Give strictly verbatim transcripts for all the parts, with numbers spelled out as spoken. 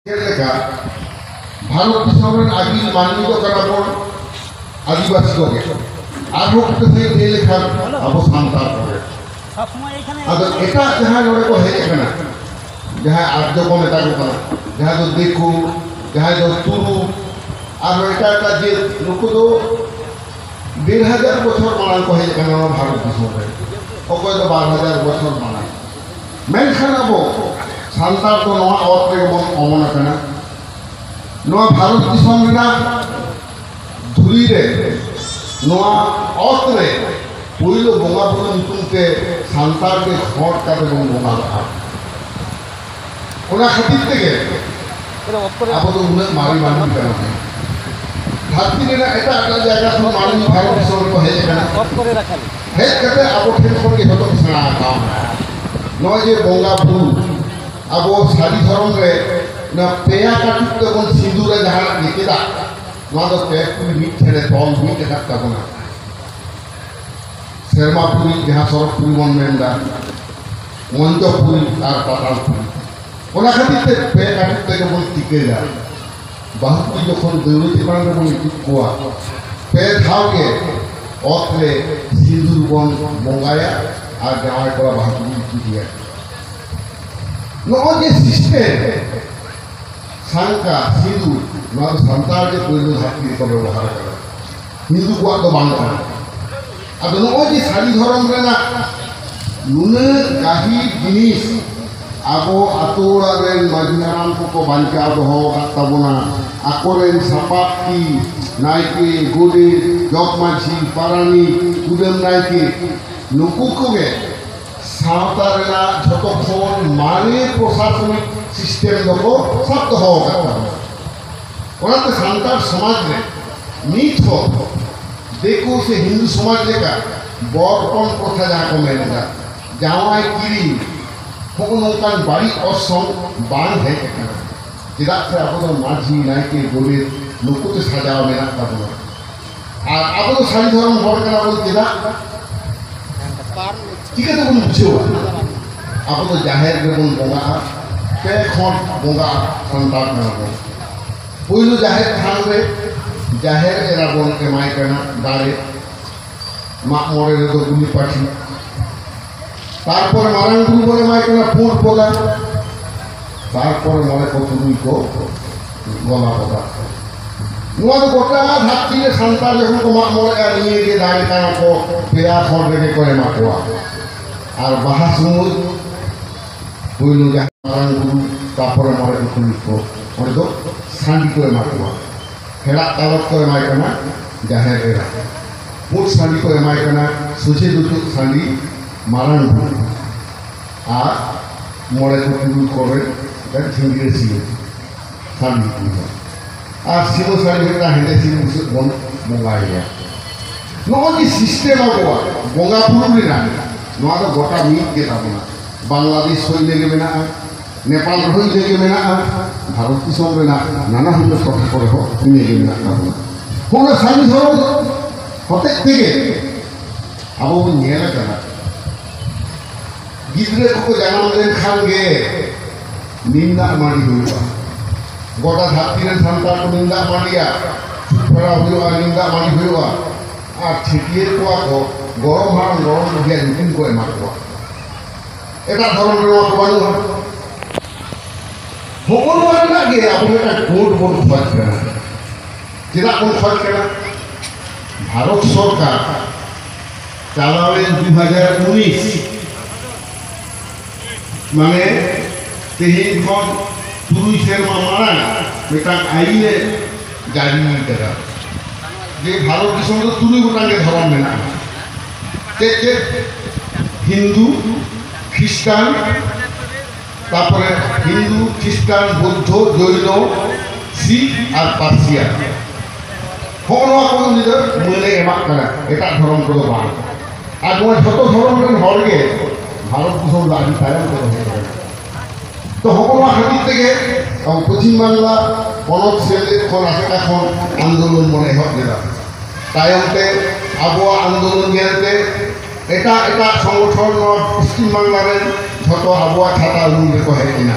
ᱪᱮᱫ ᱞᱮᱠᱟ ᱵᱷᱟᱨᱚᱛ ᱫᱤᱥᱚᱢ ᱨᱮᱱ ᱟᱹᱜᱤᱞ ᱢᱟᱹᱱᱢᱤ ᱫᱚ ᱠᱟᱱᱟ ᱵᱚᱱ ᱟᱹᱫᱤᱵᱟᱹᱥᱤ ᱠᱚᱜᱮ, ᱟᱨᱦᱚᱸ ᱠᱟᱹᱴᱤᱡ ᱞᱟᱹᱭ ᱞᱮᱠᱷᱟᱱ ᱟᱵᱚ ᱥᱟᱱᱛᱟᱲ ᱠᱚᱜᱮ᱾ ᱟᱫᱚ ᱮᱴᱟᱜ ᱡᱟᱦᱟᱸᱭ ᱱᱚᱰᱮ ᱠᱚ ᱦᱮᱡ ᱟᱠᱟᱱᱟ, ᱡᱟᱦᱟᱸᱭ ᱟᱨᱡᱚ ᱠᱚ ᱢᱮᱛᱟ ᱠᱚ ᱠᱟᱱᱟ, ᱡᱟᱦᱟᱸᱭ ᱫᱚ ᱫᱤᱠᱩ, ᱡᱟᱦᱟᱸᱭ ᱫᱚ ᱛᱩᱲᱩᱠ, ᱟᱨ ᱮᱴᱟᱜ ᱮᱴᱟᱜ ᱡᱟᱹᱛ, ᱱᱩᱠᱩ ᱫᱚ ᱰᱮᱲ ᱦᱟᱡᱟᱨ ᱵᱚᱪᱷᱚᱨ ᱢᱟᱲᱟᱝ ᱠᱚ ᱦᱮᱡ ᱟᱠᱟᱱᱟ ᱱᱚᱣᱟ ᱵᱷᱟᱨᱚᱛ ᱫᱤᱥᱚᱢ ᱨᱮ, ᱚᱠᱚᱭ ᱫᱚ ᱵᱟᱨ ᱦᱟᱡᱟᱨ ᱵᱚᱪᱷᱚᱨ ᱢᱟᱲᱟᱝ᱾ ᱢᱮᱱᱠᱷᱟᱱ ᱟᱵᱚ ᱥᱟᱱᱛᱟᱲ ᱫᱚ ᱱᱚᱣᱟ ᱚᱛ ᱨᱮᱜᱮ ᱵᱚᱱ ᱚᱢᱚᱱ ᱟᱠᱟᱱᱟ᱾ ᱱᱚᱣᱟ ᱵᱷᱟᱨᱚᱛ ᱫᱤᱥᱚᱢ ᱨᱮᱱᱟᱜ ᱫᱷᱩᱲᱤ ᱨᱮ, ᱱᱚᱣᱟ ᱚᱛ ᱨᱮ ᱯᱳᱭᱞᱳ ᱵᱚᱸᱜᱟ ᱵᱩᱨᱩ ᱧᱩᱛᱩᱢ ᱛᱮ ᱥᱟᱱᱛᱟᱲ ᱜᱮ ᱦᱚᱲ ᱠᱟᱛᱮ ᱵᱚᱱ ᱵᱚᱸᱜᱟ ᱞᱟᱜᱼᱟ᱾ ᱚᱱᱟ ᱠᱷᱟᱹᱛᱤᱨ ᱛᱮᱜᱮ ᱟᱵᱚ ᱫᱚ ᱩᱱᱟᱹᱜ ᱢᱟᱨᱮ ᱢᱟᱹᱱᱢᱤ ᱠᱟᱱᱟ ᱵᱚᱱ᱾ ᱫᱷᱟᱹᱨᱛᱤ ᱨᱮᱱᱟᱜ ᱮᱴᱟᱜ ᱮᱴᱟᱜ ᱡᱟᱭᱜᱟ ᱠᱷᱚᱱ ᱢᱟᱹᱱᱢᱤ ᱵᱷᱟᱨᱚᱛ ᱫᱤᱥᱚᱢ ᱨᱮᱠᱚ ᱦᱮᱡ ᱟᱠᱟᱱᱟ᱾ ᱦᱮᱡ ᱠᱟᱛᱮ ᱟᱵᱚ ᱴᱷᱮᱱ ᱠᱷᱚᱱ ᱜᱮ ᱡᱷᱚᱛᱚ ᱠᱚ ᱥᱮᱬᱟ ᱟᱠᱟᱫᱟ᱾ ᱱᱚᱜᱼᱚᱭ ᱡᱮ ᱵᱚᱸᱜᱟ ᱵᱩᱨᱩ, ᱟᱵᱚ ᱥᱟᱹᱨᱤ ᱫᱷᱚᱨᱚᱢ ᱨᱮ ᱱᱚᱣᱟ ᱯᱮᱭᱟ ᱠᱟᱹᱴᱩᱵ ᱛᱮᱵᱚᱱ ᱥᱤᱸᱫᱩᱨᱟ ᱡᱟᱦᱟᱸᱱᱟᱜ ᱜᱮ, ᱪᱮᱫᱟᱜ? ᱱᱚᱣᱟ ᱫᱚ ᱯᱮ ᱯᱩᱨᱤ ᱢᱤᱫ ᱴᱷᱮᱱ ᱨᱮ ᱛᱚᱞ ᱢᱤᱫ ᱟᱠᱟᱫ ᱛᱟᱵᱚᱱᱟ᱾ ᱥᱮᱨᱢᱟ ᱯᱩᱨᱤ, ᱡᱟᱦᱟᱸ ᱥᱚᱨᱚᱜᱽ ᱯᱩᱨᱤ ᱵᱚᱱ ᱢᱮᱱᱫᱟ, ᱢᱚᱧᱪᱚᱯᱩᱨᱤ ᱟᱨ ᱯᱟᱛᱟᱞᱯᱩᱨᱤ᱾ ᱚᱱᱟ ᱠᱷᱟᱹᱛᱤᱨ ᱛᱮ ᱯᱮ ᱠᱟᱹᱴᱩᱵ ᱛᱮᱜᱮ ᱵᱚᱱ ᱴᱤᱠᱟᱹᱭᱟ᱾ ᱵᱟᱹᱦᱩ ᱠᱩᱲᱤ ᱡᱚᱠᱷᱚᱱ ᱫᱟᱹᱣᱲᱟᱹ ᱪᱮᱛᱟᱱ ᱨᱮᱵᱚᱱ ᱤᱫᱤ ᱠᱚᱣᱟ, ᱯᱮ ᱫᱷᱟᱣ ᱜᱮ ᱚᱛ ᱨᱮ ᱥᱤᱸᱫᱩᱨ ᱵᱚᱱ ᱵᱚᱸᱜᱟᱭᱟ ᱟᱨ ᱡᱟᱶᱟᱭ ᱠᱚᱲᱟ ᱵᱟᱹᱦᱩ ᱠᱩᱲᱤ ᱤᱫᱤᱭᱟ᱾ ᱱᱚᱜᱼᱚᱭ ᱡᱮ ᱥᱤᱥᱴᱮᱢ, ᱥᱟᱝᱠᱟ, ᱥᱤᱸᱫᱩᱨ, ᱱᱚᱣᱟ ᱫᱚ ᱥᱟᱱᱛᱟᱲ ᱜᱮ ᱯᱳᱭᱞᱳ ᱫᱷᱟᱹᱨᱛᱤ ᱨᱮᱠᱚ ᱵᱮᱵᱚᱦᱟᱨ ᱟᱠᱟᱫᱟ, ᱦᱤᱱᱫᱩ ᱠᱚᱣᱟᱜ ᱫᱚ ᱵᱟᱝ ᱠᱟᱱᱟ᱾ ᱟᱫᱚ ᱱᱚᱜᱼᱚᱭ ᱡᱮ ᱥᱟᱹᱨᱤ ᱫᱷᱚᱨᱚᱢ ᱨᱮᱱᱟᱜ ᱱᱩᱱᱟᱹᱜ ᱜᱟᱹᱦᱤᱨ ᱡᱤᱱᱤᱥ ᱟᱵᱚ ᱟᱛᱳ ᱚᱲᱟᱜ ᱨᱮᱱ ᱢᱟᱹᱡᱷᱤ ᱦᱟᱲᱟᱢ ᱠᱚᱠᱚ ᱵᱟᱧᱪᱟᱣ ᱫᱚᱦᱚ ᱟᱠᱟᱫ ᱛᱟᱵᱚᱱᱟ, ᱟᱠᱚᱨᱮᱱ ᱥᱟᱯᱟᱵ ᱛᱤ, ᱱᱟᱭᱠᱮ, ᱜᱚᱰᱮᱛ, ᱡᱚᱜᱽ ᱢᱟᱹᱡᱷᱤ, ᱯᱟᱨᱟᱱᱤᱠ, ᱠᱩᱰᱟᱹᱢ ᱱᱟᱭᱠᱮ, ᱱᱩᱠᱩ ᱠᱚᱜᱮ ᱥᱟᱶᱛᱟ ᱨᱮᱱᱟᱜ ᱡᱷᱚᱛᱚ ᱠᱷᱚᱱ ᱢᱟᱨᱮ ᱯᱨᱚᱥᱟᱥᱚᱱᱤᱠ ᱥᱤᱥᱴᱮᱢ ᱫᱚᱠᱚ ᱥᱟᱵ ᱫᱚᱦᱚ ᱟᱠᱟᱫ ᱛᱟᱵᱚᱱᱟ᱾ ᱚᱱᱟᱛᱮ ᱥᱟᱱᱛᱟᱲ ᱥᱚᱢᱟᱡᱽ ᱨᱮ ᱱᱤᱛ ᱦᱚᱸ ᱫᱤᱠᱩ ᱥᱮ ᱦᱤᱱᱫᱩ ᱥᱚᱢᱟᱡᱽ ᱞᱮᱠᱟ ᱵᱚᱨ ᱦᱚᱯᱚᱱ ᱯᱨᱚᱛᱷᱟ ᱡᱟᱦᱟᱸ ᱠᱚ ᱢᱮᱱ ᱮᱫᱟ, ᱡᱟᱶᱟᱭ ᱠᱤᱨᱤᱧ, ᱦᱚᱸᱜᱼᱚ ᱱᱚᱝᱠᱟᱱ ᱵᱟᱹᱲᱤᱡ ᱚᱨᱥᱚᱝ ᱵᱟᱝ ᱦᱮᱡ ᱟᱠᱟᱱᱟ᱾ ᱪᱮᱫᱟᱜ ᱥᱮ ᱟᱵᱚ ᱫᱚ ᱢᱟᱹᱡᱷᱤ, ᱱᱟᱭᱠᱮ, ᱜᱚᱰᱮᱛ, ᱱᱩᱠᱩ ᱛᱮ ᱥᱟᱡᱟᱣ ᱢᱮᱱᱟᱜ ᱛᱟᱵᱚᱱᱟ᱾ ᱟᱨ ᱟᱵᱚ ᱫᱚ ᱥᱟᱹᱨᱤ ᱫᱷᱚᱨᱚᱢ ᱦᱚᱲ ᱠᱟᱱᱟ ᱵᱚᱱ, ᱪᱮᱫᱟᱜ? ᱪᱤᱠᱟᱹ ᱛᱮᱵᱚᱱ ᱵᱩᱡᱷᱟᱹᱣᱟ? ᱟᱵᱚ ᱫᱚ ᱡᱟᱦᱮᱨ ᱨᱮᱵᱚᱱ ᱵᱚᱸᱜᱟᱜᱼᱟ, ᱯᱮ ᱠᱷᱚᱸᱰ ᱵᱚᱸᱜᱟ ᱥᱟᱱᱛᱟᱲ ᱠᱟᱱᱟ ᱵᱚᱱ᱾ ᱯᱩᱭᱞᱩ ᱡᱟᱦᱮᱨ ᱛᱷᱟᱱ ᱨᱮ ᱡᱟᱦᱮᱨ ᱮᱨᱟ ᱵᱚᱱ ᱮᱢᱟᱭ ᱠᱟᱱᱟ ᱫᱟᱨᱮ, ᱢᱟᱜ ᱢᱚᱬᱮ ᱨᱮᱫᱚ ᱜᱩᱞᱤ ᱯᱟᱹᱴᱷᱤ, ᱛᱟᱨᱯᱚᱨᱮ ᱢᱟᱨᱟᱝ ᱵᱩᱨᱩ ᱵᱚᱱ ᱮᱢᱟᱭ ᱠᱟᱱᱟ ᱯᱩᱸᱰ ᱵᱚᱫᱟ, ᱛᱟᱨᱯᱚᱨᱮ ᱢᱚᱬᱮ ᱠᱚ ᱛᱩᱨᱩᱭ ᱠᱚ ᱜᱚᱞᱟ ᱵᱚᱫᱟ᱾ ᱱᱚᱣᱟ ᱫᱚ ᱜᱚᱴᱟ ᱫᱷᱟᱹᱨᱛᱤ ᱨᱮ ᱥᱟᱱᱛᱟᱲ ᱡᱚᱠᱷᱚᱱ ᱠᱚ ᱢᱟᱜ ᱢᱚᱬᱮᱜᱼᱟ, ᱱᱤᱭᱟᱹ ᱜᱮ ᱫᱟᱨᱮ ᱠᱟᱱᱟ ᱠᱚ, ᱯᱮᱭᱟ ᱠᱷᱚᱸᱰ ᱨᱮᱜᱮ ᱠᱚ ᱮᱢᱟ ᱠᱚᱣᱟ᱾ ᱟᱨ ᱵᱟᱦᱟ ᱥᱚᱢᱚᱭ ᱯᱩᱭᱞᱩ ᱡᱟᱦᱟᱸ ᱢᱟᱨᱟᱝ ᱵᱩᱨᱩ, ᱛᱟᱨᱯᱚᱨᱮ ᱢᱚᱬᱮ ᱠᱚ ᱛᱩᱨᱩᱭ ᱠᱚ, ᱚᱸᱰᱮ ᱫᱚ ᱥᱟᱺᱰᱤ ᱠᱚ ᱮᱢᱟ ᱠᱚᱣᱟ᱾ ᱦᱮᱲᱟᱜ ᱛᱟᱞᱚᱵ ᱠᱚ ᱮᱢᱟᱭ ᱠᱟᱱᱟ ᱡᱟᱦᱮᱨ ᱮᱨᱟ, ᱯᱩᱸᱰ ᱥᱟᱺᱰᱤ ᱠᱚ ᱮᱢᱟᱭ ᱠᱟᱱᱟ ᱥᱚᱡᱷᱮ ᱫᱩᱴᱩᱜ ᱥᱟᱺᱰᱤ ᱢᱟᱨᱟᱝ ᱵᱩᱨᱩ, ᱟᱨ ᱢᱚᱬᱮ ᱠᱚ ᱛᱩᱨᱩᱭ ᱠᱚᱨᱮ ᱢᱤᱫᱴᱟᱝ ᱡᱷᱤᱸᱜᱽᱨᱟᱹ ᱥᱤᱢ ᱥᱟᱺᱰᱤ ᱦᱚᱯᱚᱱ ᱫᱚ᱾ ᱟᱨ ᱥᱤᱢᱟᱹ ᱥᱟᱺᱰᱤ ᱢᱤᱫᱴᱟᱝ ᱦᱮᱸᱫᱮ ᱥᱤᱢ ᱵᱩᱥᱟᱹᱜ ᱵᱚᱱ ᱵᱚᱸᱜᱟᱭᱮᱭᱟ᱾ ᱱᱚᱜᱼᱚᱭ ᱡᱮ ᱥᱤᱥᱴᱮᱢ ᱟᱵᱚᱣᱟᱜ ᱵᱚᱸᱜᱟ ᱵᱩᱨᱩ ᱨᱮᱱᱟᱜ, ᱱᱚᱣᱟ ᱫᱚ ᱜᱚᱴᱟ ᱢᱤᱫ ᱜᱮ ᱛᱟᱵᱚᱱᱟ᱾ ᱵᱟᱝᱞᱟᱫᱮᱥ ᱦᱚᱸ ᱤᱱᱟᱹ ᱜᱮ ᱢᱮᱱᱟᱜᱼᱟ, ᱱᱮᱯᱟᱞ ᱨᱮᱦᱚᱸ ᱤᱱᱟᱹ ᱜᱮ ᱢᱮᱱᱟᱜᱼᱟ, ᱵᱷᱟᱨᱚᱛ ᱫᱤᱥᱚᱢ ᱨᱮᱱᱟᱜ ᱱᱟᱱᱟ ᱦᱩᱱᱟᱹᱨ ᱴᱚᱴᱷᱟ ᱠᱚᱨᱮ ᱦᱚᱸ ᱤᱱᱟᱹ ᱜᱮ ᱢᱮᱱᱟᱜ ᱛᱟᱵᱚᱱᱟ᱾ ᱚᱱᱟ ᱥᱟᱹᱨᱤ ᱫᱷᱚᱨᱚᱢ ᱦᱚᱛᱮᱡ ᱛᱮᱜᱮ ᱟᱵᱚ ᱵᱚᱱ ᱧᱮᱞ ᱟᱠᱟᱫᱟ, ᱜᱤᱫᱽᱨᱟᱹ ᱠᱚᱠᱚ ᱡᱟᱱᱟᱢ ᱞᱮᱱᱠᱷᱟᱱ ᱜᱮ ᱱᱤᱢ ᱫᱟᱜ ᱢᱟᱹᱰᱤ ᱦᱩᱭᱩᱜᱼᱟ᱾ ᱜᱚᱴᱟ ᱫᱷᱟᱹᱨᱛᱤ ᱨᱮᱱ ᱥᱟᱱᱛᱟᱲ ᱠᱚ ᱱᱤᱢ ᱫᱟᱜ ᱢᱟᱹᱰᱤᱭᱟ, ᱪᱷᱩᱛ ᱯᱷᱮᱨᱟᱣ ᱦᱩᱭᱩᱜᱼᱟ, ᱱᱤᱢ ᱫᱟᱜ ᱢᱟᱹᱰᱤ ᱦᱩᱭᱩᱜᱼᱟ᱾ ᱟᱨ ᱪᱷᱟᱹᱴᱭᱟᱹᱨ ᱠᱚᱣᱟ ᱠᱚ, ᱜᱚᱲᱚᱢ ᱦᱟᱲᱟᱢ ᱜᱚᱲᱚᱢ ᱵᱩᱰᱷᱤᱭᱟᱜ ᱧᱩᱛᱩᱢ ᱠᱚ ᱮᱢᱟ ᱠᱚᱣᱟ᱾ ᱮᱴᱟᱜ ᱫᱷᱚᱨᱚᱢ ᱨᱮ ᱱᱚᱣᱟ ᱠᱚ ᱵᱟᱹᱱᱩᱜᱼᱟ᱾ ᱦᱚᱸᱜᱼᱚ ᱱᱚᱣᱟ ᱨᱮᱱᱟᱜ ᱜᱮ ᱟᱵᱚ ᱢᱤᱫᱴᱟᱝ ᱠᱳᱰ ᱵᱚᱱ ᱠᱷᱚᱡᱽ ᱠᱟᱱᱟ᱾ ᱪᱮᱫᱟᱜ ᱵᱚᱱ ᱠᱷᱚᱡᱽ ᱠᱟᱱᱟ? ᱵᱷᱟᱨᱚᱛ ᱥᱚᱨᱠᱟᱨ ᱪᱟᱞᱟᱣᱮᱱ ᱫᱩ ᱦᱟᱡᱟᱨ ᱩᱱᱤᱥ, ᱢᱟᱱᱮ ᱛᱮᱦᱮᱧ ᱠᱷᱚᱱ ᱛᱩᱨᱩᱭ ᱥᱮᱨᱢᱟ ᱢᱟᱲᱟᱝ ᱢᱤᱫᱴᱟᱝ ᱟᱹᱭᱤᱱᱮ ᱡᱟᱹᱨᱤ ᱠᱟᱫᱟ ᱡᱮ ᱵᱷᱟᱨᱚᱛ ᱫᱤᱥᱚᱢ ᱫᱚ ᱛᱩᱨᱩᱭ ᱜᱚᱴᱟᱝ ᱜᱮ ᱫᱷᱚᱨᱚᱢ ᱢᱮᱱᱟᱜᱼᱟ᱾ ᱪᱮᱫ ᱪᱮᱫ? ᱦᱤᱱᱫᱩ, ᱠᱷᱨᱤᱥᱴᱟᱱ, ᱛᱟᱯᱚᱨᱮ ᱦᱤᱱᱫᱩ, ᱠᱷᱨᱤᱥᱴᱟᱱ, ᱵᱩᱫᱽᱫᱷᱚ, ᱡᱚᱭᱱᱚ, ᱥᱤᱠᱷ ᱟᱨ ᱯᱟᱨᱥᱤᱭᱟᱱ᱾ ᱦᱚᱸᱜᱼᱚ ᱱᱚᱣᱟ ᱠᱚ ᱩᱱᱤ ᱫᱚ ᱢᱟᱹᱱᱮ ᱮᱢᱟᱜ ᱠᱟᱱᱟ, ᱮᱴᱟᱜ ᱫᱷᱚᱨᱚᱢ ᱠᱚᱫᱚ ᱵᱟᱝ᱾ ᱟᱨ ᱱᱚᱣᱟ ᱡᱷᱚᱛᱚ ᱫᱷᱚᱨᱚᱢ ᱨᱮᱱ ᱦᱚᱲ ᱜᱮ ᱵᱷᱟᱨᱚᱛ ᱫᱤᱥᱚᱢ ᱫᱚ ᱟᱹᱰᱤ ᱛᱟᱭᱚᱢ ᱛᱮᱠᱚ ᱦᱮᱡ ᱟᱠᱟᱱᱟ᱾ ᱛᱚ ᱦᱚᱸᱜᱼᱚ ᱱᱚᱣᱟ ᱠᱷᱟᱹᱛᱤᱨ ᱛᱮᱜᱮ ᱟᱵᱚ ᱯᱚᱪᱷᱤᱢ ᱵᱟᱝᱞᱟ ᱯᱚᱱᱚᱛ ᱥᱮᱢᱞᱮᱫ ᱠᱷᱚᱱ ᱟᱥᱮᱠᱟ ᱠᱷᱚᱱ ᱟᱱᱫᱳᱞᱚᱱ ᱵᱚᱱ ᱮᱦᱚᱵ ᱞᱮᱫᱟ᱾ ᱛᱟᱭᱚᱢ ᱛᱮ ᱟᱵᱚᱣᱟᱜ ᱟᱱᱫᱳᱞᱚᱱ ᱧᱮᱞ ᱛᱮ ᱮᱴᱟᱜ ᱮᱴᱟᱜ ᱥᱚᱝᱜᱚᱴᱷᱚᱱ ᱱᱚᱣᱟ ᱯᱚᱪᱷᱤᱢ ᱵᱟᱝᱞᱟ ᱨᱮᱱ ᱡᱷᱚᱛᱚ ᱟᱵᱚᱣᱟᱜ ᱪᱷᱟᱛᱟ ᱩᱢᱩᱞ ᱨᱮᱠᱚ ᱦᱮᱡ ᱮᱱᱟ᱾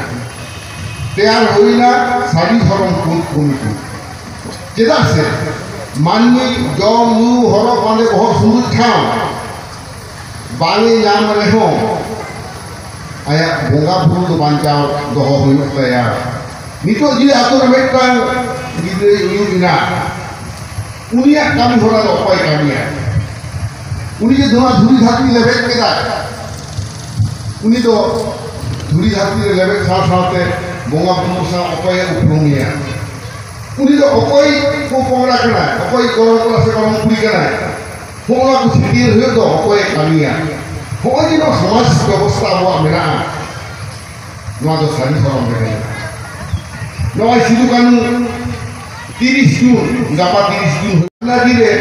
ᱛᱮᱭᱟᱨ ᱦᱩᱭᱱᱟ ᱥᱟᱹᱨᱤ ᱫᱷᱚᱨᱚᱢ ᱠᱳᱰ ᱠᱚᱢᱤᱴᱤ᱾ ᱪᱮᱫᱟᱜ ᱥᱮ ᱢᱟᱹᱱᱢᱤ ᱡᱚᱢ ᱧᱩ ᱦᱚᱨᱚᱜ ᱵᱟᱸᱫᱮ ᱵᱚᱦᱚᱜ ᱥᱩᱱᱩᱡ ᱴᱷᱟᱶ ᱵᱟᱝ ᱮ ᱧᱟᱢ ᱨᱮᱦᱚᱸ ᱟᱭᱟᱜ ᱵᱚᱸᱜᱟ ᱵᱩᱨᱩ ᱫᱚ ᱵᱟᱧᱪᱟᱣ ᱫᱚᱦᱚ ᱦᱩᱭᱩᱜ ᱛᱟᱭᱟ᱾ ᱱᱤᱛᱚᱜ ᱡᱩᱫᱤ ᱟᱛᱳ ᱨᱮ ᱢᱤᱫᱴᱟᱝ ᱜᱤᱫᱽᱨᱟᱹᱭ ᱩᱭᱩᱵ ᱮᱱᱟ, ᱩᱱᱤᱭᱟᱜ ᱠᱟᱹᱢᱤ ᱦᱚᱨᱟ ᱫᱚ ᱚᱠᱚᱭ ᱠᱟᱹᱢᱤᱭᱟ? ᱩᱱᱤ ᱡᱮ ᱱᱚᱣᱟ ᱫᱷᱩᱲᱤ ᱫᱷᱟᱹᱨᱛᱤ ᱞᱮᱵᱮᱫ ᱠᱮᱫᱟᱭ, ᱩᱱᱤ ᱫᱚ ᱫᱷᱩᱲᱤ ᱫᱷᱟᱹᱨᱛᱤ ᱨᱮ ᱞᱮᱵᱮᱫ ᱥᱟᱶ ᱥᱟᱶᱛᱮ ᱵᱚᱸᱜᱟ ᱵᱩᱨᱩ ᱥᱟᱶ ᱚᱠᱚᱭᱮ ᱩᱯᱨᱩᱢᱮᱭᱟ? ᱩᱱᱤ ᱫᱚ ᱚᱠᱚᱭ ᱯᱚᱯᱚᱝᱲᱟ ᱠᱟᱱᱟᱭ, ᱚᱠᱚᱭ ᱜᱚᱲᱚᱢ ᱠᱚᱲᱟ ᱥᱮ ᱜᱚᱲᱚᱢ ᱠᱩᱲᱤ ᱠᱟᱱᱟᱭ? ᱦᱚᱸᱜᱼᱚ ᱱᱚᱣᱟ ᱠᱚ ᱪᱷᱟᱹᱴᱭᱟᱹᱨ ᱦᱩᱭᱩᱜ ᱫᱚ ᱚᱠᱚᱭᱮ ᱠᱟᱹᱢᱤᱭᱟ? ᱦᱚᱸᱜᱼᱚᱭ ᱡᱮ ᱱᱚᱣᱟ ᱥᱚᱢᱟᱡᱽ ᱵᱮᱵᱚᱥᱛᱷᱟ ᱟᱵᱚᱣᱟᱜ ᱢᱮᱱᱟᱜᱼᱟ, ᱱᱚᱣᱟ ᱫᱚ ᱥᱟᱹᱨᱤ ᱫᱷᱚᱨᱚᱢ ᱨᱮᱜᱮ ᱢᱮᱱᱟᱜᱼᱟ᱾ ᱱᱚᱜᱼᱚᱭ ᱥᱤᱫᱩ ᱠᱟᱹᱱᱩ ᱛᱤᱨᱤᱥ ᱡᱩᱱ, ᱜᱟᱯᱟ ᱛᱤᱨᱤᱥ ᱡᱩᱱ, ᱚᱱᱟ ᱫᱤᱱ ᱨᱮ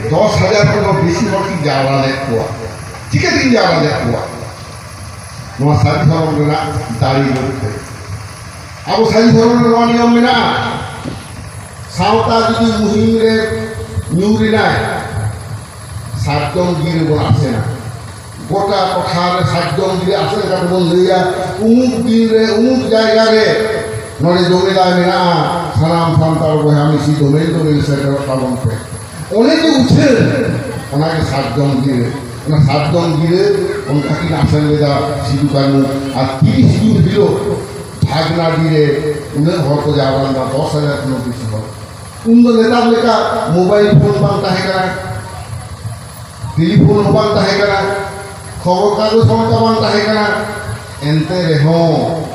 ᱫᱚᱥ ᱦᱟᱡᱟᱨ ᱠᱷᱚᱱ ᱦᱚᱸ ᱵᱮᱥᱤ ᱦᱚᱲ ᱠᱤᱱ ᱡᱟᱣᱨᱟ ᱞᱮᱫ ᱠᱚᱣᱟ᱾ ᱪᱤᱠᱟᱹᱛᱮᱧ ᱡᱟᱣᱨᱟ ᱞᱮᱫ ᱠᱚᱣᱟ? ᱱᱚᱣᱟ ᱥᱟᱹᱨᱤ ᱫᱷᱚᱨᱚᱢ ᱨᱮᱱᱟᱜ ᱫᱟᱲᱮ ᱡᱳᱨ ᱛᱮ᱾ ᱟᱵᱚ ᱥᱟᱹᱨᱤ ᱫᱷᱚᱨᱚᱢ ᱨᱮ ᱱᱚᱣᱟ ᱱᱤᱭᱚᱢ ᱢᱮᱱᱟᱜᱼᱟ, ᱥᱟᱶᱛᱟ ᱡᱩᱫᱤ ᱢᱩᱦᱤᱢ ᱨᱮ ᱧᱩᱨ ᱮᱱᱟᱭ, ᱥᱟᱨᱡᱚᱢ ᱜᱤᱨᱟᱹ ᱵᱚᱱ ᱟᱥᱮᱱᱟ᱾ ᱜᱚᱴᱟ ᱴᱚᱴᱷᱟ ᱨᱮ ᱥᱟᱨᱡᱚᱢ ᱜᱤᱨᱟᱹ ᱟᱥᱮᱱ ᱠᱟᱛᱮ ᱵᱚᱱ ᱞᱟᱹᱭᱟ, ᱩᱢᱩᱠ ᱫᱤᱱ ᱨᱮ ᱩᱢᱩᱠ ᱡᱟᱭᱜᱟ ᱨᱮ ᱱᱚᱰᱮ ᱡᱚᱢᱮᱞᱟᱭ ᱢᱮᱱᱟᱜᱼᱟ, ᱥᱟᱱᱟᱢ ᱥᱟᱱᱛᱟᱲ ᱵᱚᱭᱦᱟ ᱢᱤᱥᱤ ᱫᱚᱢᱮᱞ ᱫᱚᱢᱮᱞ ᱥᱮᱴᱮᱨᱚᱜ ᱛᱟᱵᱚᱱ ᱯᱮ᱾ ᱚᱱᱮ ᱡᱮ ᱩᱪᱷᱟᱹᱱ, ᱚᱱᱟᱜᱮ ᱥᱟᱨᱡᱚᱢ ᱜᱤᱨᱟᱹ᱾ ᱚᱱᱟ ᱥᱟᱨᱡᱚᱢ ᱜᱤᱨᱟᱹ ᱚᱱᱠᱟ ᱠᱤᱱ ᱟᱥᱮᱱ ᱞᱮᱫᱟ ᱥᱤᱫᱩ ᱠᱟᱹᱱᱩ᱾ ᱟᱨ ᱛᱤᱨᱤᱥ ᱡᱩᱱ ᱦᱤᱞᱳᱜ ᱵᱷᱟᱜᱽᱱᱟᱰᱤ ᱨᱮ ᱩᱱᱟᱹᱜ ᱦᱚᱲ ᱠᱚ ᱡᱟᱣᱨᱟ ᱞᱮᱱᱟ, ᱫᱚᱥ ᱦᱟᱡᱟᱨ ᱠᱷᱚᱱ ᱵᱮᱥᱤ ᱦᱚᱲ᱾ ᱩᱱ ᱫᱚ ᱱᱮᱛᱟᱨ ᱞᱮᱠᱟ ᱢᱳᱵᱟᱭᱤᱞ ᱯᱷᱳᱱ ᱵᱟᱝ ᱛᱟᱦᱮᱸ ᱠᱟᱱᱟ, ᱴᱮᱞᱤᱯᱷᱳᱱ ᱦᱚᱸ ᱵᱟᱝ ᱛᱟᱦᱮᱸ ᱠᱟᱱᱟ, ᱠᱷᱚᱵᱚᱨ ᱠᱟᱜᱚᱡᱽ ᱦᱚᱸ ᱚᱱᱠᱟ ᱵᱟᱝ ᱛᱟᱦᱮᱸ ᱠᱟᱱᱟ᱾ ᱮᱱᱛᱮ ᱨᱮᱦᱚᱸ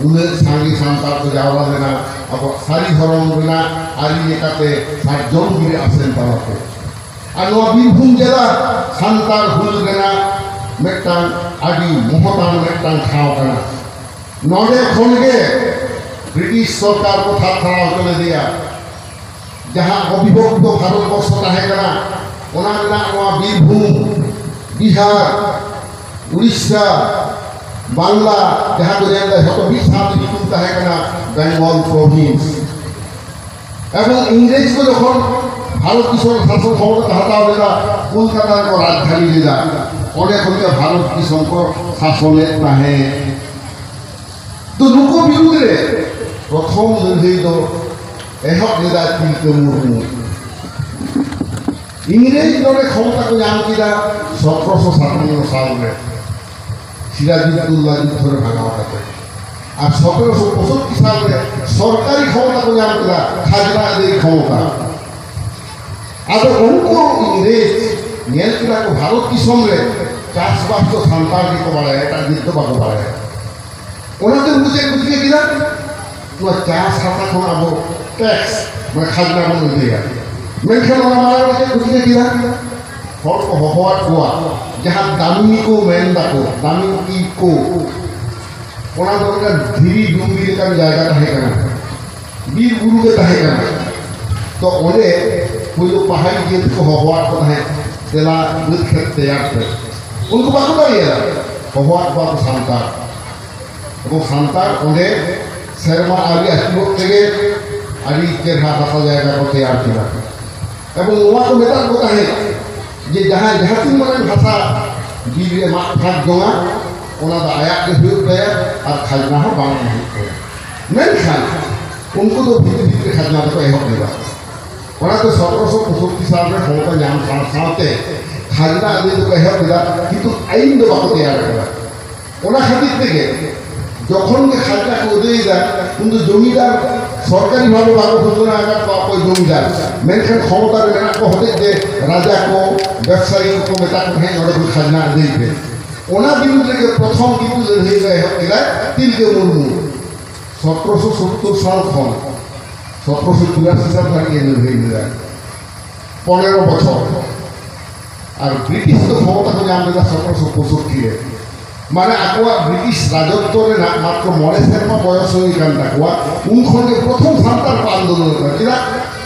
ᱩᱱᱟᱹᱜ ᱥᱟᱸᱜᱮ ᱥᱟᱱᱛᱟᱲ ᱠᱚ ᱡᱟᱣᱨᱟ ᱞᱮᱱᱟ ᱟᱵᱚᱣᱟᱜ ᱥᱟᱹᱨᱤ ᱫᱷᱚᱨᱚᱢ ᱨᱮᱱᱟᱜ ᱟᱹᱨᱤ ᱞᱮᱠᱟᱛᱮ ᱥᱟᱨᱡᱚᱢ ᱜᱤᱨᱟᱹ ᱟᱥᱮᱱ ᱛᱟᱞᱟᱛᱮ᱾ ᱟᱨ ᱱᱚᱣᱟ ᱵᱤᱨᱵᱷᱩᱢ ᱡᱮᱞᱟ ᱥᱟᱱᱛᱟᱲ ᱦᱩᱞ ᱨᱮᱱᱟᱜ ᱢᱤᱫᱴᱟᱝ ᱟᱹᱰᱤ ᱢᱚᱦᱚᱛᱟᱱ ᱢᱤᱫᱴᱟᱝ ᱴᱷᱟᱶ ᱠᱟᱱᱟ᱾ ᱱᱚᱰᱮ ᱠᱷᱚᱱ ᱜᱮ ᱵᱨᱤᱴᱤᱥ ᱥᱚᱨᱠᱟᱨ ᱠᱚ ᱛᱷᱟᱨ ᱛᱷᱟᱨᱟᱣ ᱦᱚᱪᱚ ᱞᱮᱫᱮᱭᱟ᱾ ᱡᱟᱦᱟᱸ ᱚᱵᱤᱵᱷᱚᱠᱛᱚ ᱵᱷᱟᱨᱚᱛ ᱵᱚᱨᱥᱚ ᱛᱟᱦᱮᱸ ᱠᱟᱱᱟ, ᱚᱱᱟ ᱨᱮᱱᱟᱜ ᱱᱚᱣᱟ ᱵᱤᱨᱵᱷᱩᱢ, ᱵᱤᱦᱟᱨ, ᱩᱲᱤᱥᱥᱟ, ᱵᱟᱝᱞᱟ, ᱡᱟᱦᱟᱸ ᱠᱚ ᱧᱮᱞ ᱮᱫᱟ, ᱡᱷᱚᱛᱚ ᱢᱤᱫ ᱥᱟᱶᱛᱮ ᱧᱩᱛᱩᱢ ᱛᱟᱦᱮᱸ ᱠᱟᱱᱟ ᱵᱮᱝᱜᱚᱞ ᱯᱨᱚᱵᱷᱤᱱᱥ᱾ ᱮᱵᱚᱝ ᱤᱝᱨᱮᱡᱽ ᱠᱚ ᱡᱚᱠᱷᱚᱱ ᱵᱷᱟᱨᱚᱛ ᱫᱤᱥᱚᱢ ᱥᱟᱥᱚᱱ ᱠᱷᱚᱢᱚᱛᱟ ᱠᱚ ᱦᱟᱛᱟᱣ ᱞᱮᱫᱟ, ᱠᱳᱞᱠᱟᱛᱟ ᱨᱮᱠᱚ ᱨᱟᱡᱽᱫᱷᱟᱱᱤ ᱞᱮᱫᱟ, ᱚᱸᱰᱮ ᱠᱷᱚᱱ ᱜᱮ ᱵᱷᱟᱨᱚᱛ ᱫᱤᱥᱚᱢ ᱠᱚ ᱥᱟᱥᱚᱱᱮᱫ ᱛᱟᱦᱮᱸᱫ᱾ ᱛᱚ ᱱᱩᱠᱩ ᱵᱤᱨᱩᱫᱽ ᱨᱮ ᱯᱨᱚᱛᱷᱚᱢ ᱞᱟᱹᱲᱦᱟᱹᱭ ᱫᱚ ᱮᱦᱚᱵ ᱞᱮᱫᱟ ᱛᱤᱞᱠᱟᱹ ᱢᱩᱨᱢᱩ᱾ ᱤᱝᱨᱮᱡᱽ ᱱᱚᱰᱮ ᱠᱷᱚᱢᱚᱛᱟ ᱠᱚ ᱧᱟᱢ ᱠᱮᱫᱟ ᱥᱚᱛᱨᱚᱥᱚ ᱥᱟᱛᱟᱱᱱᱚ ᱥᱟᱞ ᱨᱮ ᱥᱤᱨᱟᱡᱩᱫᱽᱫᱩᱞᱞᱟ ᱡᱩᱫᱽᱫᱷᱚ ᱨᱮ ᱵᱷᱟᱜᱟᱣ ᱠᱟᱛᱮ, ᱟᱨ ᱥᱚᱛᱨᱚᱥᱚ ᱯᱚᱸᱭᱥᱚᱴᱴᱤ ᱥᱟᱞ ᱨᱮ ᱥᱚᱨᱠᱟᱨᱤ ᱠᱷᱚᱢᱚᱛᱟ ᱠᱚ ᱧᱟᱢ ᱠᱮᱫᱟ, ᱠᱷᱟᱡᱽᱱᱟ ᱟᱹᱫᱟᱹᱭ ᱠᱷᱚᱢᱚᱛᱟ᱾ ᱟᱫᱚ ᱩᱱᱠᱩ ᱤᱝᱨᱮᱡᱽ ᱧᱮᱞ ᱠᱮᱫᱟ ᱠᱚ ᱵᱷᱟᱨᱚᱛ ᱫᱤᱥᱚᱢ ᱨᱮ ᱪᱟᱥᱵᱟᱥ ᱫᱚ ᱥᱟᱱᱛᱟᱲ ᱜᱮᱠᱚ ᱵᱟᱲᱟᱭᱟ, ᱮᱴᱟᱜ ᱡᱟᱹᱛ ᱫᱚ ᱵᱟᱠᱚ ᱵᱟᱲᱟᱭᱟ᱾ ᱚᱱᱟᱛᱮ ᱩᱱᱠᱩ ᱪᱮᱫ ᱠᱚ ᱪᱤᱠᱟᱹ ᱠᱮᱫᱟ? ᱱᱚᱣᱟ ᱪᱟᱥ ᱦᱟᱥᱟ ᱠᱷᱚᱱ ᱟᱵᱚ ᱴᱮᱠᱥ, ᱢᱟᱱᱮ ᱠᱷᱟᱡᱽᱱᱟ ᱵᱚᱱ ᱤᱫᱤᱭᱟ᱾ ᱢᱮᱱᱠᱷᱟᱱ ᱚᱱᱟ ᱢᱟᱲᱟᱝ ᱨᱮ ᱪᱮᱫ ᱠᱚ ᱪᱤᱠᱟᱹ ᱠᱮᱫᱟ? ᱦᱚᱲ ᱠᱚ ᱦᱚᱦᱚᱣᱟᱫ ᱠᱚᱣᱟ, ᱡᱟᱦᱟᱸ ᱫᱟᱢᱤᱱᱤ ᱠᱚ ᱢᱮᱱ ᱫᱟᱠᱚ, ᱫᱟᱢᱤᱱᱤ ᱠᱚ, ᱚᱱᱟ ᱫᱚ ᱢᱤᱫᱴᱟᱝ ᱫᱷᱤᱨᱤ ᱰᱩᱝᱨᱤ ᱞᱮᱠᱟᱱ ᱡᱟᱭᱜᱟ ᱛᱟᱦᱮᱸ ᱠᱟᱱᱟ, ᱵᱤᱨ ᱵᱩᱨᱩ ᱜᱮ ᱛᱟᱦᱮᱸ ᱠᱟᱱᱟ᱾ ᱛᱚ ᱚᱸᱰᱮ ᱯᱳᱭᱞᱳ ᱯᱟᱦᱟᱲᱤ ᱡᱟᱹᱛ ᱠᱚ ᱦᱚᱦᱚᱣᱟᱫ ᱠᱚ ᱛᱟᱦᱮᱸᱫ, "ᱫᱮᱞᱟ ᱵᱟᱹᱫᱽ ᱠᱷᱮᱛ ᱛᱮᱭᱟᱨ ᱯᱮ", ᱩᱱᱠᱩ ᱵᱟᱠᱚ ᱫᱟᱲᱮᱭᱟᱫᱟ᱾ ᱦᱚᱦᱚᱣᱟᱫ ᱠᱚᱣᱟ ᱠᱚ ᱥᱟᱱᱛᱟᱲ᱾ ᱟᱵᱚ ᱥᱟᱱᱛᱟᱲ ᱚᱸᱰᱮ ᱥᱮᱨᱢᱟ ᱟᱹᱣᱨᱤ ᱟᱹᱪᱩᱨᱚᱜ ᱛᱮᱜᱮ ᱟᱹᱰᱤ ᱪᱮᱦᱨᱟ ᱦᱟᱥᱟ ᱡᱟᱭᱜᱟ ᱠᱚ ᱛᱮᱭᱟᱨ ᱠᱮᱫᱟ᱾ ᱮᱵᱚᱝ ᱱᱚᱣᱟ ᱠᱚ ᱢᱮᱛᱟᱫ ᱠᱚ ᱛᱟᱦᱮᱸᱫ ᱡᱮ ᱡᱟᱦᱟᱸᱭ ᱡᱟᱦᱟᱸ ᱛᱤᱱ ᱢᱟᱨᱟᱝ ᱦᱟᱥᱟ ᱵᱤᱨ ᱨᱮ ᱢᱟᱜ ᱯᱷᱟᱸᱠ ᱡᱚᱝᱟ, ᱚᱱᱟ ᱫᱚ ᱟᱭᱟᱜ ᱜᱮ ᱦᱩᱭᱩᱜ ᱛᱟᱭᱟ ᱟᱨ ᱠᱷᱟᱡᱽᱱᱟ ᱦᱚᱸ ᱵᱟᱝ ᱮᱢ ᱦᱩᱭᱩᱜ ᱛᱟᱭᱟ᱾ ᱢᱮᱱᱠᱷᱟᱱ ᱩᱱᱠᱩ ᱫᱚ ᱵᱷᱤᱛᱨᱤ ᱵᱷᱤᱛᱨᱤ ᱠᱷᱟᱡᱽᱱᱟ ᱫᱚᱠᱚ ᱮᱦᱚᱵ ᱞᱮᱫᱟ᱾ ᱚᱱᱟᱛᱮ ᱥᱚᱛᱨᱚᱥᱚ ᱯᱚᱸᱭᱥᱚᱴᱴᱤ ᱥᱟᱞ ᱨᱮ ᱠᱷᱚᱢᱚᱛᱟ ᱧᱟᱢ ᱥᱟᱶ ᱥᱟᱶᱛᱮ ᱠᱷᱟᱡᱽᱱᱟ ᱟᱹᱫᱟᱹᱭ ᱫᱚᱠᱚ ᱮᱦᱚᱵ ᱞᱮᱫᱟ, ᱠᱤᱱᱛᱩ ᱟᱹᱭᱤᱱ ᱫᱚ ᱵᱟᱠᱚ ᱛᱮᱭᱟᱨ ᱟᱠᱟᱫᱟ᱾ ᱚᱱᱟ ᱠᱷᱟᱹᱛᱤᱨ ᱛᱮᱜᱮ ᱡᱚᱠᱷᱚᱱ ᱜᱮ ᱠᱷᱟᱡᱽᱱᱟ ᱠᱚ ᱟᱹᱫᱟᱹᱭᱮᱫᱟ, ᱩᱱ ᱫᱚ ᱡᱚᱢᱤᱫᱟᱨ ᱥᱚᱨᱠᱟᱨᱤ ᱵᱷᱟᱵᱮ ᱵᱟᱠᱚ ᱜᱷᱳᱥᱚᱱᱟ ᱟᱠᱟᱫ ᱠᱚᱣᱟ ᱚᱠᱚᱭ ᱡᱚᱢᱤᱫᱟᱨ, ᱢᱮᱱᱠᱷᱟᱱ ᱠᱷᱚᱢᱚᱛᱟ ᱨᱮ ᱢᱮᱱᱟᱜ ᱠᱚ ᱦᱚᱛᱮᱡ ᱛᱮ ᱨᱟᱡᱟ ᱠᱚ, ᱵᱮᱵᱽᱥᱟᱭᱤ ᱠᱚᱠᱚ ᱢᱮᱛᱟ ᱠᱚ ᱛᱟᱦᱮᱸᱫ, "ᱱᱚᱰᱮ ᱠᱷᱚᱱ ᱠᱷᱟᱡᱽᱱᱟ ᱟᱹᱫᱟᱹᱭ ᱯᱮ᱾" ᱚᱱᱟ ᱵᱤᱨᱩᱫᱽ ᱨᱮᱜᱮ ᱯᱨᱚᱛᱷᱚᱢ ᱠᱤᱱᱛᱩ ᱞᱟᱹᱲᱦᱟᱹᱭ ᱫᱚ ᱮᱦᱚᱵ ᱠᱮᱫᱟᱭ ᱛᱤᱞᱠᱟᱹ ᱢᱩᱨᱢᱩ᱾ ᱥᱚᱛᱨᱚᱥᱚ ᱥᱳᱛᱛᱳᱨ ᱥᱟᱞ ᱠᱷᱚᱱ ᱥᱚᱛᱨᱚᱥᱚ ᱪᱩᱨᱟᱥᱤ ᱥᱟᱞ ᱫᱷᱟᱹᱵᱤᱡ ᱮ ᱞᱟᱹᱲᱦᱟᱹᱭ ᱞᱮᱫᱟ, ᱯᱚᱱᱮᱨᱚ ᱵᱚᱪᱷᱚᱨ᱾ ᱟᱨ ᱵᱨᱤᱴᱤᱥ ᱫᱚ ᱠᱷᱚᱢᱚᱛᱟ ᱠᱚ ᱧᱟᱢ ᱞᱮᱫᱟ ᱥᱚᱛᱨᱚᱥᱚ ᱯᱚᱸᱭᱥᱚᱴᱴᱤ ᱨᱮ᱾ ᱢᱟᱱᱮ ᱟᱠᱚᱣᱟᱜ ᱵᱨᱤᱴᱤᱥ ᱨᱟᱡᱚᱛᱛᱚ ᱨᱮᱱᱟᱜ ᱢᱟᱛᱨᱚ ᱢᱚᱬᱮ ᱥᱮᱨᱢᱟ ᱵᱚᱭᱚᱥ ᱦᱩᱭ ᱟᱠᱟᱱ ᱛᱟᱠᱚᱣᱟ, ᱩᱱ ᱠᱷᱚᱱ ᱜᱮ ᱯᱨᱚᱛᱷᱚᱢ ᱥᱟᱱᱛᱟᱲ ᱠᱚ ᱟᱱᱫᱳᱞᱚᱱ ᱠᱟᱱᱟ᱾ ᱪᱮᱫᱟᱜ?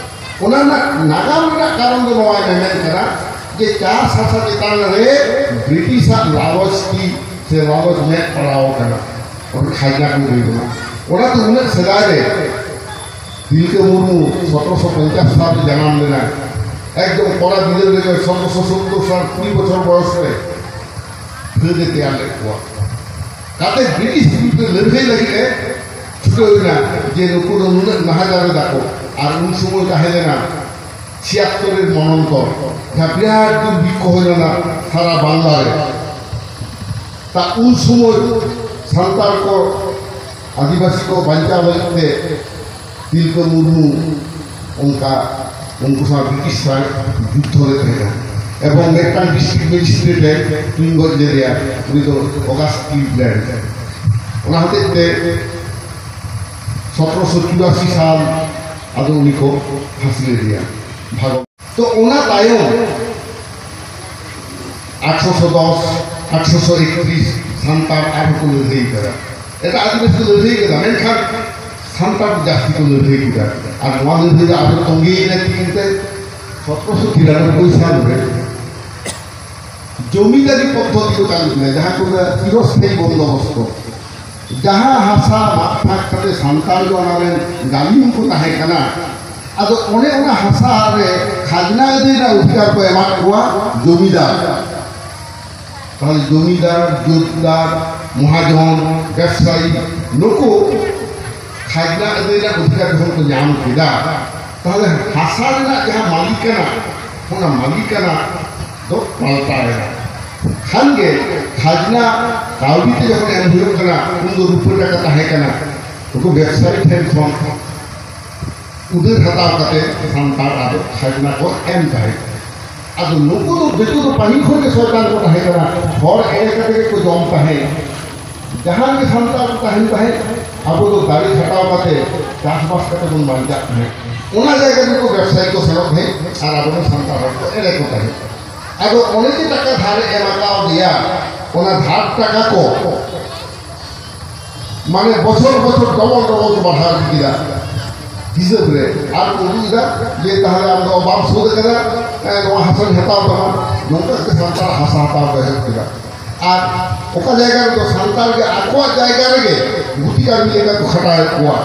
ᱚᱱᱟ ᱨᱮᱱᱟᱜ ᱱᱟᱜᱟᱢ ᱨᱮᱱᱟᱜ ᱠᱟᱨᱚᱱ ᱫᱚ ᱱᱚᱣᱟᱭ ᱢᱮᱢᱮᱱ ᱠᱟᱱᱟ ᱡᱮ ᱪᱟᱥ ᱦᱟᱥᱟ ᱪᱮᱛᱟᱱ ᱨᱮ ᱵᱨᱤᱴᱤᱥᱟᱜ ᱞᱟᱞᱚᱪ ᱛᱤ ᱥᱮ ᱞᱟᱞᱚᱪ ᱢᱮᱫ ᱯᱟᱲᱟᱣ ᱟᱠᱟᱱᱟ, ᱚᱱᱟ ᱠᱷᱟᱡᱽᱱᱟ ᱠᱚ ᱦᱩᱭ ᱠᱟᱱᱟ᱾ ᱚᱱᱟᱛᱮ ᱩᱱᱟᱹᱜ ᱥᱮᱫᱟᱭ ᱨᱮ ᱛᱤᱞᱠᱟᱹ ᱢᱩᱨᱢᱩ ᱥᱚᱛᱨᱚᱥᱚ ᱯᱚᱧᱪᱟᱥ ᱥᱟᱞ ᱨᱮ ᱡᱟᱱᱟᱢ ᱞᱮᱱᱟᱭ᱾ ᱮᱠᱫᱚᱢ ᱠᱚᱲᱟ ᱜᱤᱫᱽᱨᱟᱹ ᱨᱮᱜᱮ ᱥᱚᱛᱨᱚᱥᱚ ᱥᱳᱛᱛᱳᱨ ᱥᱟᱞ ᱠᱩᱲᱤ ᱵᱚᱪᱷᱚᱨ ᱵᱚᱭᱚᱥ ᱨᱮ ᱯᱷᱟᱹᱫ ᱮ ᱛᱮᱭᱟᱨ ᱞᱮᱫ ᱠᱚᱣᱟ᱾ ᱠᱟᱛᱮ ᱵᱨᱤᱴᱤᱥ ᱵᱤᱨᱩᱫᱷ ᱨᱮ ᱞᱟᱹᱲᱦᱟᱹᱭ ᱞᱟᱹᱜᱤᱫ ᱮ ᱪᱷᱩᱴᱟᱹᱣ ᱮᱱᱟ ᱡᱮ ᱱᱩᱠᱩ ᱫᱚ ᱱᱩᱱᱟᱹᱜ ᱱᱟᱦᱟᱪᱟᱨ ᱮᱫᱟ ᱠᱚ᱾ ᱟᱨ ᱩᱱ ᱥᱚᱢᱚᱭ ᱛᱟᱦᱮᱸ ᱞᱮᱱᱟ ᱪᱷᱤᱭᱟᱛᱛᱚᱨ ᱮᱨ ᱢᱚᱱᱚᱱᱛᱚᱨ, ᱡᱟᱦᱟᱸ ᱵᱤᱨᱟᱴ ᱫᱩᱨᱵᱷᱤᱠᱠᱷᱚ ᱦᱩᱭ ᱞᱮᱱᱟ ᱥᱟᱨᱟ ᱵᱟᱝᱞᱟ ᱨᱮ᱾ ᱛᱟ ᱩᱱ ᱥᱚᱢᱚᱭ ᱥᱟᱱᱛᱟᱲ ᱠᱚ, ᱟᱹᱫᱤᱵᱟᱹᱥᱤ ᱠᱚ ᱵᱟᱧᱪᱟᱣ ᱞᱟᱹᱜᱤᱫ ᱛᱮ ᱛᱤᱞᱠᱟᱹ ᱢᱩᱨᱢᱩ ᱚᱱᱠᱟ ᱩᱱᱠᱩ ᱥᱟᱶ ᱵᱨᱤᱴᱤᱥ ᱥᱟᱶ ᱡᱩᱫᱽᱫᱷᱚ ᱨᱮ ᱛᱟᱦᱮᱸ ᱠᱟᱱᱟ᱾ ᱮᱵᱚᱝ ᱢᱤᱫᱴᱟᱝ ᱰᱤᱥᱴᱨᱤᱠᱴ ᱢᱮᱡᱤᱥᱴᱨᱮᱴ ᱮ ᱛᱩᱧ ᱜᱚᱡ ᱞᱮᱫᱮᱭᱟ, ᱩᱱᱤ ᱫᱚ ᱚᱜᱟᱥᱴ ᱠᱞᱤᱵᱞᱮᱱᱰ᱾ ᱚᱱᱟ ᱦᱚᱛᱮᱡ ᱛᱮ ᱥᱚᱛᱨᱚᱥᱚ ᱪᱩᱨᱟᱥᱤ ᱥᱟᱞ ᱟᱫᱚ ᱩᱱᱤ ᱠᱚ ᱯᱷᱟᱹᱥᱤ ᱞᱮᱫᱮᱭᱟ᱾ ᱵᱷᱟᱜᱚ ᱛᱚ ᱚᱱᱟ ᱛᱟᱭᱚᱢ ᱟᱴᱷᱨᱚᱥᱚ ᱫᱚᱥ, ᱟᱴᱷᱨᱚᱥᱚ ᱮᱠᱛᱨᱤᱥ ᱥᱟᱱᱛᱟᱲ ᱟᱨᱦᱚᱸ ᱠᱚ ᱞᱟᱹᱲᱦᱟᱹᱭ ᱠᱟᱫᱟ᱾ ᱮᱴᱟᱜ ᱟᱹᱫᱤᱵᱟᱹᱥᱤ ᱠᱚ ᱞᱟᱹᱲᱦᱟᱹᱭ ᱠᱟᱫᱟ, ᱢᱮᱱᱠᱷᱟᱱ ᱥᱟᱱᱛᱟᱲ ᱫᱚ ᱡᱟᱹᱥᱛᱤ ᱠᱚ ᱞᱟᱹᱲᱦᱟᱹᱭ ᱠᱮᱫᱟ᱾ ᱟᱨ ᱱᱚᱣᱟ ᱞᱟᱹᱲᱦᱟᱹᱭ ᱫᱚ ᱟᱨᱦᱚᱸ ᱛᱚᱸᱜᱮᱭᱮᱱᱟ ᱛᱤᱱᱛᱮ ᱥᱚᱛᱨᱚᱥᱚ ᱛᱤᱨᱟᱱᱚᱵᱵᱳᱭ ᱥᱟᱞ ᱨᱮ ᱡᱚᱢᱤᱫᱟᱨᱤ ᱯᱚᱫᱽᱫᱷᱚᱛᱤ ᱠᱚ ᱪᱟᱹᱞᱩ ᱠᱮᱫᱟ, ᱡᱟᱦᱟᱸ ᱠᱚ ᱢᱮᱛᱟᱜᱼᱟ ᱪᱤᱨᱚᱥᱛᱷᱟᱭᱤ ᱵᱚᱱᱫᱳᱵᱚᱥᱛᱚ᱾ ᱡᱟᱦᱟᱸ ᱦᱟᱥᱟ ᱢᱟᱜ ᱯᱷᱟᱸᱠ ᱠᱟᱛᱮ ᱥᱟᱱᱛᱟᱲ ᱫᱚ ᱚᱱᱟ ᱨᱮᱱ ᱜᱟᱹᱞᱤᱢ ᱠᱚ ᱛᱟᱦᱮᱸ ᱠᱟᱱᱟ, ᱟᱫᱚ ᱚᱱᱮ ᱚᱱᱟ ᱦᱟᱥᱟ ᱨᱮ ᱠᱷᱟᱡᱽᱱᱟ ᱟᱹᱫᱟᱹᱭ ᱨᱮᱱᱟᱜ ᱚᱫᱷᱤᱠᱟᱨ ᱠᱚ ᱮᱢᱟᱫ ᱠᱚᱣᱟ ᱡᱚᱢᱤᱫᱟᱨ᱾ ᱛᱟᱦᱞᱮ ᱡᱚᱢᱤᱫᱟᱨ, ᱡᱳᱛᱫᱟᱨ, ᱢᱚᱦᱟᱡᱚᱱ, ᱵᱮᱵᱽᱥᱟᱭᱤ, ᱱᱩᱠᱩ ᱠᱷᱟᱡᱽᱱᱟ ᱟᱹᱫᱟᱹᱭ ᱨᱮᱱᱟᱜ ᱚᱫᱷᱤᱠᱟᱨ ᱡᱚᱠᱷᱚᱱ ᱠᱚ ᱧᱟᱢ ᱠᱮᱫᱟ, ᱛᱟᱦᱞᱮ ᱦᱟᱥᱟ ᱨᱮᱱᱟᱜ ᱡᱟᱦᱟᱸ ᱢᱟᱹᱞᱤᱠᱟᱱᱟ, ᱚᱱᱟ ᱢᱟᱹᱞᱤᱠᱟᱱᱟ ᱫᱚ ᱯᱟᱞᱴᱟᱣ ᱮᱱᱟ᱾ ᱠᱷᱟᱱ ᱜᱮ ᱠᱷᱟᱡᱽᱱᱟ ᱠᱟᱹᱣᱰᱤ ᱛᱮ ᱡᱚᱠᱷᱚᱱ ᱮᱢ ᱦᱩᱭᱩᱜ ᱠᱟᱱᱟ, ᱩᱱ ᱫᱚ ᱨᱩᱯᱟᱹ ᱴᱟᱠᱟ ᱛᱟᱦᱮᱸ ᱠᱟᱱᱟ, ᱩᱱᱠᱩ ᱵᱮᱵᱽᱥᱟᱭᱤ ᱴᱷᱮᱱ ᱠᱷᱚᱱ ᱩᱫᱷᱟᱹᱨ ᱦᱟᱛᱟᱣ ᱠᱟᱛᱮ ᱥᱟᱱᱛᱟᱲ ᱟᱫᱚ ᱠᱷᱟᱡᱽᱱᱟ ᱠᱚ ᱮᱢ ᱛᱟᱦᱮᱸᱫ᱾ ᱟᱫᱚ ᱱᱩᱠᱩ ᱫᱚ ᱫᱤᱠᱩ ᱫᱚ ᱯᱟᱹᱦᱤᱞ ᱠᱷᱚᱱ ᱜᱮ ᱥᱚᱭᱛᱟᱱ ᱠᱚ ᱛᱟᱦᱮᱸ ᱠᱟᱱᱟ᱾ ᱦᱚᱲ ᱮᱲᱮ ᱠᱟᱛᱮ ᱜᱮᱠᱚ ᱡᱚᱢ ᱛᱟᱦᱮᱸᱫ᱾ ᱡᱟᱦᱟᱸ ᱜᱮ ᱥᱟᱱᱛᱟᱲ ᱠᱚ ᱛᱟᱦᱮᱱ ᱛᱟᱦᱮᱸᱫ, ᱟᱵᱚ ᱫᱚ ᱫᱟᱲᱮ ᱠᱷᱟᱴᱟᱣ ᱠᱟᱛᱮ ᱪᱟᱥᱵᱟᱥ ᱠᱟᱛᱮ ᱵᱚᱱ ᱵᱟᱧᱪᱟᱜ ᱛᱟᱦᱮᱸᱫ᱾ ᱚᱱᱟ ᱡᱟᱭᱜᱟ ᱨᱮᱠᱚ ᱵᱮᱵᱽᱥᱟᱭᱤ ᱠᱚ ᱥᱮᱱᱚᱜ ᱛᱟᱦᱮᱸᱫ ᱟᱨ ᱟᱵᱚ ᱫᱚ ᱥᱟᱱᱛᱟᱲ ᱦᱚᱲ ᱠᱚ ᱮᱲᱮ ᱠᱚ ᱛᱟᱦᱮᱸᱫ᱾ ᱟᱫᱚ ᱚᱱᱮ ᱡᱮ ᱴᱟᱠᱟ ᱫᱷᱟᱨᱮ ᱮᱢ ᱟᱠᱟᱣ ᱫᱮᱭᱟ, ᱚᱱᱟ ᱫᱷᱟᱨ ᱴᱟᱠᱟ ᱠᱚ ᱢᱟᱱᱮ ᱵᱚᱪᱷᱚᱨ ᱵᱚᱪᱷᱚᱨ ᱰᱚᱵᱚᱞ ᱰᱚᱵᱚᱞ ᱠᱚ ᱵᱟᱲᱦᱟᱣ ᱤᱫᱤ ᱠᱮᱫᱟ ᱦᱤᱥᱟᱹᱵ ᱨᱮ᱾ ᱟᱨ ᱠᱚ ᱩᱫᱩᱜ ᱮᱫᱟ ᱡᱮ ᱛᱟᱦᱞᱮ ᱟᱢ ᱫᱚ ᱵᱟᱢ ᱥᱳᱫᱷ ᱟᱠᱟᱫᱟ, ᱮ, ᱱᱚᱣᱟ ᱦᱟᱥᱟᱧ ᱦᱟᱛᱟᱣ ᱛᱟᱢᱟ᱾ ᱱᱚᱝᱠᱟ ᱠᱟᱛᱮ ᱥᱟᱱᱛᱟᱲ ᱦᱟᱥᱟ ᱦᱟᱛᱟᱣ ᱠᱚ ᱮᱦᱚᱵ ᱠᱮᱫᱟ᱾ ᱟᱨ ᱚᱠᱟ ᱡᱟᱭᱜᱟ ᱨᱮᱫᱚ ᱥᱟᱱᱛᱟᱲ ᱜᱮ ᱟᱠᱚᱣᱟᱜ ᱡᱟᱭᱜᱟ ᱨᱮᱜᱮ ᱜᱩᱛᱤ ᱠᱟᱹᱢᱤ ᱞᱮᱠᱟ ᱠᱚ ᱠᱷᱟᱴᱟᱣᱮᱫ ᱠᱚᱣᱟ,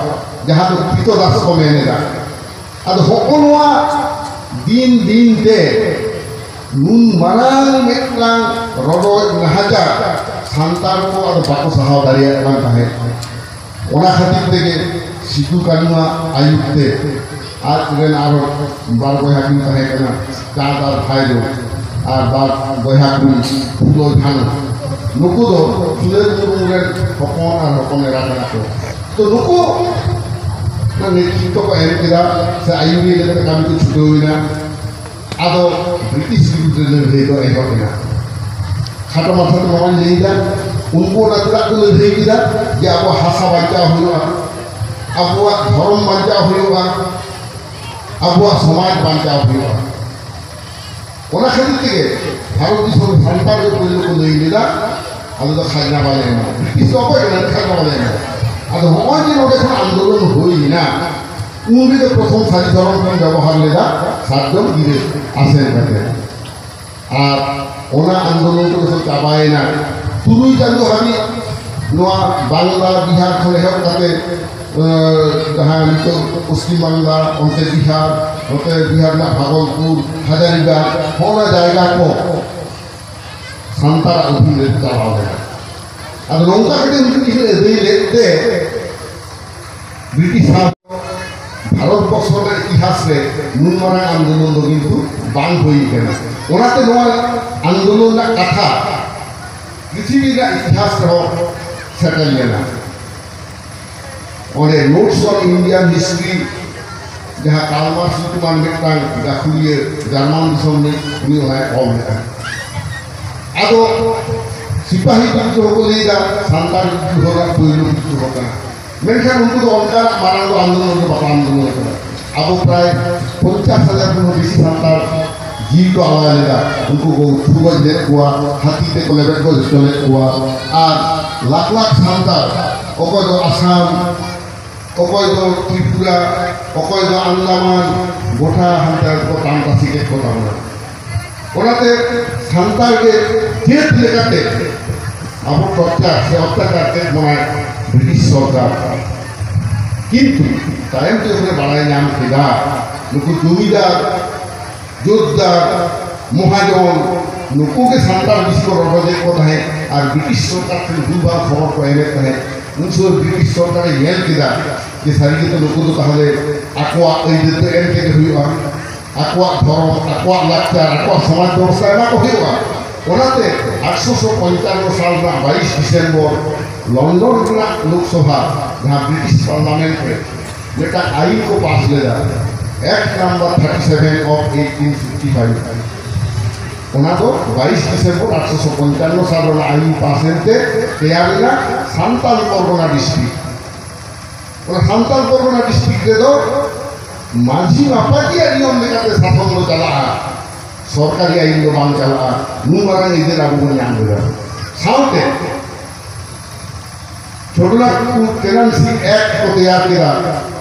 ᱡᱟᱦᱟᱸ ᱫᱚ ᱠᱨᱤᱛᱚ ᱫᱟᱥ ᱠᱚ ᱢᱮᱱ ᱮᱫᱟ᱾ ᱟᱫᱚ ᱦᱚᱸᱜᱼᱚ ᱱᱚᱣᱟ ᱫᱤᱱ ᱫᱤᱱ ᱛᱮ ᱱᱩᱱ ᱢᱟᱨᱟᱝ ᱢᱤᱫᱴᱟᱝ ᱨᱚᱰᱚᱡ ᱱᱟᱦᱟᱪᱟᱨ ᱥᱟᱱᱛᱟᱲ ᱠᱚ ᱟᱫᱚ ᱵᱟᱠᱚ ᱥᱟᱦᱟᱣ ᱫᱟᱲᱮᱭᱟᱜ ᱠᱟᱱ ᱛᱟᱦᱮᱸᱫ᱾ ᱚᱱᱟ ᱠᱷᱟᱹᱛᱤᱨ ᱛᱮᱜᱮ ᱥᱤᱫᱩ ᱠᱟᱹᱱᱩᱣᱟᱜ ᱟᱹᱭᱩᱨ ᱛᱮ ᱟᱡ ᱨᱮᱱ ᱟᱨᱚ ᱵᱟᱨ ᱵᱚᱭᱦᱟ ᱠᱤᱱ ᱛᱟᱦᱮᱸ ᱠᱟᱱᱟ, ᱪᱟᱸᱫᱽ ᱟᱨ ᱵᱷᱟᱭᱨᱳ, ᱟᱨ ᱵᱟᱨ ᱵᱚᱭᱦᱟ ᱠᱩᱲᱤ ᱯᱷᱩᱞᱳ ᱡᱷᱟᱱᱳ, ᱱᱩᱠᱩ ᱫᱚ ᱥᱩᱨᱮᱥ ᱢᱩᱨᱢᱩ ᱨᱮᱱ ᱦᱚᱯᱚᱱ ᱟᱨ ᱦᱚᱯᱚᱱ ᱮᱨᱟ ᱠᱟᱱᱟ ᱠᱚ᱾ ᱛᱚ ᱱᱩᱠᱩ ᱚᱱᱟ ᱱᱮᱛᱨᱤᱛᱵ ᱠᱚ ᱮᱢ ᱠᱮᱫᱟ, ᱥᱮ ᱟᱹᱭᱩᱨᱤᱭᱟᱹ ᱞᱮᱠᱟᱛᱮ ᱠᱟᱹᱢᱤ ᱠᱚ ᱪᱷᱩᱴᱟᱹᱣ ᱮᱱᱟ᱾ ᱟᱫᱚ ᱵᱨᱤᱴᱤᱥ ᱵᱤᱨᱩᱫᱽ ᱨᱮ ᱞᱟᱹᱲᱦᱟᱹᱭ ᱫᱚ ᱮᱦᱚᱵ ᱮᱱᱟ᱾ ᱠᱷᱟᱴᱚ ᱢᱟᱪᱷᱟ ᱛᱮ ᱱᱚᱣᱟᱧ ᱞᱟᱹᱭᱫᱟ, ᱩᱱᱠᱩ ᱚᱱᱟ ᱪᱮᱫᱟᱜ ᱠᱚ ᱞᱟᱹᱲᱦᱟᱹᱭ ᱠᱮᱫᱟ? ᱡᱮ ᱟᱵᱚᱣᱟᱜ ᱦᱟᱥᱟ ᱵᱟᱧᱪᱟᱣ ᱦᱩᱭᱩᱜᱼᱟ, ᱟᱵᱚᱣᱟᱜ ᱫᱷᱚᱨᱚᱢ ᱵᱟᱧᱪᱟᱣ ᱦᱩᱭᱩᱜᱼᱟ, ᱟᱵᱚᱣᱟᱜ ᱥᱚᱢᱟᱡᱽ ᱵᱟᱧᱪᱟᱣ ᱦᱩᱭᱩᱜᱼᱟ᱾ ᱚᱱᱟ ᱠᱷᱟᱹᱛᱤᱨ ᱛᱮᱜᱮ ᱵᱷᱟᱨᱚᱛ ᱫᱤᱥᱚᱢ ᱨᱮ ᱥᱟᱱᱛᱟᱲ ᱜᱮ ᱯᱳᱭᱞᱳ ᱠᱚ ᱞᱟᱹᱭ ᱞᱮᱫᱟ, ᱟᱞᱮ ᱫᱚ ᱠᱷᱟᱡᱽᱱᱟ ᱵᱟᱞᱮ ᱮᱢᱟ᱾ ᱵᱨᱤᱴᱤᱥ ᱫᱚ ᱚᱠᱚᱭ ᱠᱟᱱᱟ ᱠᱷᱟᱡᱽᱱᱟ ᱵᱟᱞᱮ ᱮᱢᱟ? ᱟᱫᱚ ᱦᱚᱸᱜᱼᱚᱭ ᱡᱮ ᱱᱚᱰᱮ ᱠᱷᱚᱱ ᱟᱱᱫᱳᱞᱚᱱ ᱦᱩᱭ ᱮᱱᱟ, ᱩᱱ ᱨᱮᱜᱮ ᱯᱨᱚᱛᱷᱚᱢ ᱥᱟᱹᱨᱤ ᱫᱷᱚᱨᱚᱢ ᱠᱚ ᱵᱮᱵᱚᱦᱟᱨ ᱞᱮᱫᱟ, ᱥᱟᱨᱡᱚᱢ ᱜᱤᱨᱟᱹ ᱟᱥᱮᱱ ᱠᱟᱛᱮ᱾ ᱟᱨ ᱚᱱᱟ ᱟᱱᱫᱳᱞᱚᱱ ᱠᱚ ᱡᱚᱠᱷᱚᱱ ᱪᱟᱵᱟᱭᱮᱱᱟ, ᱛᱩᱨᱩᱭ ᱪᱟᱸᱫᱳ ᱦᱟᱹᱵᱤᱡ ᱱᱚᱣᱟ ᱵᱟᱝᱞᱟ, ᱵᱤᱦᱟᱨ ᱠᱷᱚᱱ ᱮᱦᱚᱵ ᱠᱟᱛᱮ, ᱮᱸ, ᱡᱟᱦᱟᱸ ᱱᱤᱛᱚᱜ ᱯᱚᱥᱪᱤᱢ ᱵᱟᱝᱞᱟ, ᱚᱱᱛᱮ ᱵᱤᱦᱟᱨ, ᱱᱚᱛᱮ ᱵᱤᱦᱟᱨ ᱨᱮᱱᱟᱜ ᱵᱷᱟᱜᱚᱞᱯᱩᱨ, ᱦᱟᱡᱟᱨᱤᱵᱟᱜᱽ, ᱦᱚᱸ ᱚᱱᱟ ᱡᱟᱭᱜᱟ ᱠᱚ ᱥᱟᱱᱛᱟᱲᱟᱜ ᱚᱫᱷᱤᱱ ᱨᱮ ᱪᱟᱞᱟᱣ ᱞᱮᱱᱟ᱾ ᱟᱫᱚ ᱱᱚᱝᱠᱟ ᱠᱟᱛᱮ ᱩᱱᱠᱤᱱ ᱠᱤᱱ ᱟᱹᱫᱟᱹᱭ ᱞᱮᱫ ᱛᱮ ᱵᱨᱤᱴᱤᱥ ᱥᱟᱶ ᱵᱷᱟᱨᱚᱛ ᱵᱚᱨᱥᱚ ᱨᱮᱱᱟᱜ ᱤᱛᱤᱦᱟᱥ ᱨᱮ ᱱᱩᱱ ᱢᱟᱨᱟᱝ ᱟᱱᱫᱳᱞᱚᱱ ᱫᱚ ᱠᱤᱱᱛᱩ ᱵᱟᱝ ᱦᱩᱭ ᱠᱟᱱᱟ᱾ ᱚᱱᱟᱛᱮ ᱱᱚᱣᱟ ᱟᱱᱫᱳᱞᱚᱱ ᱨᱮᱱᱟᱜ ᱠᱟᱛᱷᱟ ᱯᱨᱤᱛᱷᱤᱵᱤ ᱨᱮᱱᱟᱜ ᱤᱛᱤᱦᱟᱥ ᱨᱮᱦᱚᱸ ᱥᱮᱴᱮᱨ ᱞᱮᱱᱟ᱾ ᱚᱸᱰᱮ Notes on Indian History, ᱡᱟᱦᱟᱸ ᱠᱟᱨᱞ ᱢᱟᱨᱠᱥ ᱧᱩᱛᱩᱢᱟᱱ ᱢᱤᱫᱴᱟᱝ ᱜᱟᱹᱠᱷᱩᱲᱤᱭᱟᱹ ᱡᱟᱨᱢᱟᱱ ᱫᱤᱥᱚᱢ ᱨᱤᱱᱤᱡ, ᱩᱱᱤ ᱚᱱᱟᱭ ᱚᱞ ᱞᱮᱫᱟ᱾ ᱟᱫᱚ ᱥᱤᱯᱟᱦᱤ ᱵᱤᱫᱽᱨᱳᱦᱚ ᱠᱚ ᱞᱟᱹᱭᱫᱟ ᱥᱟᱱᱛᱟᱲ ᱵᱤᱫᱽᱨᱳᱦᱚ ᱨᱮᱱᱟᱜ ᱯᱳᱭᱞᱳ ᱵᱤᱫᱽᱨᱳᱦᱚ ᱠᱟᱱᱟ, ᱢᱮᱱᱠᱷᱟᱱ ᱩᱱᱠᱩ ᱫᱚ ᱚᱱᱠᱟᱱᱟᱜ ᱢᱟᱨᱟᱝ ᱫᱚ ᱟᱱᱫᱳᱞᱚᱱ ᱫᱚ ᱵᱟᱠᱚ ᱟᱱᱫᱳᱞᱚᱱ ᱠᱟᱫᱟ᱾ ᱟᱵᱚ ᱯᱨᱟᱭ ᱯᱚᱧᱪᱟᱥ ᱦᱟᱡᱟᱨ ᱠᱷᱚᱱ ᱦᱚᱸ ᱵᱮᱥᱤ ᱥᱟᱱᱛᱟᱲ ᱡᱤᱣᱤ ᱠᱚ ᱟᱞᱟᱭ ᱞᱮᱫᱟ᱾ ᱩᱱᱠᱩ ᱠᱚ ᱩᱛᱩ ᱜᱚᱡ ᱞᱮᱫ ᱠᱚᱣᱟ, ᱦᱟᱹᱛᱤ ᱛᱮᱠᱚ ᱞᱮᱵᱮᱫ ᱜᱚᱡ ᱦᱚᱪᱚ ᱞᱮᱫ ᱠᱚᱣᱟ᱾ ᱟᱨ ᱞᱟᱠᱷ ᱞᱟᱠᱷ ᱥᱟᱱᱛᱟᱲ, ᱚᱠᱚᱭ ᱫᱚ ᱟᱥᱟᱢ, ᱚᱠᱚᱭ ᱫᱚ ᱛᱨᱤᱯᱩᱨᱟ, ᱚᱠᱚᱭ ᱫᱚ ᱟᱱᱫᱟᱢᱟᱱ, ᱜᱚᱴᱟ ᱦᱟᱱᱛᱮ ᱠᱚ ᱛᱟᱢ ᱛᱟᱥᱤ ᱠᱮᱫ ᱠᱚ ᱛᱟᱵᱚᱱᱟ᱾ ᱚᱱᱟᱛᱮ ᱥᱟᱱᱛᱟᱲ ᱜᱮ ᱪᱮᱫ ᱞᱮᱠᱟᱛᱮ ᱟᱵᱚ ᱴᱚᱨᱪᱟᱨ ᱥᱮ ᱚᱛᱛᱟᱪᱟᱨ ᱠᱮᱫ ᱵᱚᱱᱟᱭ ᱵᱨᱤᱴᱤᱥ ᱥᱚᱨᱠᱟᱨ᱾ ᱠᱤᱱᱛᱩ ᱛᱟᱭᱚᱢ ᱛᱮ ᱡᱚᱠᱷᱚᱱᱮ ᱵᱟᱲᱟᱭ ᱧᱟᱢ ᱠᱮᱫᱟ, ᱱᱩᱠᱩ ᱡᱚᱢᱤᱫᱟᱨ, ᱡᱳᱛᱫᱟᱨ, ᱢᱚᱦᱟᱡᱚᱱ, ᱱᱩᱠᱩ ᱜᱮ ᱥᱟᱱᱛᱟᱲ ᱵᱤᱥ ᱠᱚ ᱨᱚᱰᱚᱡᱮᱫ ᱠᱚ ᱛᱟᱦᱮᱸᱫ ᱟᱨ ᱵᱨᱤᱴᱤᱥ ᱥᱚᱨᱠᱟᱨ ᱴᱷᱮᱱ ᱵᱷᱩᱞ ᱵᱷᱟᱞ ᱠᱷᱚᱵᱚᱨ ᱠᱚ ᱮᱢᱮᱫ ᱛᱟᱦᱮᱸᱫ᱾ ᱩᱱ ᱥᱚᱢᱚᱭ ᱵᱨᱤᱴᱤᱥ ᱥᱚᱨᱠᱟᱨᱮ ᱧᱮᱞ ᱠᱮᱫᱟ ᱡᱮ ᱥᱟᱹᱨᱤ ᱜᱮᱛᱚ ᱱᱩᱠᱩ ᱫᱚ ᱛᱟᱦᱚᱞᱮ ᱟᱠᱚᱣᱟᱜ ᱟᱹᱭᱫᱟᱹᱨ ᱫᱚ ᱮᱢ ᱛᱮᱜᱮ ᱦᱩᱭᱩᱜᱼᱟ, ᱟᱠᱚᱣᱟᱜ ᱫᱷᱚᱨᱚᱢ, ᱟᱠᱚᱣᱟᱜ ᱞᱟᱠᱪᱟᱨ, ᱟᱠᱚᱣᱟᱜ ᱥᱚᱢᱟᱡᱽ ᱵᱮᱵᱚᱥᱛᱷᱟ ᱮᱢᱟ ᱠᱚ ᱦᱩᱭᱩᱜᱼᱟ᱾ ᱚᱱᱟᱛᱮ ᱟᱴᱷᱨᱚᱥᱚ ᱯᱚᱧᱪᱟᱱᱱᱚ ᱥᱟᱞ ᱨᱮᱱᱟᱜ ᱵᱟᱭᱤᱥ ᱰᱤᱥᱮᱢᱵᱚᱨ ᱞᱚᱱᱰᱚᱱ ᱨᱮᱱᱟᱜ ᱞᱳᱠᱥᱚᱵᱷᱟ, ᱡᱟᱦᱟᱸ ᱵᱨᱤᱴᱤᱥ ᱯᱟᱨᱞᱟᱢᱮᱱᱴ ᱨᱮ ᱢᱤᱫᱴᱟᱝ ᱟᱭᱤᱱ ᱠᱚ ᱯᱟᱥ ᱞᱮᱫᱟ, Act number thirty seven of eighteen fifty five. ᱚᱱᱟ ᱫᱚ ᱵᱟᱭᱤᱥ ᱰᱤᱥᱮᱢᱵᱚᱨ ᱟᱴᱷᱨᱚᱥᱚ ᱯᱚᱧᱪᱟᱱᱱᱚ ᱥᱟᱞ ᱨᱮᱱᱟᱜ ᱟᱭᱤᱱ ᱯᱟᱥ ᱮᱱᱛᱮ ᱛᱮᱭᱟᱨ ᱮᱱᱟ ᱥᱟᱱᱛᱟᱞ ᱯᱚᱨᱜᱚᱱᱟ ᱰᱤᱥᱴᱨᱤᱠᱴ᱾ ᱚᱱᱟ ᱥᱟᱱᱛᱟᱞ ᱯᱚᱨᱜᱚᱱᱟ ᱰᱤᱥᱴᱨᱤᱠᱴ ᱨᱮᱫᱚ ᱢᱟᱹᱡᱷᱤ ᱢᱟᱯᱟᱡᱤᱭᱟᱜ ᱱᱤᱭᱚᱢ ᱞᱮᱠᱟᱛᱮ ᱥᱟᱥᱚᱱ ᱫᱚ ᱪᱟᱞᱟᱜᱼᱟ, ᱥᱚᱨᱠᱟᱨᱤ ᱟᱭᱤᱱ ᱫᱚ ᱵᱟᱝ ᱪᱟᱞᱟᱜᱼᱟ᱾ ᱱᱩᱱ ᱢᱟᱨᱟᱝ ᱟᱹᱭᱫᱟᱹᱨ ᱟᱵᱚ ᱵᱚᱱ ᱧᱟᱢ ᱞᱮᱫᱟ᱾ ᱥᱟᱶᱛᱮ ᱪᱷᱳᱴᱳᱱᱟᱜᱽᱯᱩᱨ ᱴᱮᱱᱟᱱᱥᱤ ᱮᱠᱴ ᱠᱚ ᱛᱮᱭᱟᱨ ᱠᱮᱫᱟ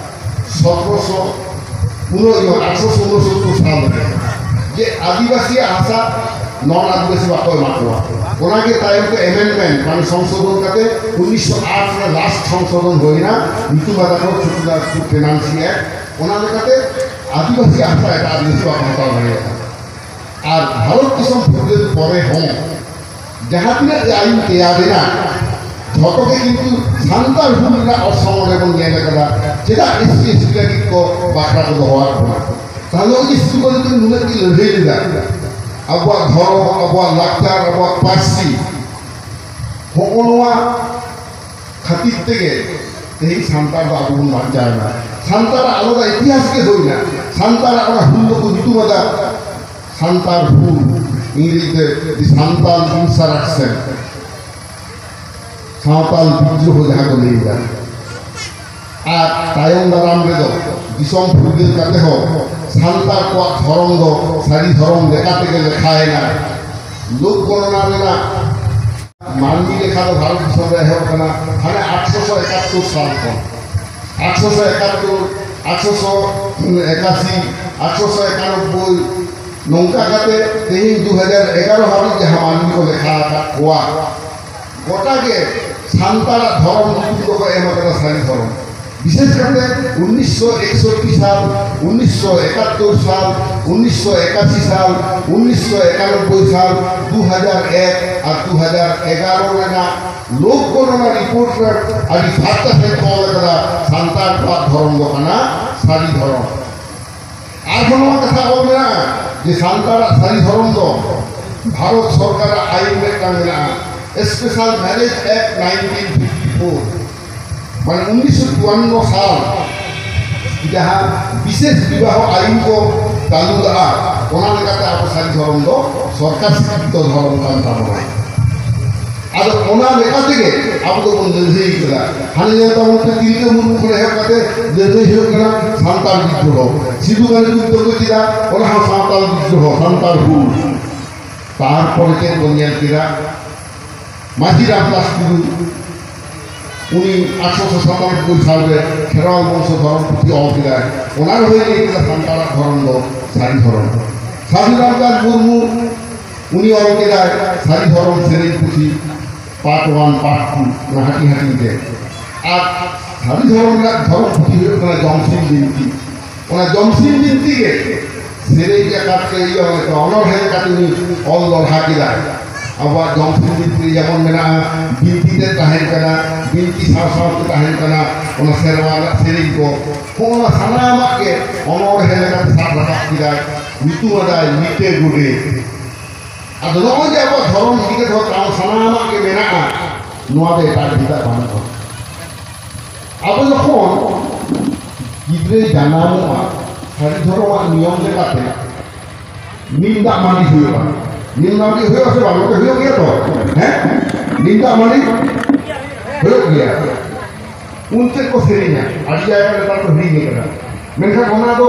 ᱥᱚᱛᱨᱚᱥᱚ ᱩᱱᱟᱹᱜ ᱟᱴᱷᱨᱚᱥᱚ ᱩᱱᱚᱥᱚᱛᱛᱚᱨ ᱥᱟᱞ ᱨᱮ, ᱡᱮ ᱟᱹᱫᱤᱵᱟᱹᱥᱤᱭᱟᱜ ᱦᱟᱥᱟ ᱱᱚᱱ ᱟᱹᱫᱤᱵᱟᱹᱥᱤ ᱵᱟᱠᱚ ᱮᱢᱟ ᱠᱚᱣᱟ᱾ ᱚᱱᱟᱜᱮ ᱛᱟᱭᱚᱢ ᱛᱮ ᱮᱢᱮᱱᱰᱢᱮᱱᱴ, ᱢᱟᱱᱮ ᱥᱚᱝᱥᱳᱫᱷᱚᱱ ᱠᱟᱛᱮ ᱩᱱᱤᱥᱥᱚ ᱟᱴ ᱨᱮ ᱞᱟᱥᱴ ᱥᱚᱝᱥᱳᱫᱷᱚᱱ ᱦᱩᱭᱱᱟ, ᱧᱩᱛᱩᱢ ᱟᱫᱟ ᱠᱚ ᱪᱷᱳᱴᱳᱱᱟᱜᱽᱯᱩᱨ ᱴᱮᱱᱟᱱᱥᱤ ᱮᱠᱴ᱾ ᱚᱱᱟ ᱞᱮᱠᱟᱛᱮ ᱟᱹᱫᱤᱵᱟᱹᱥᱤ ᱦᱟᱥᱟ ᱮᱴᱟᱜ ᱟᱹᱫᱤᱵᱟᱹᱥᱤ ᱵᱟᱠᱚ ᱦᱟᱛᱟᱣ ᱫᱟᱲᱮᱭᱟᱜᱼᱟ᱾ ᱟᱨ ᱵᱷᱟᱨᱚᱛ ᱫᱤᱥᱚᱢ ᱯᱷᱩᱨᱜᱟᱹᱞ ᱯᱚᱨᱮ ᱦᱚᱸ ᱡᱟᱦᱟᱸ ᱛᱤᱱᱟᱹᱜ ᱜᱮ ᱟᱭᱤᱱ ᱛᱮᱭᱟᱨ ᱮᱱᱟ, ᱡᱷᱚᱛᱚ ᱜᱮ ᱠᱤᱱᱛᱩ ᱥᱟᱱᱛᱟᱲ ᱦᱩᱞ ᱨᱮᱱᱟᱜ ᱚᱨᱥᱚᱝ ᱨᱮᱵᱚᱱ ᱧᱮᱞ ᱟᱠᱟᱫᱟ᱾ ᱪᱮᱫᱟᱜ ᱮᱥ ᱥᱤ ᱮᱥ ᱴᱤ ᱞᱟᱹᱜᱤᱫ ᱠᱚ ᱵᱟᱠᱷᱨᱟ ᱠᱚ ᱫᱚᱦᱚᱣᱟᱫ ᱵᱚᱱᱟ? ᱛᱟᱦᱞᱮ ᱩᱱᱤ ᱥᱤᱫᱩ ᱠᱟᱹᱱᱦᱩ ᱠᱤᱱ ᱱᱩᱱᱟᱹᱜ ᱠᱤᱱ ᱞᱟᱹᱲᱦᱟᱹᱭ ᱞᱮᱫᱟ, ᱟᱵᱚᱣᱟᱜ ᱫᱷᱚᱨᱚᱢ, ᱟᱵᱚᱣᱟᱜ ᱞᱟᱠᱪᱟᱨ, ᱟᱵᱚᱣᱟᱜ ᱯᱟᱹᱨᱥᱤ, ᱦᱚᱸᱜᱼᱚ ᱱᱚᱣᱟ ᱠᱷᱟᱹᱛᱤᱨ ᱛᱮᱜᱮ ᱛᱮᱦᱮᱧ ᱥᱟᱱᱛᱟᱲ ᱫᱚ ᱟᱵᱚ ᱵᱚᱱ ᱵᱟᱧᱪᱟᱣ ᱮᱱᱟ᱾ ᱥᱟᱱᱛᱟᱲᱟᱜ ᱟᱞᱟᱫᱟ ᱤᱛᱤᱦᱟᱥ ᱜᱮ ᱦᱩᱭᱱᱟ᱾ ᱥᱟᱱᱛᱟᱲᱟᱜ ᱚᱱᱟ ᱦᱩᱞ ᱫᱚᱠᱚ ᱧᱩᱛᱩᱢ ᱟᱫᱟ ᱥᱟᱱᱛᱟᱲ ᱦᱩᱞ, ᱤᱝᱨᱮᱡᱤ ᱛᱮ the Santal Insurrection, ᱥᱟᱶᱛᱟᱞ ᱵᱤᱫᱽᱨᱳᱦᱚ ᱡᱟᱦᱟᱸ ᱠᱚ ᱞᱟᱹᱭ ᱮᱫᱟ᱾ ᱟᱨ ᱛᱟᱭᱚᱢ ᱫᱟᱨᱟᱢ ᱨᱮᱫᱚ ᱫᱤᱥᱚᱢ ᱯᱷᱩᱨᱜᱟᱹᱞ ᱠᱟᱛᱮ ᱦᱚᱸ ᱥᱟᱱᱛᱟᱲ ᱠᱚᱣᱟᱜ ᱫᱷᱚᱨᱚᱢ ᱫᱚ ᱥᱟᱹᱨᱤ ᱫᱷᱚᱨᱚᱢ ᱞᱮᱠᱟ ᱛᱮᱜᱮ ᱞᱮᱠᱷᱟᱭᱮᱱᱟ᱾ ᱞᱳᱠ ᱜᱚᱱᱚᱱᱟ ᱨᱮᱱᱟᱜ ᱢᱟᱹᱱᱢᱤ ᱞᱮᱠᱷᱟ ᱫᱚ ᱵᱷᱟᱨᱚᱛ ᱫᱤᱥᱚᱢ ᱨᱮ ᱮᱦᱚᱵ ᱠᱟᱱᱟ ᱦᱟᱱᱮ ᱟᱴᱷᱨᱚᱥᱚ ᱮᱠᱟᱛᱛᱳᱨ ᱥᱟᱞ ᱠᱷᱚᱱ᱾ ᱟᱴᱷᱨᱚᱥᱚ ᱮᱠᱟᱛᱛᱳᱨ, ᱟᱴᱷᱨᱚᱥᱚ ᱮᱠᱟᱥᱤ, ᱟᱴᱷᱨᱚᱥᱚ ᱮᱠᱟᱱᱚᱵᱵᱳᱭ, ᱱᱚᱝᱠᱟ ᱠᱟᱛᱮ ᱛᱮᱦᱮᱧ ᱫᱩ ᱦᱟᱡᱟᱨ ᱮᱜᱟᱨᱚ ᱦᱟᱹᱵᱤᱡ ᱡᱟᱦᱟᱸ ᱢᱟᱹᱱᱢᱤ ᱠᱚ ᱞᱮᱠᱷᱟ ᱟᱠᱟᱫ ᱠᱚᱣᱟ, ᱜᱚᱴᱟ ᱜᱮ ᱥᱟᱱᱛᱟᱲᱟᱜ ᱫᱷᱚᱨᱚᱢ ᱧᱩᱛᱩᱢ ᱫᱚᱠᱚ ᱮᱢ ᱟᱠᱟᱫᱟ ᱥᱟᱹᱨᱤ ᱫᱷᱚᱨᱚᱢ᱾ ᱵᱤᱥᱮᱥ ᱠᱟᱛᱮ ᱩᱱᱤᱥᱥᱚ ᱮᱠᱥᱚᱴᱴᱤ ᱥᱟᱞ, ᱩᱱᱤᱥᱥᱚ ᱮᱠᱟᱛᱛᱳᱨ ᱥᱟᱞ, ᱩᱱᱤᱥᱥᱚ ᱮᱠᱟᱥᱤ ᱥᱟᱞ, ᱩᱱᱤᱥᱥᱚ ᱮᱠᱟᱱᱚᱵᱵᱳᱭ ᱥᱟᱞ, ᱫᱩ ᱦᱟᱡᱟᱨ ᱮᱠ ᱟᱨ ᱫᱩ ᱦᱟᱡᱟᱨ ᱮᱜᱟᱨᱚ ᱨᱮᱱᱟᱜ ᱞᱳᱠ ᱜᱚᱱᱚᱱᱟ ᱨᱤᱯᱳᱨᱴ ᱨᱮ ᱟᱹᱰᱤ ᱯᱷᱟᱨᱪᱟ ᱥᱟᱹᱦᱤᱡ ᱠᱚ ᱚᱞ ᱟᱠᱟᱫᱟ, ᱥᱟᱱᱛᱟᱲ ᱠᱚᱣᱟᱜ ᱫᱷᱚᱨᱚᱢ ᱫᱚ ᱠᱟᱱᱟ ᱥᱟᱹᱨᱤ ᱫᱷᱚᱨᱚᱢ᱾ ᱟᱨᱦᱚᱸ ᱱᱚᱣᱟ ᱠᱟᱛᱷᱟ ᱚᱞ ᱢᱮᱱᱟᱜᱼᱟ ᱡᱮ ᱥᱟᱱᱛᱟᱲᱟᱜ ᱥᱟᱹᱨᱤ ᱫᱷᱚᱨᱚᱢ ᱫᱚ ᱵᱷᱟᱨᱚᱛ ᱥᱚᱨᱠᱟᱨᱟᱜ ᱟᱭᱤᱱ ᱢᱤᱫᱴᱟᱝ ᱢᱮᱱᱟᱜᱼᱟ, Special Marriage Act nineteen fifty four, ᱢᱟᱱᱮ ᱩᱱᱤᱥᱥᱚ ᱪᱩᱣᱟᱱᱱᱚ ᱥᱟᱞ ᱡᱟᱦᱟᱸ ᱵᱤᱥᱮᱥ ᱵᱤᱵᱟᱦᱚ ᱟᱭᱤᱱ ᱠᱚ ᱪᱟᱹᱞᱩ ᱞᱟᱜᱼᱟ, ᱚᱱᱟ ᱞᱮᱠᱟᱛᱮ ᱟᱵᱚ ᱥᱟᱹᱨᱤ ᱫᱷᱚᱨᱚᱢ ᱫᱚ ᱥᱚᱨᱠᱟᱨ ᱥᱤᱠᱠᱷᱤᱛᱚ ᱫᱷᱚᱨᱚᱢ ᱠᱟᱱ ᱛᱟᱵᱚᱱᱟ᱾ ᱟᱫᱚ ᱚᱱᱟ ᱞᱮᱠᱟ ᱛᱮᱜᱮ ᱟᱵᱚ ᱫᱚᱵᱚᱱ ᱞᱟᱹᱲᱦᱟᱹᱭ ᱠᱟᱫᱟ᱾ ᱦᱟᱱᱮ ᱧᱮᱞ ᱛᱟᱵᱚᱱ ᱯᱮ, ᱛᱤᱞᱠᱟᱹ ᱢᱩᱨᱢᱩ ᱠᱷᱚᱱ ᱮᱦᱚᱵ ᱠᱟᱛᱮ ᱞᱟᱹᱲᱦᱟᱹᱭ ᱦᱩᱭᱩᱜ ᱠᱟᱱᱟ ᱥᱟᱱᱛᱟᱲ ᱵᱤᱫᱽᱫᱨᱳᱦᱚ᱾ ᱥᱤᱫᱩ ᱠᱟᱹᱱᱦᱩ ᱠᱤᱱ ᱛᱚᱜᱚᱡ ᱠᱮᱫᱟ, ᱚᱱᱟ ᱦᱚᱸ ᱥᱟᱱᱛᱟᱲ ᱵᱤᱫᱽᱫᱨᱳᱦᱚ, ᱥᱟᱱᱛᱟᱲ ᱦᱩᱞ᱾ ᱛᱟᱨᱯᱚᱨᱮ ᱪᱮᱫ ᱵᱚᱱ ᱧᱮᱞ ᱠᱮᱫᱟ? ᱢᱟᱹᱡᱷᱤ ᱨᱟᱢᱫᱟᱥ ᱴᱩᱰᱩ, ᱩᱱᱤ ᱟᱴᱷᱨᱚᱥᱚ ᱥᱟᱛᱟᱱᱚᱵᱵᱳᱭ ᱥᱟᱞᱨᱮ ᱠᱷᱮᱨᱣᱟᱞ ᱵᱚᱝᱥᱚ ᱫᱷᱚᱨᱚᱢ ᱯᱩᱛᱷᱤ ᱚᱞ ᱠᱮᱫᱟᱭ᱾ ᱚᱱᱟ ᱨᱮᱦᱚᱸᱭ ᱞᱟᱹᱭ ᱠᱮᱫᱟ ᱥᱟᱱᱛᱟᱲᱟᱜ ᱫᱷᱚᱨᱚᱢ ᱫᱚ ᱥᱟᱹᱨᱤ ᱫᱷᱚᱨᱚᱢ᱾ ᱥᱟᱹᱫᱷᱩ ᱨᱟᱢᱪᱟᱸᱫᱽ ᱢᱩᱨᱢᱩ, ᱩᱱᱤ ᱚᱞ ᱠᱮᱫᱟᱭ ᱥᱟᱹᱨᱤ ᱫᱷᱚᱨᱚᱢ ᱥᱮᱨᱮᱧ ᱯᱩᱛᱷᱤ, part one, part two, ᱚᱱᱟ ᱦᱟᱹᱴᱤᱧ ᱦᱟᱹᱴᱤᱧ ᱛᱮ᱾ ᱟᱨ ᱥᱟᱹᱨᱤ ᱫᱷᱚᱨᱚᱢ ᱨᱮᱱᱟᱜ ᱫᱷᱚᱨᱚᱢ ᱯᱩᱛᱷᱤ ᱦᱩᱭᱩᱜ ᱠᱟᱱᱟ ᱡᱚᱢᱥᱤᱢ ᱵᱤᱱᱛᱤ᱾ ᱚᱱᱟ ᱡᱚᱢᱥᱤᱢ ᱵᱤᱱᱛᱤ ᱜᱮ ᱥᱮᱨᱮᱧ ᱟᱠᱟᱫ ᱛᱮ, ᱤᱭᱟᱹ, ᱚᱱᱚᱬᱦᱮ ᱞᱮᱠᱟᱛᱮ ᱩᱱᱤ ᱚᱞ ᱫᱚᱦᱲᱟ ᱠᱮᱫᱟᱭ᱾ ᱟᱵᱚᱣᱟᱜ ᱡᱚᱢᱥᱤᱢ ᱵᱤᱱᱛᱤ ᱨᱮ ᱡᱮᱢᱚᱱ ᱢᱮᱱᱟᱜᱼᱟ, ᱵᱤᱱᱛᱤ ᱛᱮ ᱛᱟᱦᱮᱱ ᱠᱟᱱᱟ, ᱵᱤᱱᱛᱤ ᱥᱟᱶ ᱥᱟᱶᱛᱮ ᱛᱟᱦᱮᱱ ᱠᱟᱱᱟ ᱚᱱᱟ ᱥᱮᱨᱣᱟ ᱨᱮᱱᱟᱜ ᱥᱮᱨᱮᱧ ᱠᱚ᱾ ᱦᱚᱸᱜᱼᱚ ᱱᱟ ᱥᱟᱱᱟᱢᱟᱜ ᱜᱮ ᱚᱱᱚᱬᱦᱮ ᱞᱮᱠᱟᱛᱮ ᱥᱟᱵ ᱨᱟᱠᱟᱵ ᱠᱮᱫᱟᱭ, ᱧᱩᱛᱩᱢ ᱟᱫᱟᱭ ᱞᱤᱴᱟᱹ ᱜᱳᱰᱮᱛ᱾ ᱟᱫᱚ ᱱᱚᱜᱼᱚᱭ ᱡᱮ ᱟᱵᱚᱣᱟᱜ ᱫᱷᱚᱨᱚᱢ ᱤᱫᱤ ᱠᱟᱛᱮ ᱦᱚᱸ ᱥᱟᱱᱟᱢᱟᱜ ᱜᱮ ᱢᱮᱱᱟᱜᱼᱟ, ᱱᱚᱣᱟ ᱫᱚ ᱮᱴᱟᱜ ᱪᱮᱫᱟᱜ ᱵᱟᱹᱱᱩᱜᱼᱟ? ᱟᱵᱚ ᱡᱚᱠᱷᱚᱱ ᱜᱤᱫᱽᱨᱟᱹᱭ ᱡᱟᱱᱟᱢᱚᱜᱼᱟ, ᱥᱟᱹᱨᱤ ᱫᱷᱚᱨᱚᱢᱟᱜ ᱱᱤᱭᱚᱢ ᱞᱮᱠᱟᱛᱮ ᱱᱤᱢ ᱫᱟᱜ ᱢᱟᱹᱰᱤ ᱦᱩᱭᱩᱜᱼᱟ᱾ ᱱᱤᱢ ᱢᱟᱹᱰᱤ ᱦᱩᱭᱩᱜᱼᱟ ᱥᱮ ᱵᱟᱝ? ᱜᱚᱢᱠᱮ, ᱦᱩᱭᱩᱜ ᱜᱮᱭᱟ ᱛᱚ? ᱦᱮᱸ? ᱱᱤᱢ ᱫᱟᱜ ᱢᱟᱹᱰᱤ ᱦᱩᱭᱩᱜ ᱜᱮᱭᱟ᱾ ᱩᱱ ᱪᱮᱫ ᱠᱚ ᱥᱮᱨᱮᱧᱟ? ᱟᱹᱰᱤ ᱡᱟᱭᱜᱟ ᱨᱮ ᱱᱮᱛᱟᱨ ᱠᱚ ᱦᱤᱲᱤᱧ ᱟᱠᱟᱫᱟ᱾ ᱢᱮᱱᱠᱷᱟᱱ ᱚᱱᱟ ᱫᱚ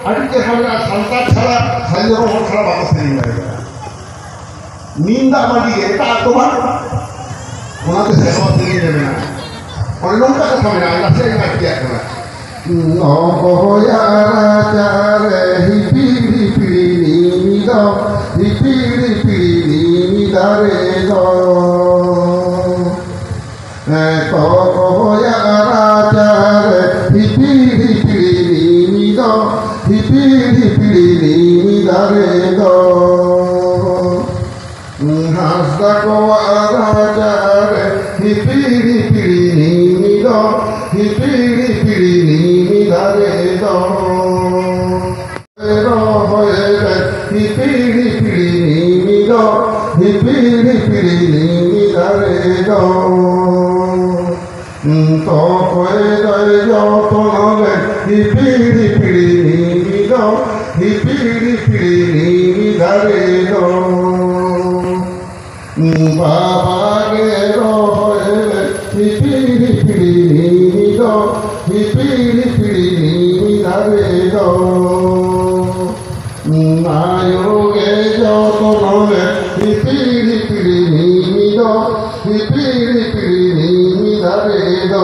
ᱟᱹᱰᱤ ᱪᱮᱦᱨᱟ ᱢᱮᱱᱟᱜᱼᱟ, ᱥᱟᱱᱛᱟᱲ ᱪᱷᱟᱲᱟ, ᱥᱟᱹᱨᱤ ᱫᱷᱚᱨᱚᱢ ᱦᱚᱲ ᱪᱷᱟᱲᱟ ᱵᱟᱠᱚ ᱥᱮᱨᱮᱧ ᱫᱟᱲᱮᱭᱟᱜᱼᱟ᱾ ᱱᱤᱢ ᱫᱟᱜ ᱢᱟᱹᱰᱤ ᱜᱮ, ᱮᱴᱟᱜ ᱫᱚ ᱵᱟᱝ᱾ ᱚᱱᱟᱛᱮ ᱥᱮᱨᱣᱟ ᱥᱮᱨᱮᱧ ᱨᱮ ᱢᱮᱱᱟᱜᱼᱟ᱾ ᱚᱱᱮ ᱱᱚᱝᱠᱟ ᱠᱟᱛᱷᱟ ᱢᱮᱱᱟᱜᱼᱟ, ᱱᱟᱥᱮᱭᱟᱜ ᱤᱧ ᱟᱹᱲᱛᱤᱭᱟᱜ ᱠᱟᱱᱟ᱾ ᱚᱠᱚᱭᱟᱜ ᱨᱟᱪᱟᱨᱮ ᱦᱤᱯᱤᱲ ᱦᱤᱯᱤᱲ ᱱᱤᱢ ᱫᱚ, ᱦᱤᱯᱤᱲ ᱦᱤᱯᱤᱲ ᱱᱤᱢ ᱫᱟᱨᱮ ᱫᱚ᱾ ᱚᱠᱚᱭᱟᱜ ᱨᱟᱪᱟᱨᱮ ᱦᱤᱯᱤᱲ ᱦᱤᱯᱤᱲ ᱱᱤᱢ ᱫᱚ, ᱦᱤᱯᱤᱲ ᱦᱤᱯᱤᱲ ᱱᱤᱢ ᱫᱟᱨᱮ ᱫᱚ᱾ ᱦᱟᱸᱥᱫᱟ ᱠᱚᱣᱟᱜ ᱨᱟᱪᱟᱨᱮ ᱨᱚᱦᱚᱭ ᱨᱮ ᱦᱤᱯᱤᱲ ᱦᱤᱯᱤᱲ ᱱᱤᱢᱤ ᱫᱚ, ᱦᱤᱯᱤᱲ ᱦᱤᱯᱤᱲ ᱱᱤᱢᱤ ᱫᱟᱨᱮ ᱫᱚ᱾ ᱛᱚᱠᱚᱭ ᱫᱚᱭ ᱡᱚᱛᱚᱱ ᱞᱮ ᱦᱤᱯᱤᱲ ᱦᱤᱯᱤᱲ ᱱᱤᱢᱤ ᱫᱚ, ᱦᱤᱯᱤᱲ ᱦᱤᱯᱤᱲ ᱱᱤᱢᱤ ᱫᱟᱨᱮ ᱫᱚ᱾ ᱵᱟᱵᱟ ᱜᱮ ᱨᱚᱦᱚᱭ ᱞᱮ ᱦᱤᱯᱤᱲ ᱦᱤᱯᱤᱲ ᱱᱤᱢᱤ ᱫᱚ, ᱦᱤᱯᱤᱲ ᱦᱤᱯᱤᱲ ᱱᱤᱢᱤ ᱫᱟᱨᱮ ᱫᱚ᱾ ᱟᱭᱳ ᱜᱮ ᱡᱚᱛᱚᱱ ᱞᱮ ᱦᱤᱯᱤᱲ ᱦᱤᱯᱤᱲ ᱱᱤᱢᱤ ᱫᱚ, ᱦᱤᱯᱤᱲ ᱦᱤᱯᱤᱲ ᱱᱤᱢᱤ ᱫᱟᱨᱮ ᱫᱚ᱾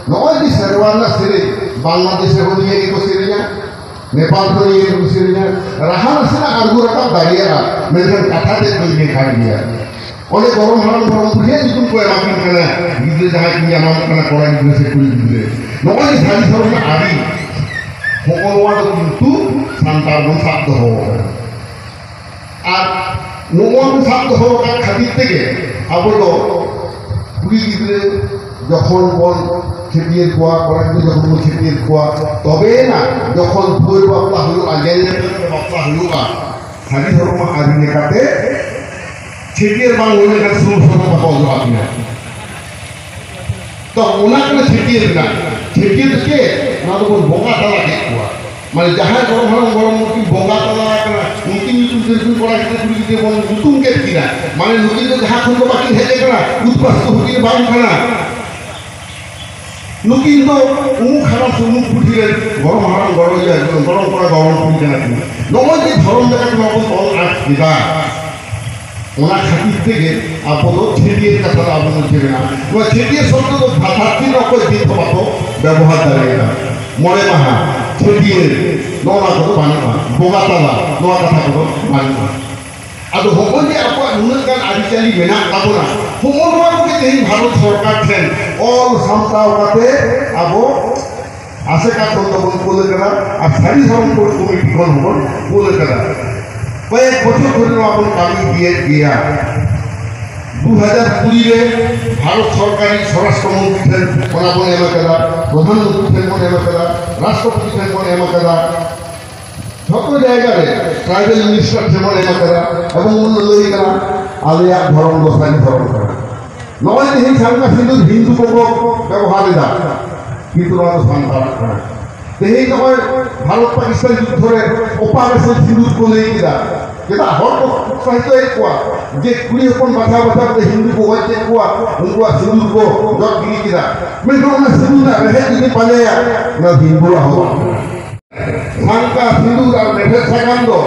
ᱱᱚᱜᱼᱚᱭ ᱡᱮ ᱥᱮᱨᱣᱟ ᱨᱮᱱᱟᱜ ᱥᱮᱨᱮᱧ, ᱵᱟᱝᱞᱟᱫᱮᱥ ᱨᱮᱦᱚᱸ ᱱᱤᱭᱟᱹ ᱜᱮᱠᱚ ᱥᱮᱨᱮᱧᱟ, ᱱᱮᱯᱟᱞ ᱨᱮ ᱱᱤᱭᱟᱹ ᱜᱮᱠᱚ ᱥᱮᱨᱮᱧᱟ, ᱨᱟᱦᱟ ᱱᱟᱥᱮᱱᱟᱜ ᱟᱬᱜᱚ ᱨᱟᱠᱟᱵ ᱫᱟᱲᱮᱭᱟᱜᱼᱟ, ᱢᱮᱱᱠᱷᱟᱱ ᱠᱟᱛᱷᱟ ᱛᱮᱫ ᱫᱚ ᱤᱱᱟᱹ ᱠᱷᱟᱱ ᱜᱮᱭᱟ᱾ ᱚᱸᱰᱮ ᱜᱚᱲᱚᱢ ᱦᱟᱲᱟᱢ ᱜᱚᱲᱚᱢ ᱵᱩᱲᱦᱤᱭᱟᱜ ᱧᱩᱛᱩᱢ ᱠᱚ ᱮᱢᱟ ᱠᱤᱱ ᱠᱟᱱᱟ, ᱜᱤᱫᱽᱨᱟᱹ ᱡᱟᱦᱟᱸᱭ ᱠᱤᱱ ᱡᱟᱱᱟᱢᱚᱜ ᱠᱟᱱᱟ, ᱠᱚᱲᱟ ᱜᱤᱫᱽᱨᱟᱹ ᱥᱮ ᱠᱩᱲᱤ ᱜᱤᱫᱽᱨᱟᱹ᱾ ᱱᱚᱜᱼᱚᱭ ᱡᱮ ᱥᱟᱹᱨᱤ ᱫᱷᱚᱨᱚᱢ ᱨᱮᱱᱟᱜ ᱟᱹᱨᱤ, ᱦᱚᱸᱜᱼᱚ ᱱᱚᱣᱟ ᱫᱚ ᱠᱤᱱᱛᱩ ᱥᱟᱱᱛᱟᱲ ᱵᱚᱱ ᱥᱟᱵ ᱫᱚᱦᱚ ᱟᱠᱟᱫᱟ᱾ ᱟᱨ ᱱᱚᱣᱟ ᱵᱚᱱ ᱥᱟᱵ ᱫᱚᱦᱚ ᱟᱠᱟᱫ ᱠᱷᱟᱹᱛᱤᱨ ᱛᱮᱜᱮ ᱟᱵᱚ ᱫᱚ ᱠᱩᱲᱤ ᱜᱤᱫᱽᱨᱟᱹ ᱡᱚᱠᱷᱚᱱ ᱵᱚᱱ ᱪᱷᱟᱹᱴᱭᱟᱹᱨ ᱠᱚᱣᱟ, ᱠᱚᱲᱟ ᱜᱤᱫᱽᱨᱟᱹ ᱡᱚᱠᱷᱚᱱ ᱵᱚᱱ ᱪᱷᱟᱹᱴᱭᱟᱹᱨ ᱠᱚᱣᱟ, ᱛᱚᱵᱮᱭᱮᱱᱟ ᱡᱚᱠᱷᱚᱱ ᱫᱩᱣᱟᱹᱨ ᱵᱟᱯᱞᱟ ᱦᱩᱭᱩᱜᱼᱟ, ᱧᱮᱞ ᱧᱮᱯᱮᱞ ᱠᱟᱛᱮ ᱵᱟᱯᱞᱟ ᱦᱩᱭᱩᱜᱼᱟ, ᱥᱟᱹᱨᱤ ᱫᱷᱚᱨᱚᱢ ᱟᱹᱨᱤ ᱞᱮᱠᱟᱛᱮ ᱪᱷᱟᱹᱴᱭᱟᱹᱨ ᱵᱟᱝ ᱦᱩᱭ ᱞᱮᱱᱠᱷᱟᱱ ᱥᱩᱱᱩᱢ ᱥᱟᱥᱟᱝ ᱵᱟᱠᱚ ᱚᱡᱚᱜ ᱟᱹᱠᱤᱱᱟ᱾ ᱛᱚ ᱚᱱᱟ ᱠᱟᱱᱟ ᱪᱷᱟᱹᱴᱭᱟᱹᱨ ᱨᱮᱱᱟᱜ᱾ ᱪᱷᱟᱹᱴᱭᱟᱹᱨ ᱫᱚ ᱪᱮᱫ? ᱚᱱᱟ ᱫᱚᱵᱚᱱ ᱵᱚᱸᱜᱟ ᱛᱟᱞᱟ ᱠᱮᱫ ᱠᱚᱣᱟ᱾ ᱢᱟᱱᱮ ᱡᱟᱦᱟᱸᱭ ᱜᱚᱲᱚᱢ ᱦᱟᱲᱟᱢ ᱜᱚᱲᱚᱢ ᱵᱩᱲᱦᱤ ᱵᱚᱸᱜᱟ ᱛᱟᱞᱟ ᱟᱠᱟᱱᱟ, ᱩᱱᱠᱤᱱ ᱧᱩᱛᱩᱢ ᱛᱮ ᱩᱱᱠᱤᱱ ᱠᱚᱲᱟ ᱜᱤᱫᱽᱨᱟᱹ ᱠᱩᱲᱤ ᱜᱤᱫᱽᱨᱟᱹ ᱵᱚᱱ ᱧᱩᱛᱩᱢ ᱠᱮᱫ ᱠᱤᱱᱟ᱾ ᱢᱟᱱᱮ ᱱᱩᱠᱤᱱ ᱫᱚ ᱡᱟᱦᱟᱸ ᱠᱷᱚᱱ ᱫᱚ ᱵᱟᱹᱠᱤᱱ ᱦᱮᱡ ᱟᱠᱟᱱᱟ, ᱩᱫᱽᱵᱟᱥ ᱫᱚ ᱦᱩᱭ ᱵᱟᱝ ᱠᱟᱱᱟ᱾ ᱱᱩᱠᱤᱱ ᱫᱚ ᱩᱢᱩᱠ ᱦᱟᱲᱟᱢ ᱥᱮ ᱩᱢᱩᱠ ᱵᱩᱰᱷᱤ ᱨᱮᱱ ᱜᱚᱲᱚᱢ ᱦᱟᱲᱟᱢ, ᱜᱚᱲᱚᱢ ᱤᱭᱟᱹ, ᱜᱚᱲᱚᱢ ᱠᱚᱲᱟ, ᱜᱚᱲᱚᱢ ᱠᱩᱲᱤ ᱠᱟᱱᱟ ᱠᱤᱱ᱾ ᱱᱚᱜᱼᱚᱭ ᱡᱮ ᱫᱷᱚᱨᱚᱢ ᱞᱮᱠᱟᱛᱮ ᱱᱚᱣᱟ ᱵᱚᱱ ᱛᱚᱞ ᱟᱫ ᱠᱮᱫᱟ, ᱚᱱᱟ ᱠᱷᱟᱹᱛᱤᱨ ᱛᱮᱜᱮ ᱟᱵᱚ ᱫᱚ ᱪᱷᱟᱹᱴᱭᱟᱹᱨ ᱠᱟᱛᱷᱟ ᱫᱚ ᱟᱵᱚ ᱢᱚᱫᱽᱫᱷᱮ ᱢᱮᱱᱟᱜᱼᱟ᱾ ᱱᱚᱣᱟ ᱪᱷᱟᱹᱴᱭᱟᱹᱨ ᱥᱚᱵᱫᱚ ᱫᱚ ᱵᱷᱟᱥᱟ ᱛᱤᱱ ᱚᱠᱚᱭ ᱫᱤᱱ ᱦᱚᱸ ᱵᱟᱠᱚ ᱵᱮᱵᱚᱦᱟᱨ ᱫᱟᱲᱮᱭᱟᱜᱼᱟ᱾ ᱢᱚᱬᱮ ᱢᱟᱦᱟ, ᱪᱷᱟᱹᱴᱭᱟᱹᱨ, ᱱᱚᱣᱟ ᱠᱚᱫᱚ ᱵᱟᱹᱱᱩᱜᱼᱟ᱾ ᱵᱚᱸᱜᱟ ᱛᱟᱞᱟ, ᱱᱚᱣᱟ ᱠᱟᱛᱷᱟ ᱠᱚᱫᱚ ᱵᱟᱹᱱᱩᱜᱼᱟ᱾ ᱟᱫᱚ ᱦᱚᱸᱜᱼᱚᱭ ᱡᱮ ᱟᱵᱚᱣᱟᱜ ᱱᱩᱱᱟᱹᱜ ᱜᱟᱱ ᱟᱹᱨᱤᱪᱟᱹᱞᱤ ᱢᱮᱱᱟᱜ ᱛᱟᱵᱚᱱᱟ, ᱦᱚᱸᱜᱼᱚ ᱱᱚᱣᱟ ᱠᱚᱜᱮ ᱛᱮᱦᱮᱧ ᱵᱷᱟᱨᱚᱛ ᱥᱚᱨᱠᱟᱨ ᱴᱷᱮᱱ ᱚᱞ ᱥᱟᱢᱴᱟᱣ ᱠᱟᱛᱮ ᱟᱵᱚ ᱟᱥᱮᱠᱟ ᱠᱷᱚᱱ ᱫᱚᱵᱚᱱ ᱠᱩᱞ ᱟᱠᱟᱫᱟ ᱟᱨ ᱥᱟᱹᱨᱤ ᱫᱷᱚᱨᱚᱢ ᱠᱳᱰ ᱠᱚᱢᱤᱴᱤ ᱠᱷᱚᱱ ᱦᱚᱸᱵᱚᱱ ᱠᱩᱞ ᱟᱠᱟᱫᱟ᱾ ᱠᱚᱭᱮᱠ ᱵᱚᱪᱷᱚᱨ ᱫᱷᱚᱨᱮ ᱱᱚᱣᱟ ᱵᱚᱱ ᱠᱟᱹᱢᱤ ᱤᱫᱤᱭᱮᱫ ᱜᱮᱭᱟ᱾ ᱫᱩ ᱦᱟᱡᱟᱨ ᱠᱩᱲᱤ ᱨᱮ ᱵᱷᱟᱨᱚᱛ ᱥᱚᱨᱠᱟᱨᱤᱡ ᱥᱚᱨᱟᱥᱴᱨᱚ ᱢᱚᱱᱛᱨᱤ ᱴᱷᱮᱱ ᱚᱱᱟ ᱵᱚᱱ ᱮᱢ ᱟᱠᱟᱫᱟ, ᱯᱨᱚᱫᱷᱟᱱ ᱢᱚᱱᱛᱨᱤ ᱴᱷᱮᱱ ᱵᱚᱱ ᱮᱢ ᱟᱠᱟᱫᱟ, ᱨᱟᱥᱴᱨᱚᱯᱚᱛᱤ ᱴᱷᱮᱱ ᱵᱚᱱ ᱮᱢ ᱟᱠᱟᱫᱟ᱾ ᱡᱷᱚᱛᱚ ᱡᱟᱭᱜᱟ ᱨᱮ ᱴᱨᱟᱭᱵᱮᱞ ᱢᱤᱱᱤᱥᱴᱟᱨ ᱴᱷᱮᱱ ᱵᱚᱱ ᱮᱢ ᱟᱠᱟᱫᱟ ᱮᱵᱚᱝ ᱵᱚᱱ ᱞᱟᱹᱭ ᱠᱟᱱᱟ ᱟᱞᱮᱭᱟᱜ ᱫᱷᱚᱨᱚᱢ ᱫᱚ ᱥᱟᱹᱨᱤ ᱫᱷᱚᱨᱚᱢ ᱠᱟᱱᱟ᱾ ᱱᱚᱜᱼᱚᱭ ᱛᱮᱦᱮᱧ ᱥᱟᱝᱠᱟ ᱥᱤᱸᱫᱩᱨ ᱦᱤᱱᱫᱩ ᱠᱚᱠᱚ ᱵᱮᱵᱚᱦᱟᱨ ᱮᱫᱟ, ᱠᱤᱱᱛᱩ ᱱᱚᱣᱟ ᱫᱚ ᱥᱟᱱᱛᱟᱲᱟᱜ ᱠᱟᱱᱟ᱾ ᱛᱮᱦᱮᱧ ᱱᱚᱜᱼᱚᱭ ᱵᱷᱟᱨᱚᱛ ᱯᱟᱠᱤᱥᱛᱟᱱ ᱡᱩᱫᱽᱫᱷᱚ ᱨᱮ ᱚᱯᱟᱨᱮᱥᱚᱱ ᱥᱤᱸᱫᱩᱨ ᱠᱚ ᱞᱟᱹᱭ ᱠᱮᱫᱟ᱾ ᱪᱮᱫᱟᱜ ᱦᱚᱲ ᱠᱚ ᱩᱛᱥᱟᱦᱤᱛᱚᱭᱮᱫ ᱠᱚᱣᱟ ᱡᱮ ᱠᱩᱲᱤ ᱦᱚᱯᱚᱱ ᱵᱟᱪᱷᱟᱣ ᱵᱟᱪᱷᱟᱣ ᱛᱮ ᱦᱤᱱᱫᱩ ᱠᱚ ᱜᱚᱡ ᱠᱮᱫ ᱠᱚᱣᱟ, ᱩᱱᱠᱩᱣᱟᱜ ᱥᱤᱸᱫᱩᱨ ᱠᱚ ᱡᱚᱜ ᱜᱤᱰᱤ ᱠᱮᱫᱟ᱾ ᱢᱮᱱᱠᱷᱟᱱ ᱚᱱᱟ ᱥᱤᱸᱫᱩᱨ ᱨᱮᱱᱟᱜ ᱨᱮᱦᱮᱫ ᱡᱩᱫᱤ ᱯᱟᱸᱡᱟᱭᱟ, ᱚᱱᱟ ᱦᱤᱱᱫᱩᱣᱟᱜ ᱦᱚᱸ ᱵᱟᱝ ᱠᱟᱱᱟ᱾ ᱥᱟᱝᱠᱟ ᱥᱤᱸᱫᱩᱨ ᱟᱨ ᱢᱮᱴᱷᱮᱫ ᱥᱟᱠᱟᱢ ᱫᱚ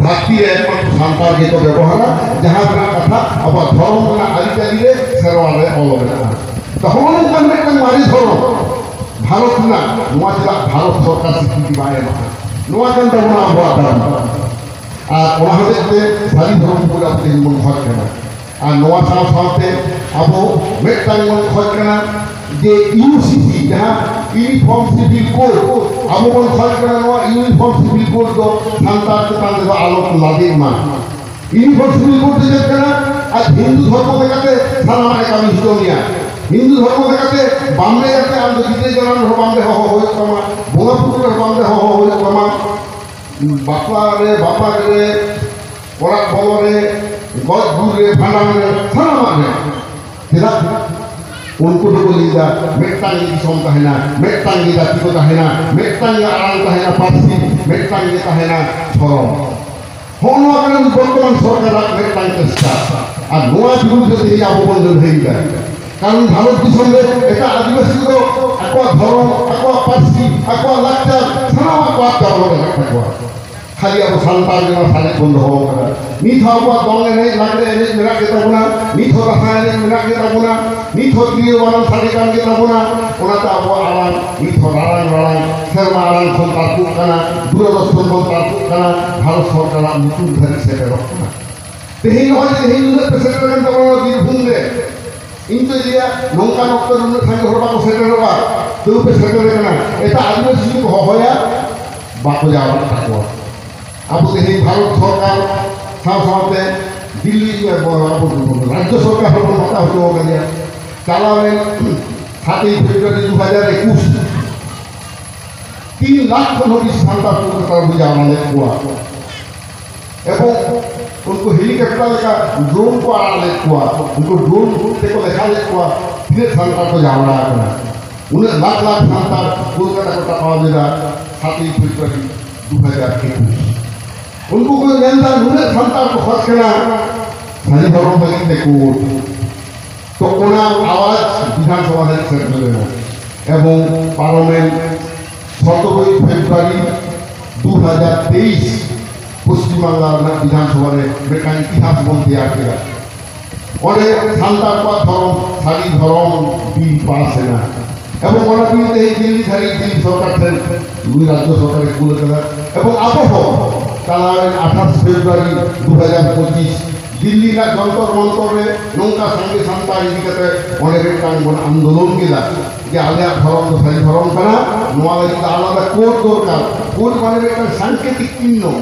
ᱫᱷᱟᱹᱨᱛᱤ ᱨᱮ ᱮᱠᱢᱟᱛᱨᱚ ᱥᱟᱱᱛᱟᱲ ᱜᱮᱠᱚ ᱵᱮᱵᱚᱦᱟᱨᱟ, ᱡᱟᱦᱟᱸ ᱨᱮᱱᱟᱜ ᱠᱟᱛᱷᱟ ᱟᱵᱚᱣᱟᱜ ᱫᱷᱚᱨᱚᱢ ᱨᱮᱱᱟᱜ ᱟᱹᱨᱤᱪᱟᱹᱞᱤ ᱨᱮ, ᱥᱮᱨᱣᱟ ᱨᱮ ᱚᱞ ᱢᱮᱱᱟᱜᱼᱟ᱾ ᱛᱚ ᱦᱚᱸᱜᱼᱚ ᱱᱚᱝᱠᱟᱱ ᱢᱤᱫᱴᱟᱝ ᱢᱟᱨᱮ ᱫᱷᱚᱨᱚᱢ ᱵᱷᱟᱨᱚᱛ ᱨᱮᱱᱟᱜ, ᱱᱚᱣᱟ ᱪᱮᱫᱟᱜ ᱵᱷᱟᱨᱚᱛ ᱥᱚᱨᱠᱟᱨ ᱥᱤᱠᱨᱤᱛᱤ ᱵᱟᱭ ᱮᱢᱟ? ᱱᱚᱣᱟ ᱠᱟᱱ ᱛᱟᱵᱚᱱᱟ ᱟᱵᱚᱣᱟᱜ ᱫᱟᱵᱤ᱾ ᱟᱨ ᱚᱱᱟ ᱦᱚᱛᱮᱡ ᱛᱮ ᱥᱟᱹᱨᱤ ᱫᱷᱚᱨᱚᱢ ᱵᱚᱞᱮ ᱟᱵᱚ ᱛᱮᱦᱮᱧ ᱵᱚᱱ ᱠᱷᱚᱡ ᱠᱟᱱᱟ᱾ ᱟᱨ ᱱᱚᱣᱟ ᱥᱟᱶ ᱥᱟᱶᱛᱮ ᱟᱵᱚ ᱢᱤᱫᱴᱟᱝ ᱵᱚᱱ ᱠᱷᱚᱡ ᱠᱟᱱᱟ ᱡᱮ ᱤᱭᱩ ᱥᱤ ᱥᱤ, ᱡᱟᱦᱟᱸ Uniform Civil Code, ᱟᱵᱚ ᱵᱚᱱ ᱠᱷᱚᱡ ᱠᱟᱱᱟ ᱱᱚᱣᱟ Uniform Civil Code ᱫᱚ ᱥᱟᱱᱛᱟᱲ ᱪᱮᱛᱟᱱ ᱨᱮᱫᱚ ᱟᱞᱚ ᱞᱟᱫᱮᱜ ᱢᱟ᱾ Uniform Civil Code ᱫᱚ ᱪᱮᱫ ᱠᱟᱱᱟ? ᱟᱨ ᱦᱤᱱᱫᱩ ᱫᱷᱚᱨᱢᱚ ᱞᱮᱠᱟᱛᱮ ᱥᱟᱱᱟᱢᱟᱜ ᱮ ᱠᱟᱹᱢᱤ ᱦᱚᱪᱚ ᱢᱮᱭᱟ᱾ ᱦᱤᱱᱫᱩ ᱫᱷᱚᱨᱢᱚ ᱞᱮᱠᱟᱛᱮ ᱵᱟᱢᱲᱮ ᱠᱟᱛᱮ ᱟᱢ ᱫᱚ ᱜᱤᱫᱽᱨᱟᱹ ᱡᱟᱱᱟᱢ ᱨᱮᱦᱚᱸ ᱵᱟᱢᱲᱮ ᱦᱚᱦᱚ ᱦᱩᱭᱩᱜ ᱛᱟᱢᱟ, ᱵᱚᱸᱜᱟ ᱵᱩᱨᱩ ᱨᱮᱦᱚᱸ ᱵᱟᱢᱲᱮ ᱦᱚᱦᱚ ᱦᱩᱭᱩᱜ ᱛᱟᱢᱟ, ᱵᱟᱯᱞᱟ ᱨᱮ, ᱵᱟᱯᱟᱜ ᱨᱮ, ᱚᱲᱟᱜ ᱵᱚᱞᱚ ᱨᱮ, ᱜᱚᱡ ᱜᱩᱨ ᱨᱮ, ᱵᱷᱟᱸᱰᱟᱱ ᱨᱮ, ᱥᱟᱱᱟᱢᱟᱜ ᱨᱮ᱾ ᱪᱮᱫᱟᱜ? ᱩᱱᱠᱩ ᱫᱚᱠᱚ ᱞᱟᱹᱭᱫᱟ ᱢᱤᱫᱴᱟᱝ ᱜᱮ ᱫᱤᱥᱚᱢ ᱛᱟᱦᱮᱱᱟ, ᱢᱤᱫᱴᱟᱝ ᱜᱮ ᱡᱟᱹᱛᱤ ᱠᱚ ᱛᱟᱦᱮᱱᱟ, ᱢᱤᱫᱴᱟᱝ ᱜᱮ ᱟᱲᱟᱝ ᱛᱟᱦᱮᱱᱟ, ᱯᱟᱹᱨᱥᱤ, ᱢᱤᱫᱴᱟᱝ ᱜᱮ ᱛᱟᱦᱮᱱᱟ ᱫᱷᱚᱨᱚᱢ᱾ ᱦᱚᱸᱜᱼᱚ ᱱᱚᱣᱟ ᱠᱟᱱᱟ ᱵᱚᱨᱛᱚᱢᱟᱱ ᱥᱚᱨᱠᱟᱨᱟᱜ ᱢᱤᱫᱴᱟᱝ ᱪᱮᱥᱴᱟ᱾ ᱟᱨ ᱱᱚᱣᱟ ᱵᱤᱨᱩᱫᱷ ᱨᱮ ᱛᱮᱦᱮᱧ ᱟᱵᱚ ᱵᱚᱱ ᱞᱟᱹᱲᱦᱟᱹᱭ ᱮᱫᱟ᱾ ᱠᱟᱨᱚᱱ ᱵᱷᱟᱨᱚᱛ ᱫᱤᱥᱚᱢ ᱨᱮ ᱮᱴᱟᱜ ᱟᱹᱫᱤᱵᱟᱹᱥᱤ ᱠᱚᱫᱚ ᱟᱠᱚᱣᱟᱜ ᱫᱷᱚᱨᱚᱢ, ᱟᱠᱚᱣᱟᱜ ᱯᱟᱹᱨᱥᱤ, ᱟᱠᱚᱣᱟᱜ ᱞᱟᱠᱪᱟᱨ ᱥᱟᱱᱟᱢᱟᱜ ᱠᱚ ᱟᱫ ᱪᱟᱵᱟ ᱟᱠᱟᱫ ᱛᱟᱠᱚᱣᱟ᱾ ᱠᱷᱟᱹᱞᱤ ᱟᱵᱚ ᱥᱟᱱᱛᱟᱲ ᱜᱮ ᱱᱚᱣᱟ ᱥᱟᱨᱮᱡ ᱵᱚᱱ ᱫᱚᱦᱚ ᱟᱠᱟᱫᱟ᱾ ᱱᱤᱛ ᱦᱚᱸ ᱟᱵᱚᱣᱟᱜ ᱫᱚᱝ ᱮᱱᱮᱡ, ᱞᱟᱜᱽᱲᱮ ᱮᱱᱮᱡ ᱢᱮᱱᱟᱜ ᱜᱮ ᱛᱟᱵᱚᱱᱟ, ᱱᱤᱛ ᱦᱚᱸ ᱫᱟᱸᱥᱟᱭ ᱮᱱᱮᱡ ᱢᱮᱱᱟᱜ ᱜᱮ ᱛᱟᱵᱚᱱᱟ, ᱱᱤᱛ ᱦᱚᱸ ᱛᱤᱨᱭᱳ ᱵᱟᱱᱟᱢ ᱥᱟᱰᱮ ᱠᱟᱱ ᱜᱮ ᱛᱟᱵᱚᱱᱟ᱾ ᱚᱱᱟᱛᱮ ᱟᱵᱚᱣᱟᱜ ᱟᱲᱟᱝ ᱱᱤᱛ ᱦᱚᱸ ᱨᱟᱲᱟᱝ ᱨᱟᱲᱟᱝ ᱥᱮᱨᱢᱟ ᱟᱲᱟᱝ ᱠᱷᱚᱱ ᱛᱟᱨᱠᱚᱜ ᱠᱟᱱᱟ, ᱫᱩᱨᱚᱫᱚᱨᱥᱚᱱ ᱠᱷᱚᱱ ᱛᱟᱨᱠᱚᱜ ᱠᱟᱱᱟ, ᱵᱷᱟᱨᱚᱛ ᱥᱚᱨᱠᱟᱨᱟᱜ ᱧᱩᱛᱩᱢ ᱫᱷᱟᱹᱨᱤᱡ ᱥᱮᱴᱮᱨᱚᱜ ᱠᱟᱱᱟ᱾ ᱛᱮᱦᱮᱧ ᱱᱚᱜᱼᱚᱭ ᱡᱮ ᱛᱮᱦᱮᱧ ᱱᱩᱱᱟᱹᱜ ᱯᱮ ᱥᱮᱴᱮᱨ ᱠᱟᱱ ᱛᱟᱵᱚᱱᱟ ᱵᱤᱨᱵᱷᱩᱢ ᱨᱮ, ᱤᱧ ᱛᱚᱧ ᱞᱟᱹᱭᱟ ᱱᱚᱝᱠᱟᱱ ᱚᱠᱛᱚ ᱨᱮ ᱱᱩᱱᱟᱹᱜ ᱥᱟᱸᱜᱮ ᱦᱚᱲ ᱵᱟᱠᱚ ᱥᱮᱴᱮᱨᱚᱜᱼᱟ, ᱛᱟᱹᱣ ᱯᱮ ᱥᱮᱴᱮᱨ ᱠᱟᱱᱟ᱾ ᱮᱴᱟᱜ ᱟᱹᱫᱤᱵᱟᱹᱥᱤ ᱡᱩᱫᱤ ᱠᱚ ᱦᱚᱦᱚᱭᱟ, ᱵᱟᱠᱚ ᱡᱟᱣᱨᱟᱜ ᱛᱟᱠᱚᱣᱟ᱾ ᱟᱵᱚ ᱛᱮᱦᱮᱧ ᱵᱷᱟᱨᱚᱛ ᱥᱚᱨᱠᱟᱨ ᱥᱟᱶ ᱥᱟᱶᱛᱮ ᱫᱤᱞᱞᱤ ᱤᱭᱟᱹ ᱵᱚ-, ᱟᱵᱚ ᱨᱟᱡᱽᱡᱚ ᱥᱚᱨᱠᱟᱨ ᱦᱚᱸ ᱵᱚᱱ ᱦᱟᱛᱟᱣ ᱦᱚᱪᱚ ᱟᱠᱟᱫᱮᱭᱟ᱾ ᱪᱟᱞᱟᱣᱮᱱ ᱥᱟᱛᱮᱭ ᱯᱷᱮᱵᱽᱨᱩᱣᱟᱨᱤ ᱫᱩ ᱦᱟᱡᱟᱨ ᱮᱠᱩᱥ, ᱛᱤᱱ ᱞᱟᱠᱷ ᱠᱷᱚᱱ ᱦᱚᱸ ᱵᱮᱥᱤ ᱥᱟᱱᱛᱟᱲ ᱠᱚᱞᱠᱟᱛᱟ ᱨᱮ ᱵᱚ ᱡᱟᱣᱨᱟ ᱞᱮᱫ ᱠᱚᱣᱟ᱾ ᱮᱵᱚᱝ ᱩᱱᱠᱩ ᱦᱮᱞᱤᱠᱚᱯᱴᱟᱨ ᱞᱮᱠᱟ ᱰᱨᱳᱱ ᱠᱚ ᱟᱲᱟᱜ ᱞᱮᱫ ᱠᱚᱣᱟ᱾ ᱩᱱᱠᱩ ᱰᱨᱳᱱ ᱛᱮᱠᱚ ᱞᱮᱠᱷᱟ ᱞᱮᱫ ᱠᱚᱣᱟ ᱛᱤᱱᱟᱹᱜ ᱥᱟᱱᱛᱟᱲ ᱠᱚ ᱡᱟᱣᱨᱟ ᱟᱠᱟᱱᱟ᱾ ᱩᱱᱟᱹᱜ ᱞᱟᱠᱷ ᱞᱟᱠᱷ ᱥᱟᱱᱛᱟᱲ ᱠᱚᱞᱠᱟᱛᱟ ᱠᱚ ᱴᱟᱯᱟᱣ ᱞᱮᱫᱟ ᱥᱟᱛᱮᱭ ᱯᱷᱮᱵᱽᱨᱩᱣᱟᱨᱤ ᱫᱩ ᱦᱟᱡᱟᱨ ᱮᱠᱩᱥ᱾ ᱩᱱᱠᱩ ᱠᱚ ᱢᱮᱱᱫᱟ, ᱱᱩᱱᱟᱹᱜ ᱥᱟᱱᱛᱟᱲ ᱠᱚ ᱠᱷᱚᱡ ᱠᱟᱱᱟ ᱥᱟᱹᱨᱤ ᱫᱷᱚᱨᱚᱢ ᱞᱟᱹᱜᱤᱫ ᱛᱮ ᱠᱳᱰ᱾ ᱛᱚ ᱚᱱᱟ ᱟᱣᱟᱡ ᱵᱤᱫᱷᱟᱱ ᱥᱚᱵᱷᱟ ᱫᱷᱟᱹᱵᱤᱡ ᱥᱮᱴᱮᱨ ᱞᱮᱱᱟ ᱮᱵᱚᱝ ᱯᱟᱨᱚᱢᱮᱱ ᱥᱚᱛᱨᱚᱭ ᱯᱷᱮᱵᱽᱨᱩᱣᱟᱨᱤ ᱫᱩ ᱦᱟᱡᱟᱨ ᱛᱮᱭᱤᱥ ᱯᱚᱥᱪᱤᱢ ᱵᱟᱝᱞᱟ ᱨᱮᱱᱟᱜ ᱵᱤᱫᱷᱟᱱ ᱥᱚᱵᱷᱟ ᱨᱮ ᱢᱤᱫᱴᱟᱝ ᱤᱛᱤᱦᱟᱥ ᱵᱚᱱ ᱛᱮᱭᱟᱨ ᱠᱮᱫᱟ᱾ ᱚᱸᱰᱮ ᱥᱟᱱᱛᱟᱲ ᱠᱚᱣᱟᱜ ᱫᱷᱚᱨᱚᱢ, ᱥᱟᱹᱨᱤ ᱫᱷᱚᱨᱚᱢ ᱵᱤᱞ ᱯᱟᱥ ᱮᱱᱟ ᱮᱵᱚᱝ ᱚᱱᱟ ᱵᱤᱞ ᱛᱮᱦᱮᱧ ᱫᱤᱞᱞᱤ ᱫᱷᱟᱹᱨᱤᱡ ᱫᱤᱞᱞᱤ ᱥᱚᱨᱠᱟᱨ ᱴᱷᱮᱱ ᱱᱩᱭ ᱨᱟᱡᱽᱡᱚ ᱥᱚᱨᱠᱟᱨᱮ ᱠᱩᱞ ᱟᱠᱟᱫᱟ᱾ ᱮᱵᱚᱝ ᱟᱵᱚ ᱦᱚᱸ ᱪᱟᱞᱟᱣᱮᱱ ᱟᱴᱷᱟᱥ ᱯᱷᱮᱵᱽᱨᱩᱣᱟᱨᱤ ᱫᱩ ᱦᱟᱡᱟᱨ ᱯᱚᱸᱪᱤᱥ ᱫᱤᱞᱞᱤ ᱨᱮᱱᱟᱜ ᱡᱚᱱᱛᱚᱨ ᱢᱚᱱᱛᱚᱨ ᱨᱮ ᱱᱚᱝᱠᱟ ᱥᱟᱸᱜᱮ ᱥᱟᱱᱛᱟᱲ ᱤᱫᱤ ᱠᱟᱛᱮ ᱚᱸᱰᱮ ᱢᱤᱫᱴᱟᱝ ᱵᱚᱱ ᱟᱱᱫᱳᱞᱚᱱ ᱠᱮᱫᱟ ᱡᱮ ᱟᱞᱮᱭᱟᱜ ᱫᱷᱚᱨᱚᱢ ᱫᱚ ᱥᱟᱹᱨᱤ ᱫᱷᱚᱨᱚᱢ ᱠᱟᱱᱟ, ᱱᱚᱣᱟ ᱞᱟᱹᱜᱤᱫ ᱫᱚ ᱟᱞᱟᱫᱟ ᱠᱳᱰ ᱫᱚᱨᱠᱟᱨ᱾ ᱠᱳᱰ ᱢᱟᱱᱮ ᱢᱤᱫᱴᱟᱝ ᱥᱟᱝᱠᱮᱛᱤᱠ ᱪᱤᱦᱱᱚ᱾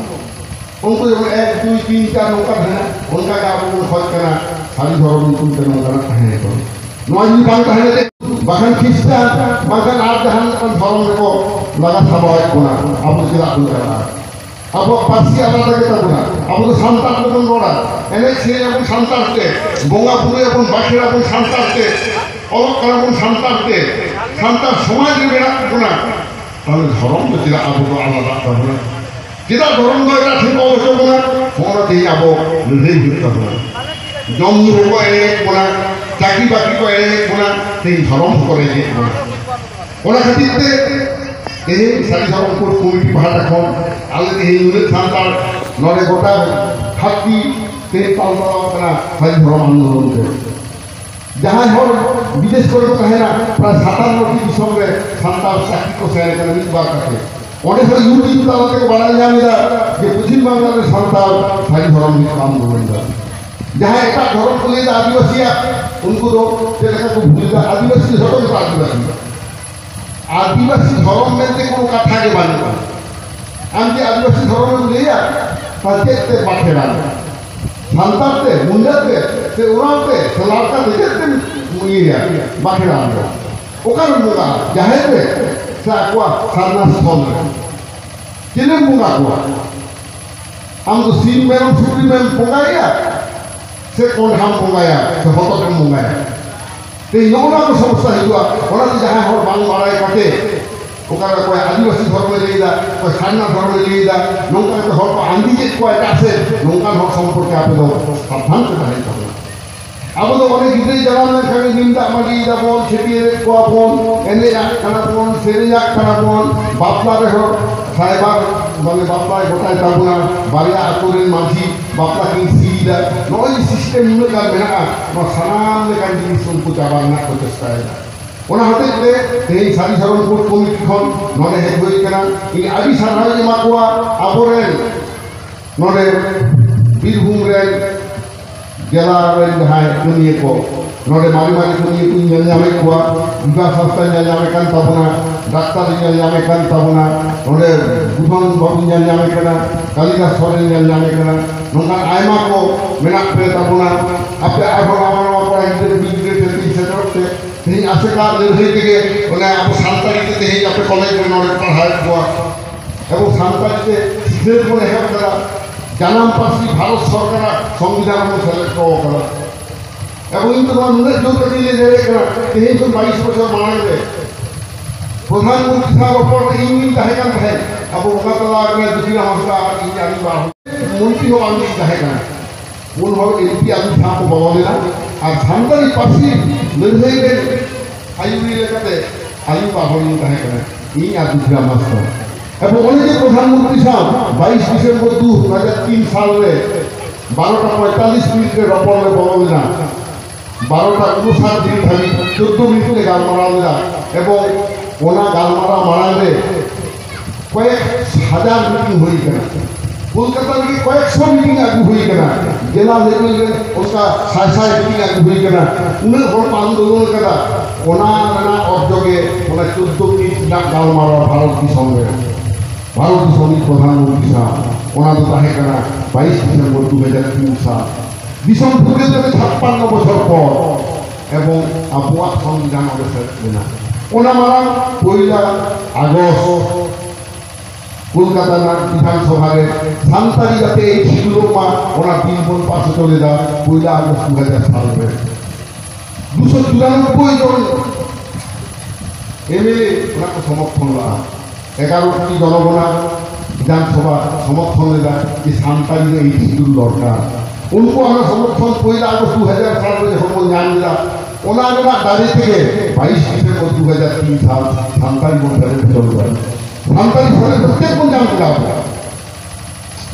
ᱩᱱᱠᱩ ᱡᱮᱢᱚᱱ ᱮᱠ, ᱫᱩᱭ, ᱛᱤᱱ, ᱪᱟᱨ ᱱᱚᱝᱠᱟ ᱛᱟᱦᱮᱱᱟ, ᱚᱱᱠᱟ ᱜᱮ ᱟᱵᱚ ᱵᱚᱱ ᱠᱷᱚᱡ ᱠᱟᱱᱟ ᱥᱟᱹᱨᱤ ᱫᱷᱚᱨᱚᱢ ᱧᱩᱛᱩᱢ ᱛᱮ ᱱᱚᱝᱠᱟᱱᱟᱜ ᱛᱟᱦᱮᱸ ᱦᱚᱪᱚ᱾ ᱱᱚᱣᱟ ᱡᱩᱫᱤ ᱵᱟᱝ ᱛᱟᱦᱮᱸ ᱞᱮᱱ, ᱵᱟᱠᱷᱟᱱ ᱠᱷᱨᱤᱥᱴᱟᱱ, ᱵᱟᱝᱠᱷᱟᱱ ᱟᱨ ᱡᱟᱦᱟᱱ ᱞᱮᱠᱟᱱ ᱫᱷᱚᱨᱚᱢ ᱨᱮᱠᱚ ᱞᱟᱜᱟ ᱥᱟᱵᱟᱣᱮᱫ ᱵᱚᱱᱟ, ᱟᱵᱚ ᱪᱮᱫᱟᱜ ᱵᱚᱱ ᱪᱟᱞᱟᱜᱼᱟ? ᱟᱵᱚᱣᱟᱜ ᱯᱟᱹᱨᱥᱤ ᱟᱞᱟᱫᱟ ᱜᱮ ᱛᱟᱵᱚᱱᱟ, ᱟᱵᱚ ᱫᱚ ᱥᱟᱱᱛᱟᱲ ᱛᱮᱵᱚᱱ ᱨᱚᱲᱟ, ᱮᱱᱮᱡ ᱥᱮᱨᱮᱧ ᱟᱵᱚᱱ ᱥᱟᱱᱛᱟᱲ ᱛᱮ, ᱵᱚᱸᱜᱟ ᱵᱩᱨᱩᱭ ᱟᱵᱚᱱ, ᱵᱟᱠᱷᱮᱲ ᱟᱵᱚᱱ ᱥᱟᱱᱛᱟᱲ ᱛᱮ, ᱚᱞᱚᱜ ᱠᱟᱱᱟ ᱵᱚᱱ ᱥᱟᱱᱛᱟᱲ ᱛᱮ, ᱥᱟᱱᱛᱟᱲ ᱥᱚᱢᱟᱡᱽ ᱨᱮ ᱢᱮᱱᱟᱜ ᱵᱚᱱᱟ, ᱛᱟᱦᱚᱞᱮ ᱫᱷᱚᱨᱚᱢ ᱫᱚ ᱪᱮᱫᱟᱜ ᱟᱵᱚ ᱫᱚ ᱟᱞᱟᱫᱟᱜ ᱛᱟᱵᱚᱱᱟ? ᱪᱮᱫᱟᱜ ᱫᱷᱚᱨᱚᱢ ᱫᱚ ᱮᱴᱟᱜ ᱴᱷᱮᱱ ᱚᱞ ᱦᱚᱪᱚ ᱵᱚᱱᱟ? ᱦᱚᱸᱜᱼᱚ ᱱᱟ ᱛᱮᱦᱮᱧ ᱟᱵᱚ ᱞᱟᱹᱲᱦᱟᱹᱭ ᱦᱩᱭᱩᱜ ᱛᱟᱵᱚᱱᱟ᱾ ᱡᱚᱢ ᱧᱩ ᱨᱮᱠᱚ ᱮᱲᱮᱭᱮᱫ ᱵᱚᱱᱟ, ᱪᱟᱹᱠᱨᱤ ᱵᱟᱹᱠᱨᱤ ᱠᱚ ᱮᱲᱮᱭᱮᱫ ᱵᱚᱱᱟ, ᱛᱮᱦᱮᱧ ᱫᱷᱚᱨᱚᱢ ᱦᱚᱸᱠᱚ ᱨᱮᱡᱮᱫ ᱵᱚᱱᱟ᱾ ᱚᱱᱟ ᱠᱷᱟᱹᱛᱤᱨ ᱛᱮ ᱛᱮᱦᱮᱧ ᱥᱟᱹᱨᱤ ᱫᱷᱚᱨᱚᱢ ᱠᱳᱰ ᱠᱚᱢᱤᱴᱤ ᱯᱟᱦᱴᱟ ᱠᱷᱚᱱ ᱟᱞᱮ ᱛᱮᱦᱮᱧ ᱱᱩᱱᱟᱹᱜ ᱥᱟᱱᱛᱟᱲ ᱱᱚᱰᱮ ᱜᱚᱴᱟ ᱫᱷᱟᱹᱨᱛᱤ ᱛᱮᱦᱮᱧ ᱯᱟᱞᱴᱟᱣ ᱟᱠᱟᱱᱟ ᱥᱟᱹᱨᱤ ᱫᱷᱚᱨᱚᱢ ᱟᱱᱫᱳᱞᱚᱱ ᱛᱮ᱾ ᱡᱟᱦᱟᱸᱭ ᱦᱚᱲ ᱵᱤᱫᱮᱥ ᱠᱚᱨᱮ ᱠᱚ ᱛᱟᱦᱮᱱᱟ, ᱯᱨᱟᱭ ᱥᱟᱛᱟᱱᱱᱚ ᱴᱤ ᱫᱤᱥᱚᱢ ᱨᱮ ᱥᱟᱱᱛᱟᱲ ᱪᱟᱹᱠᱨᱤ ᱠᱚ ᱥᱮᱱ ᱟᱠᱟᱱᱟ ᱢᱤᱫ ᱵᱟᱨ ᱠᱟᱛᱮ᱾ ᱚᱸᱰᱮ ᱠᱷᱚᱱ YouTube ᱛᱟᱞᱟ ᱛᱮᱠᱚ ᱵᱟᱲᱟᱭ ᱧᱟᱢ ᱮᱫᱟ ᱡᱮ ᱯᱚᱪᱷᱤᱢ ᱵᱟᱝᱞᱟ ᱨᱮ ᱥᱟᱱᱛᱟᱲ ᱥᱟᱹᱨᱤ ᱫᱷᱚᱨᱚᱢ ᱨᱮᱱᱟᱜ ᱠᱚ ᱟᱱᱫᱳᱞᱚᱱ ᱮᱫᱟ᱾ ᱡᱟᱦᱟᱸᱭ ᱮᱴᱟᱜ ᱫᱷᱚᱨᱚᱢ ᱠᱚ ᱞᱟᱹᱭ ᱮᱫᱟ ᱟᱹᱫᱤᱵᱟᱹᱥᱤᱭᱟᱜ, ᱩᱱᱠᱩ ᱫᱚ ᱪᱮᱫ ᱞᱮᱠᱟ ᱠᱚ ᱵᱷᱩᱞ ᱮᱫᱟ? ᱟᱹᱫᱤᱵᱟᱹᱥᱤ ᱡᱷᱚᱛᱚ ᱜᱮᱠᱚ ᱟᱹᱫᱤᱵᱟᱹᱥᱤ᱾ ᱟᱹᱫᱤᱵᱟᱹᱥᱤ ᱫᱷᱚᱨᱚᱢ ᱢᱮᱱᱛᱮ ᱠᱳᱱᱳ ᱠᱟᱛᱷᱟ ᱜᱮ ᱵᱟᱹᱱᱩᱜᱼᱟ᱾ ᱟᱢ ᱡᱮ ᱟᱹᱫᱤᱵᱟᱹᱥᱤ ᱫᱷᱚᱨᱚᱢ ᱮᱢ ᱞᱟᱹᱭᱟ, ᱛᱟᱦᱞᱮ ᱪᱮᱫ ᱛᱮ ᱵᱟᱠᱷᱮᱲᱟᱢ? ᱥᱟᱱᱛᱟᱲ ᱛᱮ, ᱢᱩᱱᱰᱟ ᱛᱮ, ᱥᱮ ᱳᱨᱟᱣ ᱛᱮ, ᱥᱮ ᱞᱟᱲᱠᱟ ᱛᱮ, ᱪᱮᱫ ᱛᱮᱢ ᱤᱭᱟᱹᱭᱟ, ᱵᱟᱠᱷᱮᱲᱟ ᱟᱢ ᱫᱚ? ᱚᱠᱟᱨᱮᱢ ᱵᱚᱸᱜᱟᱜᱼᱟ? ᱡᱟᱦᱮᱨ ᱨᱮ ᱥᱮ ᱟᱠᱚᱣᱟᱜ ᱥᱟᱨᱱᱟ ᱥᱛᱷᱚᱞ ᱨᱮ? ᱪᱮᱫᱮᱢ ᱵᱚᱸᱜᱟ ᱠᱚᱣᱟ? ᱟᱢ ᱫᱚ ᱥᱤᱢ ᱢᱮᱨᱚᱢ ᱥᱩᱠᱨᱤᱢ ᱵᱚᱸᱜᱟᱭᱮᱭᱟ, ᱥᱮ ᱠᱚᱸᱰᱷᱟᱢ ᱵᱚᱸᱜᱟᱭᱟ, ᱥᱮ ᱦᱚᱛᱚᱫ ᱮᱢ ᱵᱚᱸᱜᱟᱭᱟ? ᱛᱮᱦᱮᱧ ᱱᱚᱜᱼᱚ ᱱᱚᱣᱟ ᱠᱚ ᱥᱚᱢᱚᱥᱥᱟ ᱦᱤᱡᱩᱜᱼᱟ᱾ ᱚᱱᱟᱛᱮ ᱡᱟᱦᱟᱸᱭ ᱦᱚᱲ ᱵᱟᱝ ᱵᱟᱲᱟᱭ ᱠᱟᱛᱮ ᱚᱠᱟ ᱨᱮ ᱚᱠᱚᱭ ᱟᱹᱫᱤᱵᱟᱹᱥᱤ ᱫᱷᱚᱨᱢᱮ ᱞᱟᱹᱭᱫᱟ, ᱚᱠᱚᱭ ᱥᱟᱨᱱᱟ ᱫᱷᱚᱨᱢᱮ ᱞᱟᱹᱭᱫᱟ, ᱱᱚᱝᱠᱟ ᱠᱟᱛᱮ ᱦᱚᱲ ᱠᱚ ᱟᱸᱫᱮᱡᱮᱫ ᱠᱚᱣᱟ ᱮᱴᱟᱜ ᱥᱮᱫ, ᱱᱚᱝᱠᱟᱱ ᱦᱚᱲ ᱥᱚᱢᱯᱚᱨᱠᱮ ᱟᱯᱮ ᱫᱚ ᱥᱟᱵᱫᱷᱟᱱ ᱯᱮ ᱛᱟᱦᱮᱱ ᱛᱟᱵᱚᱱᱟ᱾ ᱟᱵᱚ ᱫᱚ ᱚᱱᱮ ᱜᱤᱫᱽᱨᱟᱹ ᱡᱟᱱᱟᱢ ᱞᱮᱱᱠᱷᱟᱱ ᱜᱮ ᱱᱤᱢ ᱫᱟᱜ ᱢᱟᱹᱰᱤᱭᱮᱫᱟ ᱵᱚᱱ, ᱪᱷᱟᱹᱴᱭᱟᱹᱨᱮᱫ ᱠᱚᱣᱟ ᱵᱚᱱ, ᱮᱱᱮᱡ ᱟᱜ ᱠᱟᱱᱟ ᱵᱚᱱ, ᱥᱮᱨᱮᱧ ᱟᱜ ᱠᱟᱱᱟ ᱵᱚᱱ, ᱵᱟᱯᱞᱟ ᱨᱮᱦᱚᱸ ᱥᱟᱭᱵᱟᱨ ᱢᱟᱱᱮ ᱵᱟᱯᱞᱟᱭ ᱜᱚᱴᱟᱭ ᱛᱟᱵᱚᱱᱟ, ᱵᱟᱨᱭᱟ ᱟᱛᱳ ᱨᱮᱱ ᱢᱟᱹᱡᱷᱤ ᱵᱟᱯᱞᱟ ᱠᱤᱱ ᱥᱤᱭᱮᱫᱟ᱾ ᱱᱚᱜᱼᱚᱭ ᱡᱮ ᱥᱤᱥᱴᱮᱢ ᱩᱱᱟᱹᱜ ᱜᱟᱱ ᱢᱮᱱᱟᱜᱼᱟ, ᱱᱚᱣᱟ ᱥᱟᱱᱟᱢ ᱞᱮᱠᱟᱱ ᱡᱤᱱᱤᱥ ᱩᱱᱠᱩ ᱪᱟᱵᱟ ᱨᱮᱱᱟᱜ ᱠᱚ ᱪᱮᱥᱴᱟᱭᱮᱫᱟ᱾ ᱚᱱᱟ ᱦᱚᱛᱮᱡ ᱛᱮ ᱛᱮᱦᱮᱧ ᱥᱟᱹᱨᱤ ᱥᱟᱨᱚᱱᱯᱩᱨ ᱠᱚᱢᱤᱴᱤ ᱠᱷᱚᱱ ᱱᱚᱰᱮ ᱦᱮᱡ ᱦᱩᱭ ᱠᱟᱱᱟ᱾ ᱤᱧ ᱟᱹᱰᱤ ᱥᱟᱨᱦᱟᱣ ᱤᱧ ᱮᱢᱟ ᱠᱚᱣᱟ ᱟᱵᱚᱨᱮᱱ ᱱᱚᱰᱮ ᱵᱤᱨᱵᱷᱩᱢ ᱨᱮᱱ ᱡᱮᱞᱟ ᱨᱮᱱ ᱡᱟᱦᱟᱸᱭ ᱠᱟᱹᱢᱤᱭᱟᱹ ᱠᱚ, ᱱᱚᱰᱮ ᱢᱟᱨᱮ ᱢᱟᱨᱮ ᱠᱟᱹᱢᱤᱭᱟᱹ ᱠᱚᱧ ᱧᱮᱞ ᱧᱟᱢᱮᱫ ᱠᱚᱣᱟ, ᱵᱤᱵᱷᱟᱥ ᱦᱟᱸᱥᱫᱟᱧ ᱧᱮᱞ ᱧᱟᱢᱮ ᱠᱟᱱ ᱛᱟᱵᱚᱱᱟ, ᱰᱟᱠᱛᱟᱨᱤᱧ ᱧᱮᱞ ᱧᱟᱢᱮ ᱠᱟᱱ ᱛᱟᱵᱚᱱᱟ, ᱱᱚᱰᱮ ᱵᱩᱫᱷᱚᱱ ᱵᱟᱵᱩᱧ ᱧᱮᱞ ᱧᱟᱢᱮ ᱠᱟᱱᱟ, ᱠᱟᱞᱤᱫᱟᱥ ᱥᱚᱨᱮᱱ ᱧᱮᱞ ᱧᱟᱢᱮ ᱠᱟᱱᱟ, ᱱᱚᱝᱠᱟᱱ ᱟᱭᱢᱟ ᱠᱚ ᱢᱮᱱᱟᱜ ᱯᱮ ᱛᱟᱵᱚᱱᱟ᱾ ᱟᱯᱮ ᱟᱨᱦᱚᱸ ᱱᱟᱣᱟ ᱱᱟᱣᱟ ᱠᱚᱲᱟ ᱜᱤᱫᱽᱨᱟᱹ ᱠᱩᱲᱤ ᱜᱤᱫᱽᱨᱟᱹ ᱴᱷᱮᱱ ᱯᱮ ᱥᱮᱴᱮᱨᱚᱜ ᱛᱮ ᱛᱮᱦᱮᱧ ᱟᱥᱮᱠᱟ ᱞᱟᱹᱲᱦᱟᱹᱭ ᱛᱮᱜᱮ ᱚᱱᱮ ᱟᱵᱚ ᱥᱟᱱᱛᱟᱲᱤ ᱛᱮ ᱛᱮᱦᱮᱧ ᱟᱯᱮ ᱠᱚᱞᱮᱡᱽ ᱨᱮ ᱱᱚᱰᱮ ᱯᱟᱲᱦᱟᱣᱮᱫ ᱠᱚᱣᱟ᱾ ᱮᱵᱚᱝ ᱥᱟᱱᱛᱟᱲᱤ ᱛᱮ ᱥᱤᱠᱷᱱᱟᱹᱛ ᱵᱚᱱ ᱮᱦᱚᱵ ᱠᱟᱫᱟ᱾ ᱡᱟᱱᱟᱢ ᱯᱟᱹᱨᱥᱤ ᱵᱷᱟᱨᱚᱛ ᱥᱚᱨᱠᱟᱨᱟᱜ ᱥᱚᱝᱵᱤᱫᱷᱟᱱ ᱨᱮᱵᱚᱱ ᱥᱮᱞᱮᱫ ᱦᱚᱴᱚ ᱠᱟᱫᱟ᱾ ᱮᱵᱚᱝ ᱤᱧ ᱫᱚ ᱱᱚᱣᱟ ᱱᱩᱱᱟᱹᱜ ᱡᱳᱨ ᱠᱟᱛᱮ ᱞᱟᱹᱭ ᱫᱟᱲᱮᱭᱟᱜ ᱠᱟᱱᱟ, ᱛᱮᱦᱮᱧ ᱠᱷᱚᱱ ᱵᱟᱭᱤᱥ ᱵᱚᱪᱷᱚᱨ ᱢᱟᱲᱟᱝ ᱨᱮ ᱯᱨᱚᱫᱷᱟᱱ ᱢᱚᱱᱛᱨᱤ ᱥᱟᱶ ᱨᱚᱯᱚᱲ ᱨᱮ ᱤᱧ ᱜᱤᱧ ᱛᱟᱦᱮᱸ ᱠᱟᱱ ᱛᱟᱦᱮᱸᱫ᱾ ᱟᱵᱚ ᱵᱚᱸᱜᱟ ᱛᱟᱞᱟ ᱟᱠᱟᱱᱟ ᱡᱳᱛᱤᱨᱟᱢ ᱦᱟᱸᱥᱫᱟ ᱟᱨ ᱤᱧ ᱟᱹᱰᱤ ᱵᱟᱨ ᱢᱚᱱᱛᱨᱤ ᱦᱚᱸ ᱵᱟᱝ ᱜᱤᱧ ᱛᱟᱦᱮᱸ ᱠᱟᱱᱟ᱾ ᱯᱩᱱ ᱦᱚᱲ ᱮᱢᱯᱤ ᱟᱹᱜᱩ ᱴᱷᱟᱶ ᱠᱚ ᱵᱚᱞᱚ ᱞᱮᱱᱟ ᱟᱨ ᱥᱟᱱᱛᱟᱲᱤ ᱯᱟᱹᱨᱥᱤ ᱞᱟᱹᱲᱦᱟᱹᱭ ᱨᱮ ᱟᱹᱭᱩᱨᱤᱭᱟᱹ ᱞᱮᱠᱟᱛᱮ ᱟᱹᱭᱩᱨ ᱵᱟᱨ ᱦᱚᱲ ᱤᱧ ᱛᱟᱦᱮᱸ ᱠᱟᱱᱟ, ᱤᱧ ᱟᱨ ᱫᱩᱠᱷᱤᱨᱟᱢ ᱢᱟᱥᱴᱟᱨ᱾ ᱮᱵᱚᱝ ᱚᱱᱮ ᱡᱮ ᱯᱨᱚᱫᱷᱟᱱ ᱢᱚᱱᱛᱨᱤ ᱥᱟᱶ ᱵᱟᱭᱤᱥ ᱰᱤᱥᱮᱢᱵᱚᱨ ᱫᱩ ᱦᱟᱡᱟᱨ ᱛᱤᱱ ᱥᱟᱞ ᱨᱮ ᱵᱟᱨᱚᱴᱟ ᱯᱚᱸᱭᱛᱟᱞᱞᱤᱥ ᱢᱤᱱᱤᱴ ᱨᱮ ᱨᱚᱯᱚᱲ ᱞᱮ ᱵᱚᱞᱚ ᱞᱮᱱᱟ, ᱵᱟᱨᱚᱴᱟ ᱩᱱᱩᱥᱟᱴ ᱢᱤᱱᱤᱴ ᱫᱷᱟᱹᱵᱤᱡ ᱪᱳᱫᱽᱫᱳ ᱢᱤᱱᱤᱴ ᱞᱮ ᱜᱟᱞᱢᱟᱨᱟᱣ ᱞᱮᱫᱟ᱾ ᱮᱵᱚᱝ ᱚᱱᱟ ᱜᱟᱞᱢᱟᱨᱟᱣ ᱢᱟᱲᱟᱝ ᱨᱮ ᱠᱚᱭᱮᱠ ᱦᱟᱡᱟᱨ ᱢᱤᱴᱤᱝ ᱦᱩᱭ ᱠᱟᱱᱟ, ᱠᱳᱞᱠᱟᱛᱟ ᱨᱮᱜᱮ ᱠᱚᱭᱮᱠ ᱥᱚ ᱢᱤᱴᱤᱝ ᱟᱹᱜᱩ ᱦᱩᱭ ᱠᱟᱱᱟ, ᱡᱮᱞᱟ ᱞᱮᱵᱮᱞ ᱨᱮ ᱚᱱᱠᱟ ᱥᱟᱭ ᱥᱟᱭ ᱢᱤᱴᱤᱝ ᱟᱹᱜᱩ ᱦᱩᱭ ᱠᱟᱱᱟ, ᱩᱱᱟᱹᱜ ᱦᱚᱲ ᱠᱚ ᱟᱱᱫᱳᱞᱚᱱ ᱠᱟᱫᱟ᱾ ᱚᱱᱟ ᱨᱮᱱᱟᱜ ᱚᱨᱡᱚ ᱜᱮ ᱚᱱᱟ ᱪᱳᱫᱽᱫᱳ ᱢᱤᱱᱤᱴ ᱨᱮᱱᱟᱜ ᱜᱟᱞᱢᱟᱨᱟᱣ ᱵᱷᱟᱨᱚᱛ ᱫᱤᱥᱚᱢ ᱨᱮ, ᱵᱷᱟᱨᱚᱛ ᱫᱤᱥᱚᱢ ᱨᱤᱱ ᱯᱨᱚᱫᱷᱟᱱ ᱢᱚᱱᱛᱨᱤ ᱥᱟᱶ ᱚᱱᱟ ᱫᱚ ᱛᱟᱦᱮᱸ ᱠᱟᱱᱟ ᱵᱟᱭᱤᱥ ᱰᱤᱥᱮᱢᱵᱚᱨ ᱫᱩ ᱦᱟᱡᱟᱨ ᱛᱤᱱ ᱥᱟᱞ, ᱫᱤᱥᱚᱢ ᱯᱷᱩᱨᱜᱟᱹᱞ ᱠᱟᱛᱮ ᱪᱷᱟᱯᱯᱟᱱᱱᱚ ᱵᱚᱪᱷᱚᱨ ᱯᱚᱨ, ᱮᱵᱚᱝ ᱟᱵᱚᱣᱟᱜ ᱥᱚᱝᱵᱤᱫᱷᱟᱱ ᱚᱸᱰᱮ ᱥᱮᱞᱮᱫ ᱞᱮᱱᱟ᱾ ᱚᱱᱟ ᱢᱟᱲᱟᱝ ᱯᱚᱭᱞᱟ ᱟᱜᱚᱥᱴ ᱠᱳᱞᱠᱟᱛᱟ ᱨᱮᱱᱟᱜ ᱵᱤᱫᱷᱟᱱ ᱥᱚᱵᱷᱟ ᱨᱮ ᱥᱟᱱᱛᱟᱲᱤ ᱡᱟᱛᱮ ᱮᱭᱤᱴ ᱥᱤᱰᱩᱞᱚᱜ ᱢᱟ, ᱚᱱᱟ ᱵᱤᱞ ᱵᱚᱱ ᱯᱟᱥ ᱦᱚᱪᱚ ᱞᱮᱫᱟ ᱯᱚᱭᱞᱟ ᱟᱜᱚᱥᱴ ᱫᱩ ᱦᱟᱡᱟᱨ ᱥᱟᱞ ᱨᱮ᱾ ᱫᱩᱥᱚ ᱪᱩᱨᱟᱱᱚᱵᱵᱳᱭ ᱡᱚᱱ ᱮᱢᱮᱞᱮ ᱚᱱᱟ ᱠᱚ ᱥᱚᱢᱚᱨᱛᱷᱚᱱ ᱞᱟᱜᱼᱟ᱾ ᱮᱜᱟᱨᱚ ᱠᱳᱴᱤ ᱡᱚᱱᱚᱜᱚᱱᱟᱜ ᱵᱤᱫᱷᱟᱱ ᱥᱚᱵᱷᱟ ᱥᱚᱢᱚᱨᱛᱷᱚᱱ ᱞᱮᱫᱟ ᱡᱮ ᱥᱟᱱᱛᱟᱲᱤ ᱫᱚ ᱮᱭᱤᱴ ᱥᱤᱰᱩᱞ ᱫᱚᱨᱠᱟᱨ᱾ ᱩᱱᱠᱩ ᱚᱱᱟ ᱥᱚᱢᱚᱨᱛᱷᱚᱱ ᱯᱚᱭᱞᱟ ᱟᱜᱚᱥᱴ ᱫᱩ ᱦᱟᱡᱟᱨ ᱥᱟᱞ ᱨᱮ ᱡᱚᱠᱷᱚᱱ ᱵᱚᱱ ᱧᱟᱢ ᱞᱮᱫᱟ, ᱚᱱᱟ ᱨᱮᱱᱟᱜ ᱫᱟᱲᱮ ᱛᱮᱜᱮ ᱵᱟᱭᱤᱥ ᱰᱤᱥᱮᱢᱵᱚᱨ ᱫᱩ ᱦᱟᱡᱟᱨ ᱛᱤᱱ ᱥᱟᱞ ᱥᱟᱱᱛᱟᱲᱤ ᱵᱚᱱ ᱥᱮᱞᱮᱫ ᱦᱚᱪᱚ ᱞᱮᱫᱟ᱾ ᱥᱟᱱᱛᱟᱲᱤ ᱥᱮᱞᱮᱫ ᱠᱟᱛᱮ ᱵᱚᱱ ᱧᱟᱢ ᱠᱮᱫᱟ ᱟᱵᱚ᱾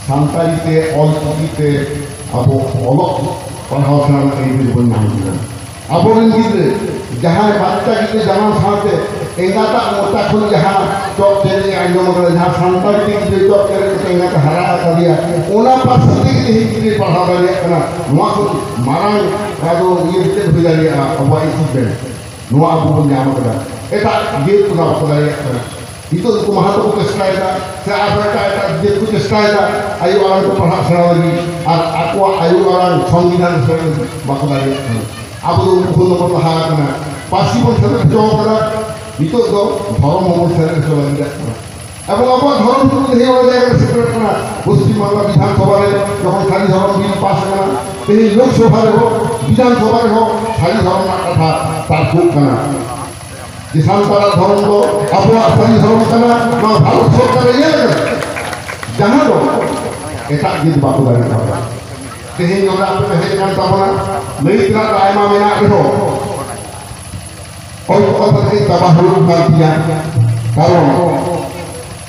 ᱥᱟᱱᱛᱟᱲᱤ ᱛᱮ, ᱚᱞ ᱪᱤᱠᱤ ᱛᱮ ᱟᱵᱚ ᱚᱞᱚᱜ ᱯᱟᱲᱦᱟᱣ ᱥᱮᱬᱟ ᱨᱮᱱᱟᱜ ᱟᱹᱭᱫᱟᱹᱨ ᱵᱚᱱ ᱧᱟᱢ ᱠᱮᱫᱟ᱾ ᱟᱵᱚᱨᱮᱱ ᱜᱤᱫᱽᱨᱟᱹ, ᱡᱟᱦᱟᱸᱭ ᱵᱟᱪᱪᱟ ᱜᱤᱫᱽᱨᱟᱹ ᱡᱟᱱᱟᱢ ᱥᱟᱶᱛᱮ ᱮᱸᱜᱟᱛᱟᱜ ᱢᱚᱪᱟ ᱠᱷᱚᱱ ᱡᱟᱦᱟᱸ ᱪᱚᱜ ᱪᱮᱨᱮᱡ ᱮ ᱟᱸᱡᱚᱢ ᱟᱠᱟᱫᱟ, ᱡᱟᱦᱟᱸ ᱥᱟᱱᱛᱟᱲᱤ ᱛᱮ ᱜᱤᱫᱽᱨᱟᱹ ᱪᱚᱜ ᱪᱮᱨᱮᱡ ᱠᱟᱛᱮ ᱮᱸᱜᱟᱛ ᱮ ᱦᱟᱨᱟ ᱟᱠᱟᱫᱮᱭᱟ, ᱚᱱᱟ ᱯᱟᱹᱨᱥᱤ ᱛᱮᱜᱮ ᱛᱮᱦᱮᱧ ᱜᱤᱫᱽᱨᱟᱹᱭ ᱯᱟᱲᱦᱟᱣ ᱫᱟᱲᱮᱭᱟᱜ ᱠᱟᱱᱟ᱾ ᱱᱚᱣᱟ ᱠᱷᱚᱱ ᱢᱟᱨᱟᱝ ᱟᱫᱚ ᱤᱭᱟᱹ ᱪᱮᱫ ᱦᱩᱭ ᱫᱟᱲᱮᱭᱟᱜᱼᱟ ᱟᱵᱚᱣᱟᱜ achievement? ᱱᱚᱣᱟ ᱟᱵᱚ ᱵᱚᱱ ᱧᱟᱢ ᱟᱠᱟᱫᱟ᱾ ᱮᱴᱟᱜ ᱡᱟᱹᱛ ᱠᱚ ᱵᱟᱠᱚ ᱫᱟᱲᱮᱭᱟᱜ ᱠᱟᱱᱟ᱾ ᱱᱤᱛᱚᱜ ᱩᱱᱠᱩ ᱢᱟᱦᱟᱛᱚ ᱠᱚ ᱪᱮᱥᱴᱟᱭᱮᱫᱟ, ᱥᱮ ᱟᱨᱦᱚᱸ ᱮᱴᱟᱜ ᱮᱴᱟᱜ ᱡᱟᱹᱛ ᱠᱚ ᱪᱮᱥᱴᱟᱭᱮᱫᱟ ᱟᱭᱳ ᱟᱲᱟᱝ ᱛᱮ ᱯᱟᱲᱦᱟᱜ ᱥᱮᱬᱟ ᱞᱟᱹᱜᱤᱫ, ᱟᱨ ᱟᱠᱚᱣᱟᱜ ᱟᱭᱳ ᱟᱲᱟᱝ ᱥᱚᱝᱵᱤᱫᱷᱟᱱ ᱥᱮᱬᱟ ᱞᱟᱹᱜᱤᱫ ᱵᱟᱠᱚ ᱫᱟᱲᱮᱭᱟᱜ ᱠᱟᱱᱟ᱾ ᱟᱵᱚ ᱫᱚ ᱩᱱᱠᱩ ᱠᱷᱚᱱ ᱫᱚᱵᱚᱱ ᱞᱟᱦᱟ ᱟᱠᱟᱱᱟ᱾ ᱯᱟᱹᱨᱥᱤ ᱵᱚᱱ ᱥᱮᱞᱮᱫ ᱦᱚᱪᱚ ᱟᱠᱟᱫᱟ, ᱱᱤᱛᱚᱜ ᱫᱚ ᱫᱷᱚᱨᱚᱢ ᱦᱚᱸᱵᱚᱱ ᱥᱮᱞᱮᱫ ᱦᱚᱪᱚ ᱞᱟᱹᱜᱤᱫᱚᱜ ᱠᱟᱱᱟ᱾ ᱮᱵᱚᱝ ᱟᱵᱚᱣᱟᱜ ᱫᱷᱚᱨᱚᱢ ᱜᱩᱨᱩ ᱛᱮᱦᱮᱧ ᱚᱱᱟ ᱡᱟᱭᱜᱟ ᱨᱮ ᱥᱮᱴᱮᱨᱚᱜ ᱠᱟᱱᱟ᱾ ᱯᱚᱥᱪᱤᱢ ᱵᱟᱝᱞᱟ ᱵᱤᱫᱷᱟᱱ ᱥᱚᱵᱷᱟ ᱨᱮ ᱡᱚᱠᱷᱚᱱ ᱥᱟᱹᱨᱤ ᱫᱷᱚᱨᱚᱢ ᱵᱤᱞ ᱯᱟᱥ ᱟᱠᱟᱱᱟ, ᱛᱮᱦᱮᱧ ᱞᱳᱠᱥᱚᱵᱷᱟ ᱨᱮᱦᱚᱸ, ᱵᱤᱫᱷᱟᱱ ᱥᱚᱵᱷᱟ ᱨᱮᱦᱚᱸ ᱥᱟᱹᱨᱤ ᱫᱷᱚᱨᱚᱢ ᱨᱮᱱᱟᱜ ᱠᱟᱛᱷᱟ ᱛᱟᱨᱠᱳᱜ ᱠᱟᱱᱟ᱾ ᱡᱮ ᱥᱟᱱᱛᱟᱲᱟᱜ ᱫᱷᱚᱨᱚᱢ ᱫᱚ ᱟᱵᱚᱣᱟᱜ ᱥᱟᱹᱨᱤ ᱫᱷᱚᱨᱚᱢ ᱠᱟᱱᱟ, ᱱᱚᱣᱟ ᱵᱷᱟᱨᱚᱛ ᱥᱚᱨᱠᱟᱨᱮ ᱧᱮᱞ ᱟᱠᱟᱫᱟ, ᱡᱟᱦᱟᱸ ᱫᱚ ᱮᱴᱟᱜ ᱡᱟᱹᱛ ᱵᱟᱠᱚ ᱫᱟᱲᱮ ᱠᱟᱣᱫᱟ᱾ ᱛᱮᱦᱮᱧ ᱱᱚᱰᱮ ᱟᱯᱮ ᱯᱮ ᱦᱮᱡ ᱟᱠᱟᱱ ᱛᱟᱵᱚᱱᱟ, ᱞᱟᱹᱭ ᱛᱮᱱᱟᱜ ᱫᱚ ᱟᱭᱢᱟ ᱢᱮᱱᱟᱜ ᱨᱮᱦᱚᱸ, ᱚᱞ ᱠᱚ ᱠᱟᱛᱮ ᱪᱟᱵᱟ ᱦᱩᱭᱩᱜ ᱠᱟᱱ ᱛᱤᱧᱟ, ᱠᱟᱨᱚᱱ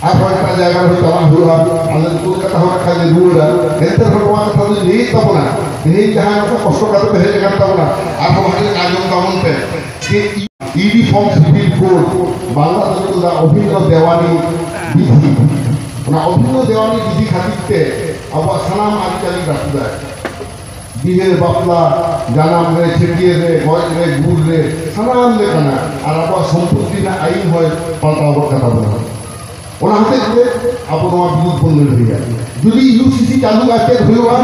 ᱟᱨᱦᱚᱸ ᱮᱴᱟᱜ ᱡᱟᱭᱜᱟ ᱨᱮ ᱪᱟᱞᱟᱜ ᱦᱩᱭᱩᱜᱼᱟ᱾ ᱟᱞᱮ ᱫᱚ ᱠᱳᱞᱠᱟᱛᱟ ᱦᱚᱸ ᱠᱷᱟᱱ ᱞᱮ ᱨᱩᱣᱟᱹᱲᱟ, ᱮᱱᱛᱮ ᱨᱮᱦᱚᱸ ᱱᱚᱣᱟ ᱠᱟᱛᱷᱟ ᱫᱚᱧ ᱞᱟᱹᱭᱮᱫ ᱛᱟᱵᱚᱱᱟ, ᱛᱮᱦᱮᱧ ᱡᱟᱦᱟᱸᱭ ᱱᱚᱝᱠᱟ ᱠᱚᱥᱴᱚ ᱠᱟᱛᱮ ᱯᱮ ᱦᱮᱡ ᱟᱠᱟᱱ ᱛᱟᱵᱚᱱᱟ, ᱟᱨᱦᱚᱸ ᱵᱷᱟᱜᱮ ᱞᱮᱠᱟ ᱟᱸᱡᱚᱢ ᱛᱟᱵᱚᱱ ᱯᱮ ᱡᱮ ᱤᱭᱩᱱᱤᱯᱷᱚᱨᱢ ᱥᱤᱵᱤᱞ ᱠᱳᱰ ᱵᱟᱝᱞᱟ ᱛᱮᱠᱚ ᱢᱮᱛᱟᱜᱼᱟ ᱚᱵᱷᱤᱱᱱᱚ ᱫᱮᱣᱟᱱᱤ ᱵᱤᱫᱷᱤ᱾ ᱚᱱᱟ ᱚᱵᱷᱤᱱᱱᱚ ᱫᱮᱣᱟᱱᱤ ᱵᱤᱫᱷᱤ ᱠᱷᱟᱹᱛᱤᱨ ᱛᱮ ᱟᱵᱚᱣᱟᱜ ᱥᱟᱱᱟᱢ ᱟᱹᱨᱤᱪᱟᱹᱞᱤ ᱨᱟᱹᱯᱩᱫᱟᱭ᱾ ᱵᱤᱦᱟᱹ, ᱵᱟᱯᱞᱟ, ᱡᱟᱱᱟᱢ ᱨᱮ, ᱪᱷᱟᱹᱴᱭᱟᱹᱨ ᱨᱮ, ᱜᱚᱡ ᱨᱮ, ᱜᱩᱨ ᱨᱮ, ᱥᱟᱱᱟᱢ ᱞᱮᱠᱟᱱᱟᱜ᱾ ᱟᱨ ᱟᱵᱚᱣᱟᱜ ᱥᱚᱢᱯᱚᱛᱛᱤ ᱨᱮᱱᱟᱜ ᱟᱹᱭᱤᱱ ᱦᱚᱸᱭ ᱯᱟᱞᱴᱟᱣ ᱜᱚᱫ ᱠᱟᱛᱟ ᱵᱚᱱᱟ᱾ ᱚᱱᱟ ᱦᱚᱛᱮᱡ ᱛᱮ ᱟᱵᱚ ᱱᱚᱣᱟ ᱵᱤᱨᱩᱫᱷ ᱵᱚᱱ ᱞᱟᱹᱲᱦᱟᱹᱭᱟ᱾ ᱡᱩᱫᱤ ᱤᱭᱩ ᱥᱤ ᱥᱤ ᱪᱟᱹᱞᱩᱜᱼᱟ, ᱪᱮᱫ ᱦᱩᱭᱩᱜᱼᱟ?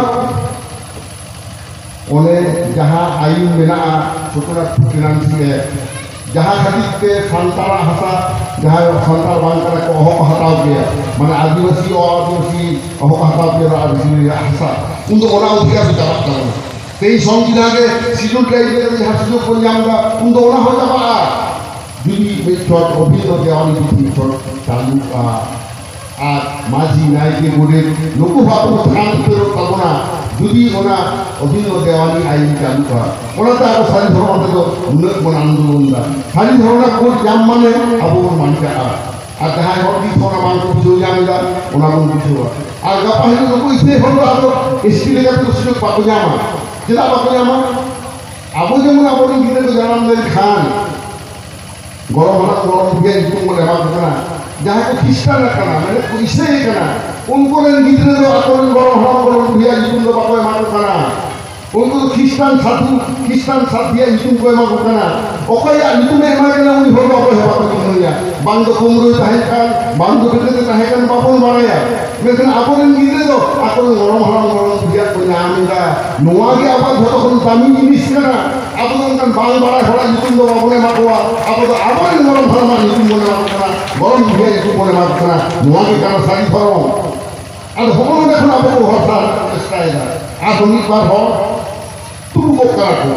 ᱚᱱᱮ ᱡᱟᱦᱟᱸ ᱟᱹᱭᱤᱱ ᱢᱮᱱᱟᱜᱼᱟ, ᱥᱩᱯᱨᱤᱢ ᱠᱳᱨᱴ ᱯᱷᱤᱱᱟᱱᱥ ᱨᱮ, ᱡᱟᱦᱟᱸ ᱠᱷᱟᱹᱛᱤᱨ ᱛᱮ ᱥᱟᱱᱛᱟᱲᱟᱜ ᱦᱟᱥᱟ, ᱡᱟᱦᱟᱸᱭ ᱥᱟᱱᱛᱟᱲ ᱵᱟᱝ ᱠᱟᱱᱟ ᱠᱚ, ᱚᱦᱚ ᱠᱚ ᱦᱟᱛᱟᱣ ᱠᱮᱭᱟ, ᱢᱟᱱᱮ ᱟᱹᱫᱤᱵᱟᱹᱥᱤ, ᱚ-ᱟᱹᱫᱤᱵᱟᱹᱥᱤ ᱚᱦᱚ ᱠᱚ ᱦᱟᱛᱟᱣ ᱠᱮᱭᱟ ᱚᱱᱟ ᱟᱹᱫᱤᱵᱟᱹᱥᱤ ᱨᱮᱭᱟᱜ ᱦᱟᱥᱟ, ᱩᱱᱫᱚ ᱚᱱᱟ ᱚᱫᱷᱤᱠᱟᱨ ᱫᱚ ᱪᱟᱵᱟᱜ ᱛᱟᱵᱚᱱᱟ᱾ ᱛᱮᱦᱮᱧ ᱥᱚᱝᱵᱤᱫᱷᱟᱱ ᱨᱮ ᱥᱤᱰᱩᱞ ᱴᱨᱟᱭᱤᱵ ᱨᱮ ᱡᱟᱦᱟᱸ ᱥᱩᱡᱳᱜᱽ ᱵᱚᱱ ᱧᱟᱢ ᱮᱫᱟ, ᱩᱱᱫᱚ ᱚᱱᱟ ᱦᱚᱸ ᱪᱟᱵᱟᱜᱼᱟ᱾ ᱡᱩᱫᱤ ᱢᱤᱫ ᱪᱷᱚᱴ ᱚᱵᱷᱤᱱᱱᱚ ᱫᱮᱣᱟᱱᱤ ᱡᱩᱫᱤ ᱢᱤᱫ ᱪᱷᱚᱴ ᱪᱟᱹᱞᱩᱜᱼᱟ, ᱟᱨ ᱢᱟᱹᱡᱷᱤ, ᱱᱟᱭᱠᱮ, ᱜᱚᱰᱮᱛ ᱱᱩᱠᱩ ᱦᱚᱸ ᱟᱵᱚ ᱠᱚ ᱛᱷᱟᱱ ᱩᱛᱟᱹᱨᱚᱜ ᱛᱟᱵᱚᱱᱟ᱾ ᱡᱩᱫᱤ ᱚᱱᱟ ᱚᱵᱷᱤᱱᱱᱚ ᱫᱮᱣᱟᱱᱤ ᱟᱹᱭᱤᱱ ᱪᱟᱹᱞᱩᱜᱼᱟ, ᱚᱱᱟᱛᱮ ᱟᱵᱚ ᱥᱟᱹᱨᱤ ᱫᱷᱚᱨᱚᱢ ᱨᱮᱫᱚ ᱱᱩᱱᱟᱹᱜ ᱵᱚᱱ ᱟᱱᱫᱳᱞᱚᱱ ᱮᱫᱟ᱾ ᱥᱟᱹᱨᱤ ᱫᱷᱚᱨᱚᱢ ᱨᱮᱱᱟᱜ ᱠᱳᱰ ᱧᱟᱢ ᱢᱟᱱᱮ ᱟᱵᱚ ᱵᱚᱱ ᱵᱟᱧᱪᱟᱜᱼᱟ᱾ ᱟᱨ ᱡᱟᱦᱟᱸᱭ ᱦᱚᱲ ᱱᱤᱛ ᱦᱚᱸ ᱚᱱᱟ ᱵᱟᱝ ᱠᱚ ᱵᱩᱡᱷᱟᱹᱣ ᱧᱟᱢ ᱮᱫᱟ, ᱚᱱᱟ ᱵᱚᱱ ᱵᱩᱡᱷᱟᱹᱣᱟ᱾ ᱟᱨ ᱜᱟᱯᱟ ᱦᱤᱞᱳᱜ ᱱᱩᱠᱩ ᱤᱥᱟᱹᱭ ᱦᱚᱲ ᱫᱚ ᱟᱫᱚ ᱮᱥ ᱴᱤ ᱞᱮᱠᱟᱛᱮ ᱫᱚ ᱥᱩᱡᱳᱜᱽ ᱵᱟᱠᱚ ᱧᱟᱢᱟ᱾ ᱪᱮᱫᱟᱜ ᱵᱟᱠᱚ ᱧᱟᱢᱟ? ᱟᱵᱚ ᱡᱮᱢᱚᱱ ᱟᱵᱚᱨᱮᱱ ᱜᱤᱫᱽᱨᱟᱹ ᱠᱚ ᱡᱟᱱᱟᱢ ᱞᱮᱱᱠᱷᱟᱱ ᱜᱚᱲᱚᱢ ᱦᱟᱲᱟᱢ ᱜᱚᱲᱚᱢ ᱵᱩᱰᱷᱤᱭᱟᱜ ᱧᱩᱛᱩᱢ ᱵᱚᱱ ᱮᱢᱟ ᱠᱚ ᱠᱟᱱᱟ᱾ ᱡᱟᱦᱟᱸᱭ ᱠᱚ ᱠᱷᱨᱤᱥᱴᱟᱱ ᱟᱠᱟᱱᱟ, ᱢᱟᱱᱮ ᱠᱚ ᱤᱥᱟᱹᱭ ᱟᱠᱟᱱᱟ, ᱩᱱᱠᱩ ᱨᱮᱱ ᱜᱤᱫᱽᱨᱟᱹ ᱫᱚ ᱟᱠᱚᱨᱮᱱ ᱜᱚᱲᱚᱢ ᱦᱟᱲᱟᱢ ᱜᱚᱲᱚᱢ ᱵᱩᱰᱷᱤᱭᱟᱜ ᱧᱩᱛᱩᱢ ᱫᱚ ᱵᱟᱠᱚ ᱮᱢᱟ ᱠᱚ ᱠᱟᱱᱟ᱾ ᱩᱱᱠᱩ ᱫᱚ ᱠᱷᱨᱤᱥᱴᱟᱱ ᱥᱟᱹᱫᱷᱩ, ᱠᱷᱨᱤᱥᱴᱟᱱ ᱥᱟᱛᱷᱤᱭᱟᱜ ᱧᱩᱛᱩᱢ ᱠᱚ ᱮᱢᱟ ᱠᱚ ᱠᱟᱱᱟ᱾ ᱚᱠᱚᱭᱟᱜ ᱧᱩᱛᱩᱢᱮ ᱮᱢᱟ ᱠᱟᱱᱟ, ᱩᱱᱤ ᱦᱚᱲ ᱫᱚ ᱚᱠᱚᱭ ᱦᱚᱸ ᱵᱟᱠᱚ ᱪᱤᱱᱦᱟᱹᱣᱮᱭᱟ᱾ ᱵᱟᱝ ᱫᱚ ᱠᱩᱢᱵᱽᱲᱩᱭ ᱛᱟᱦᱮᱸ ᱠᱟᱱ, ᱵᱟᱝ ᱫᱚ ᱰᱟᱹᱠᱟᱹᱛᱮ ᱛᱟᱦᱮᱸ ᱠᱟᱱ, ᱵᱟᱵᱚᱱ ᱵᱟᱲᱟᱭᱟ᱾ ᱢᱮᱱᱠᱷᱟᱱ ᱟᱵᱚᱨᱮᱱ ᱜᱤᱫᱽᱨᱟᱹ ᱫᱚ ᱟᱠᱚᱨᱮᱱ ᱜᱚᱲᱚᱢ ᱦᱟᱲᱟᱢ ᱜᱚᱲᱚᱢ ᱵᱩᱰᱷᱤᱭᱟᱜ ᱠᱚ ᱧᱟᱢ ᱮᱫᱟ᱾ ᱱᱚᱣᱟ ᱜᱮ ᱟᱵᱚᱣᱟᱜ ᱡᱷᱚᱛᱚ ᱠᱷᱚᱱ ᱫᱟᱢᱤ ᱡᱤᱱᱤᱥ ᱠᱟᱱᱟ᱾ ᱟᱵᱚ ᱫᱚ ᱚᱱᱠᱟᱱ ᱵᱟᱝ ᱵᱟᱲᱟᱭ ᱦᱚᱲᱟᱜ ᱧᱩᱛᱩᱢ ᱫᱚ ᱵᱟᱵᱚᱱ ᱮᱢᱟ ᱠᱚᱣᱟ᱾ ᱟᱵᱚ ᱫᱚ ᱟᱵᱚᱨᱮᱱ ᱜᱚᱲᱚᱢ ᱦᱟᱲᱟᱢᱟᱜ ᱧᱩᱛᱩᱢ ᱵᱚᱱ ᱮᱢᱟ ᱠᱚ ᱠᱟᱱᱟ, ᱜᱚᱲᱚᱢ ᱵᱩᱰᱷᱤᱭᱟᱜ ᱧᱩᱛᱩᱢ ᱵᱚᱱ ᱮᱢᱟ ᱠᱚ ᱠᱟᱱᱟ᱾ ᱱᱚᱣᱟ ᱜᱮ ᱠᱟᱱᱟ ᱥᱟᱹᱨᱤ ᱫᱷᱚᱨᱚᱢ᱾ ᱟᱫᱚ ᱦᱚᱸᱜᱼᱚ ᱱᱚᱰᱮ ᱠᱷᱚᱱ ᱟᱵᱚ ᱠᱚ ᱦᱚᱲ ᱥᱟᱶ ᱪᱮᱥᱴᱟᱭᱮᱫᱟ᱾ ᱟᱨᱦᱚᱸ ᱢᱤᱫ ᱵᱟᱨ ᱦᱚᱲ ᱛᱩᱲᱩᱠᱚᱜ ᱠᱟᱱᱟ ᱠᱚ᱾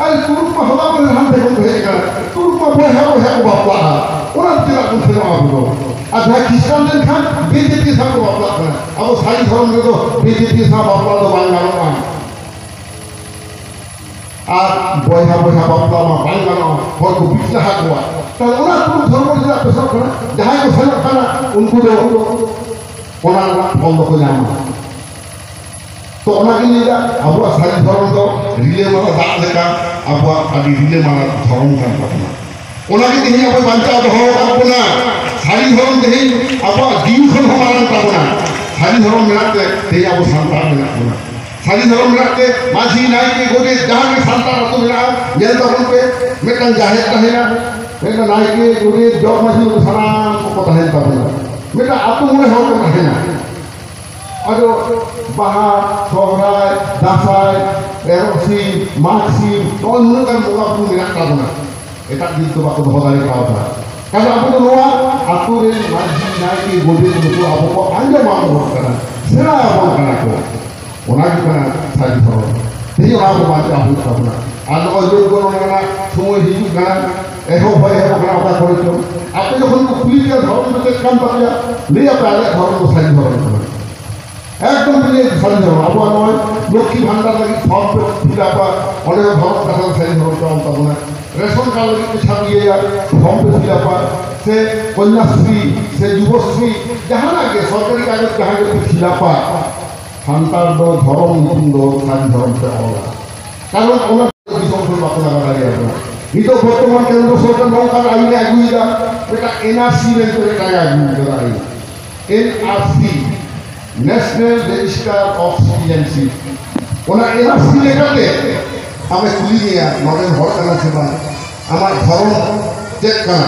ᱟᱨ ᱛᱩᱲᱩᱠ ᱢᱟ ᱦᱚᱞᱟ ᱢᱟᱫᱷᱮᱨ ᱦᱟᱱᱛᱮ ᱠᱷᱚᱱ ᱠᱚ ᱦᱮᱡ ᱟᱠᱟᱱᱟ᱾ ᱛᱩᱲᱩᱠ ᱢᱟ ᱵᱚᱭᱦᱟ ᱵᱚᱭᱦᱟ ᱠᱚ ᱵᱟᱯᱞᱟᱜᱼᱟ᱾ ᱚᱱᱟ ᱪᱮᱫᱟᱜ ᱵᱚᱱ ᱥᱮᱱᱚᱜᱼᱟ ᱟᱵᱚ ᱫᱚ? ᱟᱨ ᱡᱟᱦᱟᱸᱭ ᱠᱷᱨᱤᱥᱴᱟᱱ ᱞᱮᱱᱠᱷᱟᱱ ᱵᱮᱡᱟᱹᱛᱤ ᱥᱟᱶ ᱠᱚ ᱵᱟᱯᱞᱟᱜ ᱠᱟᱱᱟ᱾ ᱟᱵᱚ ᱥᱟᱹᱨᱤ ᱫᱷᱚᱨᱚᱢ ᱨᱮᱫᱚ ᱵᱮᱡᱟᱹᱛᱤ ᱥᱟᱶ ᱵᱟᱯᱞᱟ ᱫᱚ ᱵᱟᱝ ᱜᱟᱱᱚᱜᱼᱟ᱾ ᱟᱨ ᱵᱚᱭᱦᱟ ᱵᱚᱭᱦᱟ ᱵᱟᱯᱞᱟ ᱢᱟ ᱵᱟᱝ ᱜᱟᱱᱚᱜᱼᱟ, ᱦᱚᱲ ᱠᱚ ᱵᱤᱪᱞᱟᱦᱟ ᱠᱚᱣᱟ᱾ ᱛᱟᱦᱞᱮ ᱚᱱᱟ ᱠᱩᱲᱤ ᱫᱷᱚᱨᱢᱚ ᱪᱮᱫᱟᱜ ᱯᱮ ᱥᱮᱱᱚᱜ ᱠᱟᱱᱟ? ᱡᱟᱦᱟᱸᱭ ᱠᱚ ᱥᱮᱱᱚᱜ ᱠᱟᱱᱟ, ᱩᱱᱠᱩ ᱫᱚ ᱚᱱᱟ ᱨᱮᱱᱟᱜ ᱯᱷᱚᱞ ᱫᱚᱠᱚ ᱧᱟᱢᱟ᱾ ᱛᱚ ᱚᱱᱟᱜᱤᱧ ᱞᱟᱹᱭᱫᱟ, ᱟᱵᱚᱣᱟᱜ ᱥᱟᱹᱨᱤ ᱫᱷᱚᱨᱚᱢ ᱫᱚ ᱨᱤᱞᱟᱹᱢᱟᱞᱟ ᱫᱟᱜ ᱞᱮᱠᱟ ᱟᱵᱚᱣᱟᱜ ᱟᱹᱰᱤ ᱨᱤᱞᱟᱹᱢᱟᱞᱟ ᱫᱷᱚᱨᱚᱢ ᱠᱟᱱ ᱛᱟᱵᱚᱱᱟ᱾ ᱚᱱᱟᱜᱮ ᱛᱮᱦᱮᱧ ᱟᱵᱚ ᱵᱟᱧᱪᱟᱣ ᱫᱚᱦᱚ ᱟᱠᱟᱫ ᱵᱚᱱᱟ᱾ ᱥᱟᱹᱨᱤ ᱫᱷᱚᱨᱚᱢ ᱛᱮᱦᱮᱧ ᱟᱵᱚᱣᱟᱜ ᱡᱤᱣᱤ ᱠᱷᱚᱱ ᱦᱚᱸ ᱢᱟᱨᱟᱝ ᱛᱟᱵᱚᱱᱟ᱾ ᱥᱟᱹᱨᱤ ᱫᱷᱚᱨᱚᱢ ᱢᱮᱱᱟᱜ ᱛᱮ ᱛᱮᱦᱮᱧ ᱟᱵᱚ ᱥᱟᱱᱛᱟᱲ ᱢᱮᱱᱟᱜ ᱵᱚᱱᱟ᱾ ᱥᱟᱹᱨᱤ ᱫᱷᱚᱨᱚᱢ ᱢᱮᱱᱟᱜ ᱛᱮ ᱢᱟᱹᱡᱷᱤ, ᱱᱟᱭᱠᱮ, ᱜᱚᱰᱮᱛ, ᱡᱟᱦᱟᱸ ᱜᱮ ᱥᱟᱱᱛᱟᱲ ᱟᱹᱛᱩ ᱢᱮᱱᱟᱜᱼᱟ, ᱧᱮᱞ ᱛᱟᱵᱚᱱ ᱯᱮ, ᱢᱤᱫᱴᱟᱝ ᱡᱟᱦᱮᱨ ᱛᱟᱦᱮᱱᱟ, ᱢᱤᱫᱴᱟᱝ ᱱᱟᱭᱠᱮ, ᱜᱚᱰᱮᱛ, ᱡᱚᱜᱽ ᱢᱟᱹᱡᱷᱤ, ᱱᱩᱠᱩ ᱥᱟᱱᱟᱢ ᱠᱚᱠᱚ ᱛᱟᱦᱮᱱ ᱛᱟᱵᱚᱱᱟ᱾ ᱢᱤᱫᱴᱟᱝ ᱟᱹᱛᱩ ᱢᱚᱬᱮ ᱦᱚᱲ ᱠᱚ ᱛᱟᱦᱮᱱᱟ᱾ ᱟᱫᱚ ᱵᱟᱦᱟ, ᱥᱚᱦᱨᱟᱭ, ᱫᱟᱸᱥᱟᱭ, ᱮᱨᱚᱜ ᱥᱤᱢ, ᱢᱟᱜᱽ ᱥᱤᱢ, ᱱᱚᱜᱼᱚᱭ ᱱᱩᱱᱟᱹᱜ ᱜᱟᱱ ᱵᱚᱸᱜᱟ ᱵᱩᱨᱩ ᱢᱮᱱᱟᱜ ᱛᱟᱵᱚᱱᱟ᱾ ᱮᱴᱟᱜ ᱫᱤᱱ ᱫᱚ ᱵᱟᱠᱚ ᱫᱚᱦᱚ ᱫᱟᱲᱮ ᱠᱟᱣᱫᱟ᱾ ᱠᱟᱨᱚᱱ ᱟᱵᱚ ᱫᱚ ᱱᱚᱣᱟ ᱟᱛᱳ ᱨᱮᱱ ᱢᱟᱹᱡᱷᱤ, ᱱᱟᱭᱠᱮ, ᱜᱚᱰᱮᱛ ᱱᱩᱠᱩ ᱟᱵᱚ ᱠᱚ ᱟᱸᱡᱚᱢ ᱟᱵᱚᱱ ᱠᱟᱱᱟ, ᱥᱮᱬᱟ ᱟᱵᱚᱱ ᱠᱟᱱᱟ ᱠᱚ᱾ ᱚᱱᱟ ᱜᱮ ᱠᱟᱱᱟ ᱥᱟᱹᱨᱤ ᱫᱷᱚᱨᱚᱢ᱾ ᱛᱮᱦᱮᱧ ᱚᱱᱟ ᱠᱚ ᱵᱟᱧᱪᱟᱣ ᱦᱩᱭᱩᱜ ᱛᱟᱵᱚᱱᱟ᱾ ᱟᱨ ᱱᱚᱜᱼᱚᱭ ᱡᱳᱜᱽ ᱜᱚᱱᱚᱱᱟ ᱨᱮᱱᱟᱜ ᱥᱚᱢᱚᱭ ᱦᱤᱡᱩᱜ ᱠᱟᱱᱟ, ᱮᱦᱚᱵ ᱦᱚᱸ ᱮᱦᱚᱵ ᱠᱟᱱᱟ ᱚᱠᱟ ᱠᱚᱨᱮ ᱪᱚᱝ᱾ ᱟᱯᱮ ᱡᱚᱠᱷᱚᱱ ᱠᱚ ᱠᱩᱞᱤ ᱯᱮᱭᱟ, "ᱫᱷᱚᱨᱚᱢ ᱫᱚ ᱪᱮᱫ ᱠᱟᱱ ᱛᱟᱯᱮᱭᱟ?" ᱞᱟᱹᱭ ᱟᱯᱮ, "ᱟᱞᱮᱭᱟᱜ ᱫᱷᱚᱨᱚᱢ ᱫᱚ ᱥᱟᱹᱨᱤ ᱫᱷᱚᱨᱚᱢ ᱠᱟᱱᱟ, ᱮᱠᱫᱚᱢ ᱯᱮ ᱞᱟᱹᱭᱟ ᱥᱟᱹᱨᱤ ᱫᱷᱚᱨᱚᱢ, ᱟᱵᱚᱣᱟᱜ ᱱᱚᱜᱼᱚᱭ ᱞᱚᱠᱠᱷᱤ ᱵᱷᱟᱱᱰᱟᱨ ᱞᱟᱹᱜᱤᱫ ᱯᱷᱚᱨᱢ ᱯᱮ ᱯᱷᱤᱞᱟᱯᱟ, ᱚᱸᱰᱮ ᱦᱚᱸ ᱫᱷᱚᱨᱚᱢ ᱠᱟᱛᱷᱟ ᱫᱚ ᱥᱟᱹᱨᱤ ᱫᱷᱚᱨᱚᱢ ᱯᱮ ᱚᱞ ᱛᱟᱵᱚᱱᱟ, ᱨᱮᱥᱚᱱ ᱠᱟᱨᱰ ᱞᱟᱹᱜᱤᱫ ᱯᱮ ᱪᱷᱟᱯ ᱤᱭᱟᱹᱭᱟ, ᱯᱷᱚᱨᱢ ᱯᱮ ᱯᱷᱤᱞᱟᱯᱟ, ᱥᱮ ᱠᱚᱱᱭᱟᱥᱨᱤ ᱥᱮ ᱡᱩᱵᱚᱥᱨᱤ, ᱡᱟᱦᱟᱱᱟᱜ ᱜᱮ ᱥᱚᱨᱠᱟᱨᱤ ᱠᱟᱜᱚᱡᱽ ᱡᱟᱦᱟᱸ ᱜᱮ ᱯᱮ ᱯᱷᱤᱞᱟᱯᱟ, ᱥᱟᱱᱛᱟᱲ ᱫᱚ ᱫᱷᱚᱨᱚᱢ ᱧᱩᱛᱩᱢ ᱫᱚ ᱥᱟᱹᱨᱤ ᱫᱷᱚᱨᱚᱢ ᱯᱮ ᱚᱞᱟ᱾ ᱠᱟᱨᱚᱱ ᱚᱱᱟ ᱫᱤᱥᱚᱢ ᱠᱷᱚᱱ ᱵᱟᱠᱚ ᱞᱟᱜᱟ ᱫᱟᱲᱮᱭᱟᱵᱚᱱᱟ᱾ ᱱᱤᱛᱚᱜ ᱵᱚᱨᱛᱚᱢᱟᱱ ᱠᱮᱱᱫᱨᱚ ᱥᱚᱨᱠᱟᱨ ᱱᱚᱝᱠᱟᱱ ᱟᱹᱭᱤᱱ ᱮ ᱟᱹᱜᱩᱭᱮᱫᱟ, ᱢᱤᱫᱴᱟᱝ ᱮᱱ ᱟᱨ ᱥᱤ ᱢᱮᱱᱛᱮ ᱢᱤᱫᱴᱟᱝ ᱮ ᱟᱹᱜᱩ ᱠᱟᱫᱟ ᱟᱹᱭᱤᱱ, ᱮᱱ ᱟᱨ ᱥᱤ, National Register of Citizenship᱾ ᱚᱱᱟ ᱮᱱ ᱟᱨ ᱥᱤ ᱞᱮᱠᱟᱛᱮ ᱟᱢᱮ ᱠᱩᱞᱤ ᱢᱮᱭᱟ, "ᱱᱚᱰᱮᱱ ᱦᱚᱲ ᱠᱟᱱᱟ ᱥᱮ ᱵᱟᱝ? ᱟᱢᱟᱜ ᱫᱷᱚᱨᱚᱢ ᱪᱮᱫ ᱠᱟᱱᱟ?"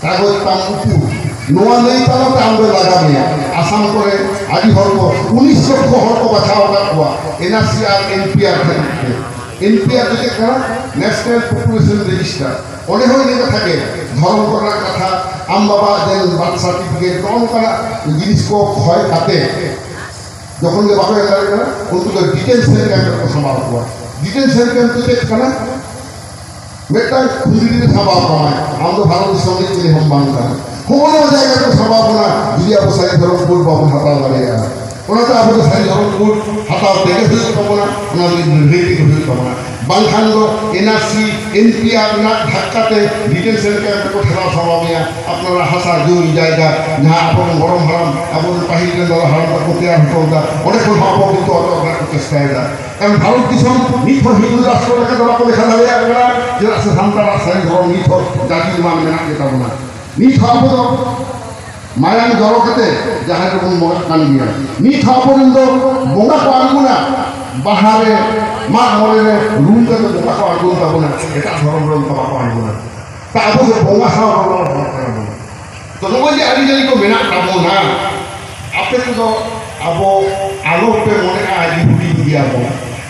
ᱠᱟᱜᱚᱡᱽ ᱛᱟᱢ ᱩᱠᱩᱨ? ᱱᱚᱣᱟ ᱞᱟᱹᱭ ᱛᱟᱞᱟᱛᱮ ᱟᱢ ᱫᱚᱭ ᱞᱟᱜᱟ ᱢᱮᱭᱟ᱾ ᱟᱥᱟᱢ ᱠᱚᱨᱮ ᱟᱹᱰᱤ ᱦᱚᱲ ᱠᱚ, ᱩᱱᱤᱥ ᱞᱚᱠᱷᱚ ᱦᱚᱲ ᱠᱚ ᱵᱟᱪᱷᱟᱣ ᱟᱠᱟᱫ ᱠᱚᱣᱟ ᱮᱱ ᱟᱨ ᱥᱤ ᱟᱨ ᱮᱱ ᱯᱤ ᱟᱨ ᱠᱷᱟᱹᱛᱤᱨ ᱛᱮ᱾ ᱮᱱ ᱯᱤ ᱟᱨ ᱫᱚ ᱪᱮᱫ ᱠᱟᱱᱟ? National Population Register᱾ ᱚᱸᱰᱮ ᱦᱚᱸ ᱤᱱᱟᱹ ᱠᱟᱛᱷᱟ ᱜᱮ, ᱫᱷᱚᱨᱚᱢ ᱠᱚᱨᱮᱱᱟᱜ ᱠᱟᱛᱷᱟ, ᱟᱢ ᱵᱟᱵᱟ ᱡᱮ ᱵᱟᱨᱛᱷ ᱥᱟᱨᱴᱤᱯᱷᱤᱠᱮᱴ, ᱱᱚᱜᱼᱚ ᱱᱚᱝᱠᱟᱱᱟᱜ ᱡᱤᱱᱤᱥ ᱠᱚ ᱠᱷᱚᱭ ᱠᱟᱛᱮ ᱡᱚᱠᱷᱚᱱ ᱜᱮ ᱵᱟᱠᱚ ᱮᱢ ᱫᱟᱲᱮᱭᱟᱜ ᱠᱟᱱᱟ, ᱩᱱᱠᱩ ᱫᱚ ᱰᱤᱴᱮᱱᱥᱚᱱ ᱠᱮᱢᱯ ᱨᱮᱠᱚ ᱥᱟᱢᱵᱟᱣ ᱠᱚᱣᱟ᱾ ᱰᱤᱴᱮᱱᱥᱚᱱ ᱠᱮᱢᱯ ᱫᱚ ᱪᱮᱫ ᱠᱟᱱᱟ? ᱢᱤᱫᱴᱟᱝ ᱠᱷᱩᱸᱫᱽᱲᱤ ᱨᱮ ᱥᱟᱢᱵᱟᱣ ᱠᱟᱢᱟᱭ, ᱟᱢ ᱫᱚ ᱵᱷᱟᱨᱚᱛ ᱫᱤᱥᱚᱢ ᱨᱤᱱᱤᱡ ᱪᱤᱞᱤ ᱦᱚᱸ ᱵᱟᱝ ᱠᱟᱱᱟ᱾ ᱦᱚᱸᱜᱼᱚ ᱱᱚᱣᱟ ᱡᱟᱭᱜᱟ ᱨᱮᱠᱚ ᱥᱟᱢᱵᱟᱣ ᱵᱚᱱᱟ, ᱡᱩᱫᱤ ᱟᱵᱚ ᱥᱟᱹᱨᱤ ᱫᱷᱚᱨᱚᱢ ᱠᱳᱰ ᱵᱟᱵᱚᱱ ᱦᱟᱛᱟᱣ ᱫᱟᱲᱮᱭᱟᱜᱼᱟ᱾ ᱚᱱᱟᱛᱮ ᱟᱵᱚ ᱫᱚ ᱥᱟᱹᱨᱤ ᱫᱷᱚᱨᱚᱢ ᱠᱳᱰ ᱦᱟᱛᱟᱣ ᱛᱮᱜᱮ ᱦᱩᱭᱩᱜ ᱛᱟᱵᱚᱱᱟ, ᱚᱱᱟ ᱞᱟᱹᱜᱤᱫ ᱞᱟᱹᱲᱦᱟᱹᱭ ᱛᱮᱜᱮ ᱦᱩᱭᱩᱜ ᱛᱟᱵᱚᱱᱟ᱾ ᱵᱟᱝᱠᱷᱟᱱ ᱫᱚ ᱮᱱ ᱟᱨ ᱥᱤ, ᱮᱱ ᱯᱤ ᱟᱨ ᱨᱮᱱᱟᱜ ᱫᱷᱟᱠᱠᱟ ᱛᱮ ᱰᱤᱴᱮᱱᱥᱚᱱ ᱠᱮᱢᱯ ᱨᱮᱠᱚ ᱴᱷᱮᱞᱟᱣ ᱥᱟᱢᱵᱟᱣ ᱢᱮᱭᱟ᱾ ᱟᱯᱱᱟᱨᱟᱜ ᱦᱟᱥᱟ ᱡᱚᱢᱤ ᱡᱟᱭᱜᱟ, ᱡᱟᱦᱟᱸ ᱟᱵᱚᱨᱮᱱ ᱜᱚᱲᱚᱢ ᱦᱟᱲᱟᱢ, ᱟᱵᱚᱨᱮᱱ ᱯᱟᱹᱦᱤᱞ ᱨᱮᱱ ᱫᱟᱫᱟ ᱦᱟᱲᱟᱢ ᱛᱟᱠᱚ ᱛᱮᱭᱟᱨ ᱦᱚᱴᱚ ᱞᱮᱫᱟ, ᱚᱸᱰᱮ ᱠᱷᱚᱱ ᱦᱚᱸ ᱟᱵᱚ ᱠᱤᱱᱛᱩ ᱟᱴᱚᱠ ᱨᱮᱱᱟᱜ ᱠᱚ ᱪᱮᱥᱴᱟᱭᱮᱫᱟ᱾ ᱠᱟᱨᱚᱱ ᱵᱷᱟᱨᱚᱛ ᱫᱤᱥᱚᱢ ᱱᱤᱛ ᱦᱚᱸ ᱦᱤᱱᱫᱩ ᱨᱟᱥᱴᱨᱚ ᱞᱮᱠᱟ ᱫᱚ ᱵᱟᱠᱚ ᱞᱮᱠᱷᱟ ᱫᱟᱲᱮᱭᱟᱜ ᱠᱟᱱᱟ, ᱪᱮᱫᱟᱜ ᱥᱮ ᱥᱟᱱᱛᱟᱲᱟᱜ ᱥᱟᱹᱨᱤ ᱫᱷᱚᱨᱚᱢ ᱱᱤᱛ ᱦᱚᱸ ᱡᱟᱹᱛᱤ ᱢᱟᱱ ᱢᱮᱱᱟᱜ ᱜᱮ ᱛᱟᱵᱚᱱᱟ᱾ ᱱᱤᱛ ᱦᱚᱸ ᱟᱵᱚ ᱫᱚ ᱢᱟᱭᱟᱝ ᱡᱚᱨᱚ ᱠᱟᱛᱮ ᱡᱟᱦᱮᱨ ᱨᱮᱵᱚᱱ ᱵᱚᱸᱜᱟᱜ ᱠᱟᱱ ᱜᱮᱭᱟ᱾ ᱱᱤᱛ ᱦᱚᱸ ᱟᱵᱚᱨᱮᱱ ᱫᱚ ᱵᱚᱸᱜᱟ ᱠᱚ ᱟᱬᱜᱚᱱᱟ, ᱵᱟᱦᱟ ᱨᱮ, ᱢᱟᱜ ᱢᱚᱬᱮ ᱨᱮ ᱨᱩᱢ ᱠᱟᱛᱮ ᱵᱚᱸᱜᱟ ᱠᱚ ᱟᱬᱜᱚᱱ ᱛᱟᱵᱚᱱᱟ, ᱮᱴᱟᱜ ᱫᱷᱚᱨᱚᱢ ᱨᱮ ᱚᱱᱠᱟ ᱵᱟᱠᱚ ᱟᱬᱜᱚᱱᱟ᱾ ᱛᱟ ᱟᱵᱚ ᱫᱚ ᱵᱚᱸᱜᱟ ᱥᱟᱶ ᱨᱚᱲ ᱦᱚᱲ ᱠᱟᱱᱟ ᱵᱚᱱ᱾ ᱛᱚ ᱱᱚᱜᱼᱚᱭ ᱡᱮ ᱟᱹᱨᱤᱪᱟᱹᱞᱤ ᱠᱚ ᱢᱮᱱᱟᱜ ᱛᱟᱵᱚᱱᱟ, ᱟᱯᱮ ᱠᱚᱫᱚ ᱟᱵᱚ ᱟᱞᱚᱯᱮ ᱢᱚᱱᱮᱜᱼᱟ ᱡᱮ ᱦᱩᱰᱤᱧ ᱜᱮᱭᱟᱵᱚᱱ᱾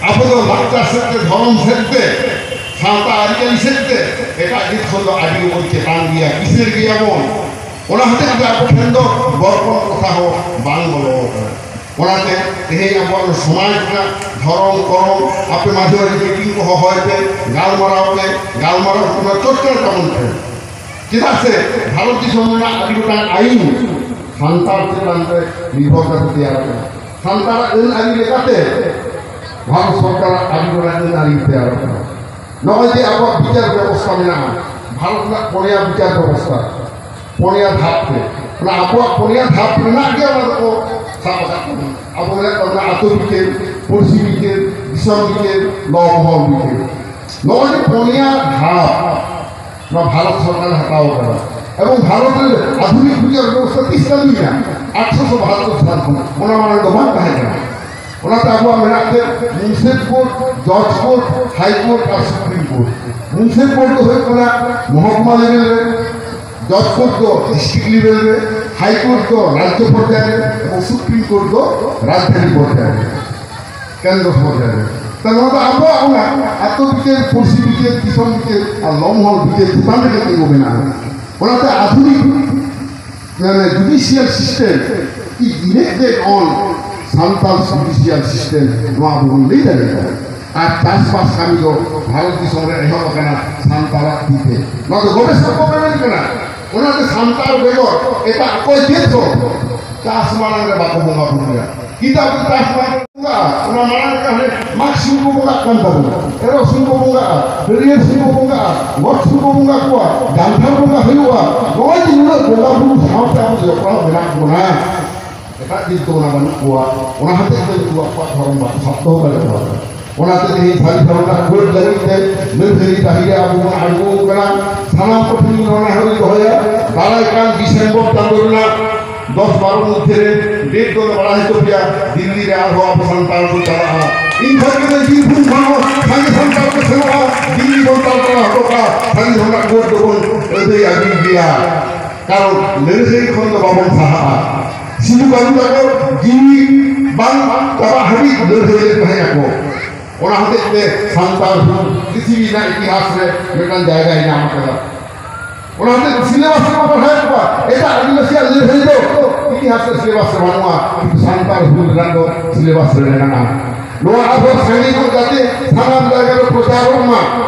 ᱟᱵᱚ ᱫᱚ ᱞᱟᱠᱪᱟᱨ ᱥᱮᱫ ᱛᱮ, ᱫᱷᱚᱨᱚᱢ ᱥᱮᱫ ᱛᱮ, ᱥᱟᱶᱛᱟ ᱟᱹᱨᱤᱪᱟᱹᱞᱤ ᱥᱮᱫ ᱛᱮ ᱮᱴᱟᱜ ᱡᱟᱹᱛ ᱠᱷᱚᱱ ᱫᱚ ᱟᱹᱰᱤ ᱜᱮᱵᱚᱱ ᱪᱮᱛᱟᱱ ᱜᱮᱭᱟ, ᱠᱤᱥᱟᱹᱬ ᱜᱮᱭᱟᱵᱚᱱ᱾ ᱚᱱᱟ ᱦᱚᱛᱮᱡ ᱛᱮ ᱟᱵᱚ ᱴᱷᱮᱱ ᱫᱚ ᱵᱚᱨᱠᱚᱱ ᱠᱟᱛᱷᱟ ᱦᱚᱸ ᱵᱟᱝ ᱵᱚᱞᱚ ᱟᱠᱟᱱᱟ᱾ ᱚᱱᱟᱛᱮ ᱛᱮᱦᱮᱧ ᱟᱵᱚᱣᱟᱜ ᱥᱚᱢᱟᱡᱽ ᱨᱮᱱᱟᱜ ᱫᱷᱚᱨᱚᱢ ᱠᱚᱨᱚᱢ ᱟᱯᱮ ᱢᱟᱡᱷᱮ ᱢᱟᱡᱷᱮ ᱢᱤᱴᱤᱝ ᱠᱚ ᱦᱚᱦᱚᱭ ᱯᱮ, ᱜᱟᱞᱢᱟᱨᱟᱣ ᱯᱮ, ᱜᱟᱞᱢᱟᱨᱟᱣ ᱨᱮᱱᱟᱜ ᱪᱚᱨᱪᱟ ᱛᱟᱵᱚᱱ ᱯᱮ᱾ ᱪᱮᱫᱟᱜ ᱥᱮ ᱵᱷᱟᱨᱚᱛ ᱫᱤᱥᱚᱢ ᱨᱮᱱᱟᱜ ᱟᱹᱰᱤ ᱜᱚᱴᱟᱝ ᱟᱹᱭᱤᱱ ᱥᱟᱱᱛᱟᱲ ᱪᱮᱛᱟᱱ ᱨᱮ ᱱᱤᱨᱵᱷᱚᱨ ᱠᱟᱛᱮ ᱛᱮᱭᱟᱨ ᱟᱠᱟᱱᱟ᱾ ᱥᱟᱱᱛᱟᱲᱟᱜ ᱟᱹᱱ ᱟᱹᱨᱤ ᱞᱮᱠᱟᱛᱮ ᱵᱷᱟᱨᱚᱛ ᱥᱚᱨᱠᱟᱨᱟᱜ ᱟᱹᱰᱤ ᱜᱚᱴᱟᱝ ᱟᱹᱱ ᱟᱹᱨᱤ ᱛᱮᱭᱟᱨ ᱟᱠᱟᱱᱟ᱾ ᱱᱚᱜᱼᱚᱭ ᱡᱮ ᱟᱵᱚᱣᱟᱜ ᱵᱤᱪᱟᱨ ᱵᱮᱵᱚᱥᱛᱷᱟ ᱢᱮᱱᱟᱜᱼᱟ, ᱵᱷᱟᱨᱚᱛ ᱨᱮᱱᱟᱜ ᱯᱚᱱᱭᱟ ᱵᱤᱪᱟᱨ ᱵᱮᱵᱚᱥᱛᱷᱟ, ᱯᱚᱱᱭᱟ ᱫᱷᱟᱯ ᱛᱮ, ᱚᱱᱟ ᱟᱵᱚᱣᱟᱜ ᱯᱚᱱᱭᱟ ᱫᱷᱟᱯ ᱨᱮᱱᱟᱜ ᱜᱮ ᱚᱱᱟ ᱫᱚᱠᱚ ᱥᱟᱵ ᱟᱠᱟᱫ ᱛᱟᱵᱚᱱᱟ᱾ ᱟᱵᱚ ᱢᱮᱱᱟᱜ ᱛᱟᱵᱚᱱᱟ ᱟᱹᱛᱩ ᱵᱤᱪᱟᱹᱨ, ᱯᱩᱲᱥᱤ ᱵᱤᱪᱟᱹᱨ, ᱫᱤᱥᱚᱢ ᱵᱤᱪᱟᱹᱨ, ᱞᱚ ᱢᱚᱦᱚᱞ ᱵᱤᱪᱟᱹᱨ᱾ ᱱᱚᱜᱼᱚᱭ ᱡᱮ ᱯᱚᱱᱭᱟ ᱫᱷᱟᱯ ᱱᱚᱣᱟ ᱵᱷᱟᱨᱚᱛ ᱥᱚᱨᱠᱟᱨ ᱦᱟᱛᱟᱣ ᱟᱠᱟᱫᱟ᱾ ᱮᱵᱚᱝ ᱵᱷᱟᱨᱚᱛ ᱨᱮ ᱟᱫᱷᱩᱱᱤᱠ ᱵᱤᱪᱟᱨ ᱵᱮᱵᱚᱥᱛᱷᱟ ᱛᱤᱥ ᱪᱟᱹᱞᱩᱭᱮᱱᱟ? ᱟᱴᱷᱨᱚᱥᱚ ᱵᱟᱦᱟᱛᱛᱳᱨ ᱥᱟᱞ ᱠᱷᱚᱱ᱾ ᱚᱱᱟ ᱢᱟᱲᱟᱝ ᱫᱚ ᱵᱟᱝ ᱛᱟᱦᱮᱸ ᱠᱟᱱᱟ᱾ ᱚᱱᱟᱛᱮ ᱟᱵᱚᱣᱟᱜ ᱢᱮᱱᱟᱜ ᱛᱮ ᱢᱩᱱᱥᱤᱯ ᱠᱳᱨᱴ, ᱡᱚᱡᱽ ᱠᱳᱨᱴ, ᱦᱟᱭ ᱠᱳᱨᱴ ᱟᱨ ᱥᱩᱯᱨᱤᱢ ᱠᱳᱨᱴ᱾ ᱢᱩᱱᱥᱤᱯ ᱠᱳᱨᱴ ᱫᱚ ᱦᱩᱭᱩᱜ ᱠᱟᱱᱟ ᱢᱚᱦᱚᱠᱩᱢᱟ ᱞᱮᱵᱮᱞ ᱨᱮ, ᱡᱚᱡᱽ ᱠᱳᱨᱴ ᱫᱚ ᱰᱤᱥᱴᱨᱤᱠᱴ ᱞᱮᱵᱮᱞ ᱨᱮ, ᱦᱟᱭ ᱠᱳᱨᱴ ᱫᱚ ᱨᱟᱡᱽᱡᱚ ᱯᱚᱨᱡᱟᱭ ᱨᱮ ᱮᱵᱚᱝ ᱥᱩᱯᱨᱤᱢ ᱠᱳᱨᱴ ᱫᱚ ᱨᱟᱡᱽᱫᱷᱟᱱᱤ ᱯᱚᱨᱡᱟᱭ ᱨᱮ, ᱠᱮᱱᱫᱨᱚ ᱯᱚᱨᱡᱟᱭ ᱨᱮ᱾ ᱛᱚ ᱱᱚᱣᱟ ᱫᱚ ᱟᱵᱚᱣᱟᱜ ᱚᱱᱟ ᱟᱹᱛᱩ ᱵᱤᱪᱟᱹᱨ, ᱯᱩᱲᱥᱤ ᱵᱤᱪᱟᱹᱨ, ᱫᱤᱥᱚᱢ ᱵᱤᱪᱟᱹᱨ ᱟᱨ ᱞᱚ ᱢᱚᱦᱚᱞ ᱵᱤᱪᱟᱹᱨ ᱪᱮᱛᱟᱱ ᱨᱮᱜᱮ ᱛᱤᱸᱜᱩ ᱢᱮᱱᱟᱜᱼᱟ᱾ ᱚᱱᱟᱛᱮ ᱟᱫᱷᱩᱱᱤᱠ ᱢᱟᱱᱮ judicial system is erected on Santal judicial system, ᱱᱚᱣᱟ ᱟᱵᱚ ᱵᱚᱱ ᱞᱟᱹᱭ ᱫᱟᱲᱮᱭᱟᱜᱼᱟ᱾ ᱟᱨ ᱪᱟᱥᱵᱟᱥ ᱠᱟᱹᱢᱤ ᱫᱚ ᱵᱷᱟᱨᱚᱛ ᱫᱤᱥᱚᱢ ᱨᱮ ᱮᱦᱚᱵ ᱟᱠᱟᱱᱟ ᱥᱟᱱᱛᱟᱲᱟᱜ ᱛᱤ ᱛᱮ᱾ ᱱᱚᱣᱟ ᱫᱚ ᱜᱚᱵᱮᱥᱚᱠ ᱠᱚ ᱢᱮᱱ ᱠᱟᱱᱟ᱾ ᱚᱱᱟᱛᱮ ᱥᱟᱱᱛᱟᱲ ᱵᱮᱜᱚᱨ ᱮᱴᱟᱜ ᱚᱠᱚᱭ ᱪᱮᱫ ᱦᱚᱸ ᱪᱟᱥ ᱢᱟᱲᱟᱝ ᱨᱮ ᱵᱟᱠᱚ ᱵᱚᱸᱜᱟ ᱵᱩᱨᱩᱭᱟ᱾ ᱠᱤᱱᱛᱩ ᱟᱵᱚ ᱪᱟᱥ ᱢᱟᱲᱟᱝ ᱵᱚᱸᱜᱟ, ᱚᱱᱟ ᱢᱟᱲᱟᱝ ᱨᱮ ᱦᱟᱱᱮ ᱢᱟᱜᱽ ᱥᱤᱢ ᱠᱚ ᱵᱚᱸᱜᱟᱜ ᱠᱟᱱ ᱛᱟᱵᱚᱱᱟ, ᱮᱨᱚᱜ ᱥᱤᱢ ᱠᱚ ᱵᱚᱸᱜᱟᱜᱼᱟ, ᱦᱟᱹᱨᱭᱟᱹᱲ ᱥᱤᱢ ᱠᱚ ᱵᱚᱸᱜᱟᱜᱼᱟ, ᱜᱚᱴ ᱥᱤᱢ ᱠᱚ ᱵᱚᱸᱜᱟ ᱠᱚᱣᱟ, ᱡᱟᱱᱛᱷᱟᱲ ᱵᱚᱸᱜᱟ ᱦᱩᱭᱩᱜᱼᱟ᱾ ᱱᱚᱜᱼᱚᱭ ᱡᱮ ᱱᱩᱱᱟᱹᱜ ᱵᱚᱸᱜᱟ ᱵᱩᱨᱩ ᱥᱟᱶᱛᱮ ᱟᱵᱚ ᱡᱚᱯᱲᱟᱣ ᱢᱮᱱᱟᱜ ᱵᱚᱱᱟ, ᱮᱴᱟᱜ ᱡᱟᱹᱛ ᱫᱚ ᱚᱱᱟ ᱵᱟᱹᱱᱩᱜ ᱠᱚᱣᱟ᱾ ᱚᱱᱟ ᱦᱚᱛᱮᱡ ᱛᱮ ᱩᱱᱠᱩ ᱟᱠᱚᱣᱟᱜ ᱫᱷᱚᱨᱚᱢ ᱵᱟᱠᱚ ᱥᱟᱵ ᱫᱚᱦᱚ ᱫᱟᱲᱮ ᱠᱟᱣᱫᱟ᱾ ᱚᱱᱟᱛᱮ ᱛᱮᱦᱮᱧ ᱥᱟᱹᱨᱤ ᱫᱷᱚᱨᱚᱢ ᱨᱮᱱᱟᱜ ᱠᱳᱰ ᱞᱟᱹᱜᱤᱫ ᱛᱮ ᱞᱟᱹᱲᱦᱟᱹᱭ ᱰᱟᱹᱦᱤ ᱨᱮ ᱟᱵᱚ ᱵᱚᱱ ᱟᱬᱜᱚ ᱟᱠᱟᱱᱟ᱾ ᱥᱟᱱᱟᱢ ᱠᱚᱴᱷᱮᱱ ᱤᱧ ᱱᱚᱣᱟ ᱱᱮᱦᱚᱨ ᱤᱧ ᱫᱚᱦᱚᱭᱟ, ᱫᱟᱨᱟᱭ ᱠᱟᱱ ᱰᱤᱥᱮᱢᱵᱚᱨ ᱪᱟᱸᱫᱳ ᱨᱮᱱᱟᱜ ᱫᱚᱥ ᱵᱟᱨᱚ ᱢᱚᱫᱽᱫᱷᱮ ᱨᱮ ᱰᱮᱴ ᱫᱚᱞᱮ ᱵᱟᱲᱟᱭ ᱦᱚᱪᱚ ᱯᱮᱭᱟ, ᱫᱤᱞᱞᱤ ᱨᱮ ᱟᱨᱦᱚᱸ ᱟᱵᱚ ᱥᱟᱱᱛᱟᱲ ᱠᱚ ᱪᱟᱞᱟᱜᱼᱟ᱾ ᱤᱧ ᱠᱷᱚᱱ ᱜᱮ ᱵᱤᱨᱵᱷᱩᱢ ᱠᱷᱚᱱ ᱦᱚᱸ ᱥᱟᱸᱜᱮ ᱥᱟᱱᱛᱟᱲ ᱠᱚ ᱥᱮᱱᱚᱜᱼᱟ, ᱫᱤᱞᱞᱤ ᱵᱚᱱ ᱛᱟᱞ ᱛᱟᱞᱟ ᱦᱚᱴᱚ ᱠᱟᱜᱼᱟ, ᱥᱟᱹᱨᱤ ᱫᱷᱚᱨᱚᱢ ᱨᱮᱱᱟᱜ ᱠᱳᱰ ᱫᱚᱵᱚᱱ ᱟᱹᱫᱟᱹᱭ ᱟᱹᱜᱩᱭ ᱜᱮᱭᱟ᱾ ᱠᱟᱨᱚᱱ ᱞᱟᱹᱲᱦᱟᱹᱭ ᱠᱷᱚᱱ ᱫᱚ ᱵᱟᱵᱚᱱ ᱥᱟᱦᱟᱜᱼᱟ᱾ ᱥᱤᱫᱩ ᱠᱟᱹᱱᱦᱩ ᱛᱟᱠᱚ ᱡᱤᱣᱤ ᱵᱟᱝ ᱪᱟᱵᱟᱜ ᱦᱟᱹᱵᱤᱡ ᱞᱟᱹᱲᱦᱟᱹᱭ ᱞᱮᱫ ᱛᱟᱦᱮᱸ ᱟᱠᱚ᱾ ᱚᱱᱟ ᱦᱚᱛᱮᱡ ᱛᱮ ᱥᱟᱱᱛᱟᱲ ᱦᱩᱞ ᱯᱨᱤᱛᱷᱤᱵᱤ ᱨᱮᱱᱟᱜ ᱤᱛᱤᱦᱟᱥ ᱨᱮ ᱢᱤᱫᱴᱟᱝ ᱡᱟᱭᱜᱟᱭ ᱧᱟᱢ ᱟᱠᱟᱫᱟ᱾ ᱚᱱᱟ ᱦᱚᱛᱮᱡ ᱛᱮ ᱥᱤᱞᱮᱵᱟᱥ ᱨᱮᱠᱚ ᱯᱟᱲᱦᱟᱣᱮᱫ ᱠᱚᱣᱟ᱾ ᱮᱴᱟᱜ ᱟᱹᱫᱤᱵᱟᱹᱥᱤᱭᱟᱜ ᱞᱟᱹᱲᱦᱟᱹᱭ ᱫᱚ ᱤᱛᱤᱦᱟᱥ ᱨᱮ ᱥᱤᱞᱮᱵᱟᱥ ᱨᱮ ᱵᱟᱹᱱᱩᱜᱼᱟ, ᱠᱤᱱᱛᱩ ᱥᱟᱱᱛᱟᱲ ᱦᱩᱞ ᱨᱮᱱᱟᱜ ᱫᱚ ᱥᱤᱞᱮᱵᱟᱥ ᱨᱮ ᱢᱮᱱᱟᱜᱼᱟ᱾ ᱱᱚᱣᱟ ᱟᱨᱦᱚᱸ ᱥᱟᱸᱜᱮ ᱧᱚᱜ ᱡᱟᱛᱮ ᱥᱟᱱᱟᱢ ᱡᱟᱭᱜᱟ ᱨᱮ ᱯᱨᱚᱪᱟᱨᱚᱜ ᱢᱟ,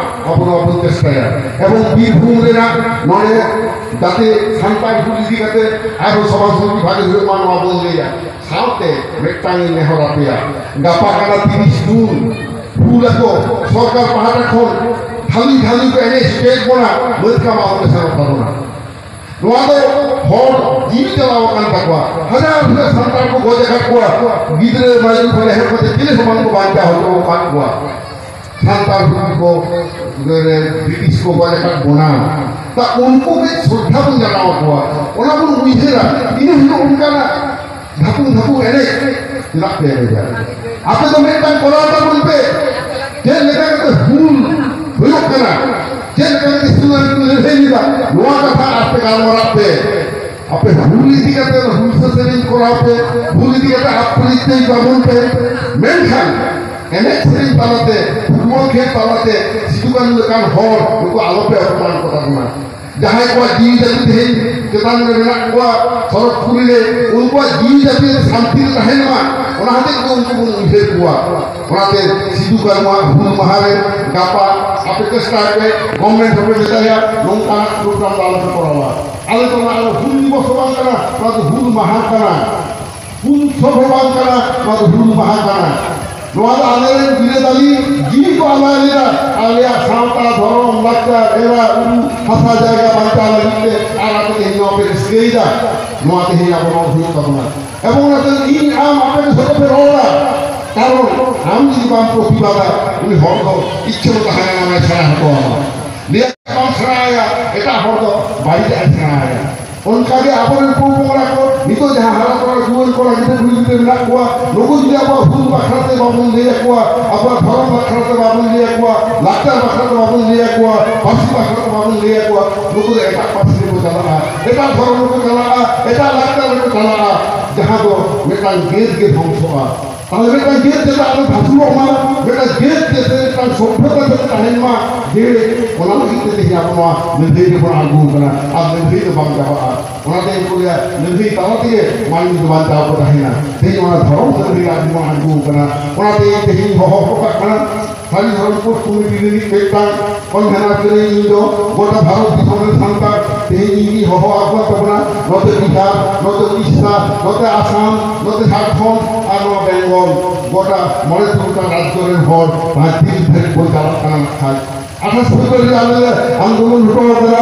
ᱟᱵᱚ ᱱᱚᱣᱟ ᱵᱚᱱ ᱪᱮᱥᱴᱟᱭᱟ᱾ ᱮᱵᱚᱝ ᱵᱤᱨᱵᱷᱩᱢ ᱨᱮᱱᱟᱜ ᱱᱚᱰᱮ ᱡᱟᱛᱮ ᱥᱟᱱᱛᱟᱲ ᱦᱩᱞ ᱤᱫᱤ ᱠᱟᱛᱮ ᱟᱨᱦᱚᱸ ᱥᱚᱵᱷᱟ ᱥᱚᱢᱤᱛᱤ ᱵᱷᱟᱜᱮ ᱦᱩᱭᱩᱜ ᱢᱟ, ᱱᱚᱣᱟ ᱵᱚᱱ ᱞᱟᱹᱭᱟ᱾ ᱥᱟᱶᱛᱮ ᱢᱤᱫᱴᱟᱝ ᱤᱧ ᱱᱮᱦᱚᱨ ᱟᱯᱮᱭᱟ, ᱜᱟᱯᱟ ᱠᱟᱱᱟ ᱛᱤᱨᱤᱥ ᱡᱩᱱ, ᱦᱩᱞ ᱟᱠᱚ ᱥᱚᱨᱠᱟᱨ ᱯᱟᱦᱴᱟ ᱠᱷᱚᱱ ᱛᱷᱟᱹᱞᱤ ᱛᱷᱟᱹᱞᱤ ᱠᱚ ᱮᱱᱮᱡ ᱦᱚᱪᱚᱭᱮᱫ ᱵᱚᱱᱟ, ᱵᱟᱹᱫᱽ ᱠᱟᱢᱟᱣ ᱯᱮ ᱥᱮᱱᱚᱜ ᱛᱟᱵᱚᱱᱟ᱾ ᱱᱚᱣᱟ ᱫᱚ ᱦᱚᱲ ᱡᱤᱣᱤ ᱪᱟᱞᱟᱣ ᱟᱠᱟᱱ ᱛᱟᱠᱚᱣᱟ, ᱦᱟᱡᱟᱨ ᱦᱟᱡᱟᱨ ᱥᱟᱱᱛᱟᱲ ᱠᱚ ᱜᱚᱡ ᱟᱠᱟᱫ ᱠᱚᱣᱟ, ᱜᱤᱫᱽᱨᱟᱹ ᱢᱟᱹᱭ ᱠᱷᱚᱱ ᱮᱦᱚᱵ ᱠᱟᱛᱮ ᱪᱤᱞᱤ ᱦᱚᱸ ᱵᱟᱝ ᱠᱚ ᱵᱟᱧᱪᱟᱣ ᱦᱚᱪᱚ ᱟᱠᱟᱫ ᱠᱚᱣᱟ᱾ ᱥᱟᱱᱛᱟᱲ ᱦᱩᱞ ᱠᱚ ᱨᱮ ᱵᱨᱤᱴᱤᱥ ᱠᱚ ᱜᱚᱡ ᱟᱠᱟᱫ ᱵᱚᱱᱟ, ᱛᱟ ᱩᱱᱠᱩ ᱜᱮ ᱥᱨᱚᱫᱷᱟ ᱵᱚᱱ ᱡᱟᱱᱟᱣ ᱟᱠᱚᱣᱟ, ᱚᱱᱟ ᱵᱚᱱ ᱩᱭᱦᱟᱹᱨᱟ᱾ ᱤᱱᱟᱹ ᱦᱤᱞᱳᱜ ᱚᱱᱠᱟᱱᱟᱜ ᱫᱷᱟᱯᱩ ᱫᱷᱟᱯᱩ ᱮᱱᱮᱡ ᱪᱮᱫᱟᱜ ᱯᱮ ᱮᱱᱮᱡᱟ? ᱟᱯᱮ ᱫᱚ ᱢᱤᱫᱴᱟᱝ ᱠᱚᱨᱟᱣ ᱛᱟᱵᱚᱱ ᱯᱮ, ᱪᱮᱫ ᱞᱮᱠᱟ ᱠᱟᱛᱮ ᱦᱩᱞ ᱦᱩᱭᱩᱜ ᱠᱟᱱᱟ, ᱪᱮᱫ ᱞᱮᱠᱟ ᱠᱟᱛᱮ ᱥᱤᱫᱩ ᱠᱟᱹᱱᱦᱩ ᱠᱤᱱ ᱞᱟᱹᱲᱦᱟᱹᱭ ᱞᱮᱫᱟ, ᱱᱚᱣᱟ ᱠᱟᱛᱷᱟ ᱟᱯᱮ ᱜᱟᱞᱢᱟᱨᱟᱜ ᱯᱮ᱾ ᱟᱯᱮ ᱦᱩᱞ ᱤᱫᱤ ᱠᱟᱛᱮ ᱦᱩᱞᱥᱟᱹ ᱥᱮᱨᱮᱧ ᱠᱚᱨᱟᱣ ᱯᱮ, ᱦᱩᱞ ᱤᱫᱤ ᱠᱟᱛᱮ ᱟᱯᱨᱤᱛᱤ ᱛᱟᱵᱚᱱ ᱯᱮ, ᱢᱮᱱᱠᱷᱟᱱ ᱮᱱᱮᱡ ᱥᱮᱨᱮᱧ ᱛᱟᱞᱟᱛᱮ, ᱯᱷᱩᱴᱵᱚᱞ ᱠᱷᱮᱞ ᱛᱟᱞᱟᱛᱮ ᱥᱤᱫᱩ ᱠᱟᱹᱱᱦᱩ ᱞᱮᱠᱟᱱ ᱦᱚᱲ ᱱᱩᱠᱩ ᱟᱞᱚᱯᱮ ᱚᱯᱚᱢᱟᱱ ᱠᱚ ᱛᱟᱵᱚᱱᱟ᱾ ᱡᱟᱦᱟᱸᱭ ᱠᱚᱣᱟᱜ ᱡᱤᱣᱤ ᱡᱟᱹᱛᱤ ᱛᱮᱦᱮᱧ ᱪᱮᱛᱟᱱ ᱨᱮ ᱢᱮᱱᱟᱜ ᱠᱚᱣᱟ, ᱥᱚᱨᱚᱜᱽᱯᱩᱨᱤ ᱨᱮ, ᱩᱱᱠᱩᱣᱟᱜ ᱡᱤᱣᱤ ᱡᱟᱹᱛᱤ ᱨᱮ ᱥᱟᱱᱛᱤ ᱨᱮ ᱛᱟᱦᱮᱱ ᱢᱟ, ᱚᱱᱟ ᱦᱚᱛᱮᱡ ᱛᱮ ᱩᱱᱠᱩ ᱵᱚᱱ ᱩᱭᱦᱟᱹᱨ ᱠᱚᱣᱟ᱾ ᱚᱱᱟᱛᱮ ᱥᱤᱫᱩ ᱠᱟᱹᱱᱦᱩᱣᱟᱜ ᱦᱩᱞ ᱢᱟᱦᱟ ᱨᱮ ᱜᱟᱯᱟ ᱟᱯᱮ ᱪᱮᱥᱴᱟᱭ ᱯᱮ, ᱜᱚᱵᱷᱢᱮᱱᱴ ᱦᱚᱸᱯᱮ ᱢᱮᱛᱟᱭᱟ, ᱱᱚᱝᱠᱟᱱᱟᱜ ᱯᱨᱳᱜᱨᱟᱢ ᱫᱚ ᱟᱞᱚᱯᱮ ᱠᱚᱨᱟᱣᱟ᱾ ᱟᱞᱮ ᱫᱚ ᱱᱚᱣᱟ ᱫᱚ ᱦᱩᱞ ᱫᱤᱵᱚᱥ ᱦᱚᱸ ᱵᱟᱝ ᱠᱟᱱᱟ, ᱱᱚᱣᱟ ᱫᱚ ᱦᱩᱞ ᱢᱟᱦᱟ ᱠᱟᱱᱟ᱾ ᱦᱩᱞ ᱩᱛᱥᱚᱵ ᱦᱚᱸ ᱵᱟᱝ ᱠᱟᱱᱟ, ᱱᱚᱣᱟ ᱫᱚ ᱦᱩᱞ ᱢᱟᱦᱟ ᱠᱟᱱᱟ᱾ ᱱᱚᱣᱟ ᱫᱚ ᱟᱞᱮᱨᱮᱱ ᱵᱤᱨᱟᱹᱫᱟᱞᱤ ᱡᱤᱣᱤ ᱠᱚ ᱟᱞᱟᱭ ᱞᱮᱫᱟ, ᱟᱞᱮᱭᱟᱜ ᱥᱟᱶᱛᱟ, ᱫᱷᱚᱨᱚᱢ, ᱞᱟᱠᱪᱟᱨ, ᱮᱨᱟ, ᱩᱨᱩ, ᱦᱟᱥᱟ ᱡᱟᱭᱜᱟ ᱵᱟᱧᱪᱟᱣ ᱞᱟᱹᱜᱤᱫ ᱛᱮ, ᱟᱨ ᱟᱯᱮ ᱛᱮᱦᱮᱧ ᱱᱚᱣᱟ ᱯᱮ ᱨᱟᱹᱥᱠᱟᱹᱭᱮᱫᱟ᱾ ᱱᱚᱣᱟ ᱛᱮᱦᱮᱧ ᱟᱵᱚ ᱱᱚᱣᱟ ᱦᱩᱭᱩᱜ ᱛᱟᱵᱚᱱᱟ᱾ ᱮᱵᱚᱝ ᱚᱱᱟᱛᱮ ᱤᱧ ᱟᱢ ᱟᱯᱮ ᱫᱚ ᱡᱷᱚᱛᱚ ᱯᱮ ᱨᱚᱲᱟ, ᱠᱟᱨᱚᱱ ᱟᱢ ᱡᱩᱫᱤ ᱵᱟᱢ ᱯᱨᱚᱛᱤᱵᱟᱫᱟ, ᱩᱱᱤ ᱦᱚᱲ ᱫᱚ ᱤᱪᱪᱷᱟᱹ ᱢᱚᱛᱚ ᱦᱟᱱᱟ ᱱᱟᱣᱟᱭ ᱥᱮᱬᱟ ᱦᱚᱴᱚ ᱟᱢᱟ᱾ ᱞᱟᱹᱭᱟ ᱵᱟᱢ ᱥᱮᱬᱟᱭᱟ, ᱮᱴᱟᱜ ᱦᱚᱲ ᱫᱚ ᱵᱟᱹᱲᱤᱡᱟᱜ ᱮ ᱥᱮᱬᱟᱭᱟ᱾ ᱚᱱᱠᱟᱜᱮ ᱟᱵᱚᱨᱮᱱ ᱯᱚᱼᱯᱚᱝᱲᱟ ᱠᱚ, ᱱᱤᱛᱚᱜ ᱡᱟᱦᱟᱸ ᱦᱟᱨᱟ ᱛᱚᱨᱟ ᱡᱩᱣᱟᱹᱱ ᱠᱚᱲᱟ ᱜᱤᱫᱽᱨᱟᱹ ᱠᱩᱲᱤ ᱜᱤᱫᱽᱨᱟᱹ ᱢᱮᱱᱟᱜ ᱠᱚᱣᱟ, ᱱᱩᱠᱩ ᱡᱩᱫᱤ ᱟᱵᱚᱣᱟᱜ ᱦᱩᱞ ᱵᱟᱠᱷᱨᱟ ᱛᱮ ᱵᱟᱵᱚᱱ ᱞᱟᱹᱭ ᱟᱠᱚᱣᱟ, ᱟᱵᱚᱣᱟᱜ ᱫᱷᱚᱨᱚᱢ ᱵᱟᱠᱷᱨᱟ ᱛᱮ ᱵᱟᱵᱚᱱ ᱞᱟᱹᱭ ᱟᱠᱚᱣᱟ, ᱞᱟᱠᱪᱟᱨ ᱵᱟᱠᱷᱨᱟ ᱛᱮ ᱵᱟᱵᱚᱱ ᱞᱟᱹᱭ ᱟᱠᱚᱣᱟ, ᱯᱟᱹᱨᱥᱤ ᱵᱟᱠᱷᱨᱟ ᱛᱮ ᱵᱟᱵᱚᱱ ᱞᱟᱹᱭ ᱟᱠᱚᱣᱟ, ᱱᱩᱠᱩ ᱫᱚ ᱮᱴᱟᱜ ᱯᱟᱹᱨᱥᱤ ᱨᱮᱠᱚ ᱪᱟᱞᱟᱜᱼᱟ, ᱮᱴᱟᱜ ᱫᱷᱚᱨᱚᱢ ᱨᱮᱠᱚ ᱪᱟᱞᱟᱜᱼᱟ, ᱮᱴᱟᱜ ᱞᱟᱠᱪᱟᱨ ᱨᱮᱠᱚ ᱪᱟᱞᱟᱜᱼᱟ᱾ ᱢᱤᱫᱴᱟᱝ ᱡᱟᱹᱛ ᱜᱮ ᱫᱷᱚᱝᱥᱚᱜᱼᱟ᱾ ᱛᱟᱦᱞᱮ ᱢᱤᱫᱴᱟᱝ ᱡᱟᱹᱛ ᱡᱟᱛᱮ ᱟᱞᱚ ᱫᱷᱟᱥᱩᱲᱚᱜ ᱢᱟ, ᱢᱤᱫᱴᱟᱝ ᱡᱟᱹᱛ ᱡᱟᱛᱮ ᱢᱤᱫᱴᱟᱝ ᱥᱚᱵᱷᱽᱭᱚᱛᱟ ᱡᱟᱛᱮ ᱛᱟᱦᱮᱱ ᱢᱟ, ᱡᱮ ᱚᱱᱟ ᱞᱟᱹᱜᱤᱫ ᱛᱮ ᱛᱮᱦᱮᱧ ᱟᱵᱚ ᱱᱚᱣᱟ ᱞᱟᱹᱲᱦᱟᱹᱭ ᱨᱮᱵᱚᱱ ᱟᱬᱜᱚ ᱠᱟᱱᱟ᱾ ᱟᱨ ᱞᱟᱹᱲᱦᱟᱹᱭ ᱫᱚ ᱵᱟᱝ ᱪᱟᱵᱟᱜᱼᱟ᱾ ᱚᱱᱟᱛᱮ ᱤᱧ ᱠᱚ ᱞᱟᱹᱭᱟ, ᱞᱟᱹᱲᱦᱟᱹᱭ ᱛᱟᱞᱟ ᱛᱮᱜᱮ ᱢᱟᱹᱱᱢᱤ ᱫᱚ ᱵᱟᱧᱪᱟᱣ ᱠᱚ ᱛᱟᱦᱮᱱᱟ᱾ ᱛᱮᱦᱮᱧ ᱚᱱᱟ ᱫᱷᱚᱨᱚᱢ ᱞᱟᱹᱲᱦᱟᱹᱭ ᱟᱵᱚ ᱵᱚᱱ ᱟᱬᱜᱚ ᱠᱟᱱᱟ᱾ ᱚᱱᱟᱛᱮ ᱤᱧ ᱛᱮᱦᱮᱧ ᱦᱚᱦᱚ ᱦᱚᱴᱚ ᱠᱟᱜ ᱠᱟᱱᱟ, ᱥᱟᱹᱨᱤ ᱫᱷᱚᱨᱚᱢ ᱠᱳᱰ ᱠᱚᱢᱤᱴᱤ ᱨᱤᱱᱤᱡ ᱢᱤᱫᱴᱟᱝ ᱠᱚᱱᱵᱷᱮᱱᱟᱨ ᱠᱟᱹᱱᱟᱹᱧ ᱤᱧ ᱫᱚ᱾ ᱜᱚᱴᱟ ᱵᱷᱟᱨᱚᱛ ᱫᱤᱥᱚᱢ ᱨᱮᱱ ᱥᱟᱱᱛᱟᱲ ᱛᱮᱦᱮᱧ ᱤᱧ ᱜᱤᱧ ᱦᱚᱦᱚ ᱟᱠᱚ ᱛᱟᱵᱚᱱᱟ, ᱱᱚᱛᱮ ᱵᱤᱦᱟᱨ, ᱱᱚᱛᱮ ᱩᱲᱤᱥᱥᱟ, ᱱᱚᱛᱮ ᱟᱥᱟᱢ, ᱱᱚᱛᱮ ᱡᱷᱟᱲᱠᱷᱚᱸᱰ ᱟᱨ ᱱᱚᱣᱟ ᱵᱮᱝᱜᱚᱞ, ᱜᱚᱴᱟ ᱢᱚᱬᱮ ᱛᱩᱨᱩᱭ ᱜᱚᱴᱟᱝ ᱨᱟᱡᱽᱡᱚ ᱨᱮᱱ ᱦᱚᱲ ᱛᱟᱦᱮᱸ ᱛᱤᱱ ᱫᱷᱟᱹᱨᱤᱡ ᱵᱚᱱ ᱪᱟᱞᱟᱜ ᱠᱟᱱᱟ ᱱᱟᱠᱷᱟᱡ᱾ ᱟᱴᱷᱟᱥ ᱯᱷᱮᱵᱽᱨᱩᱣᱟᱨᱤ ᱟᱞᱮ ᱞᱮ ᱟᱱᱫᱳᱞᱚᱱ ᱦᱚᱴᱚ ᱟᱠᱟᱫᱟ,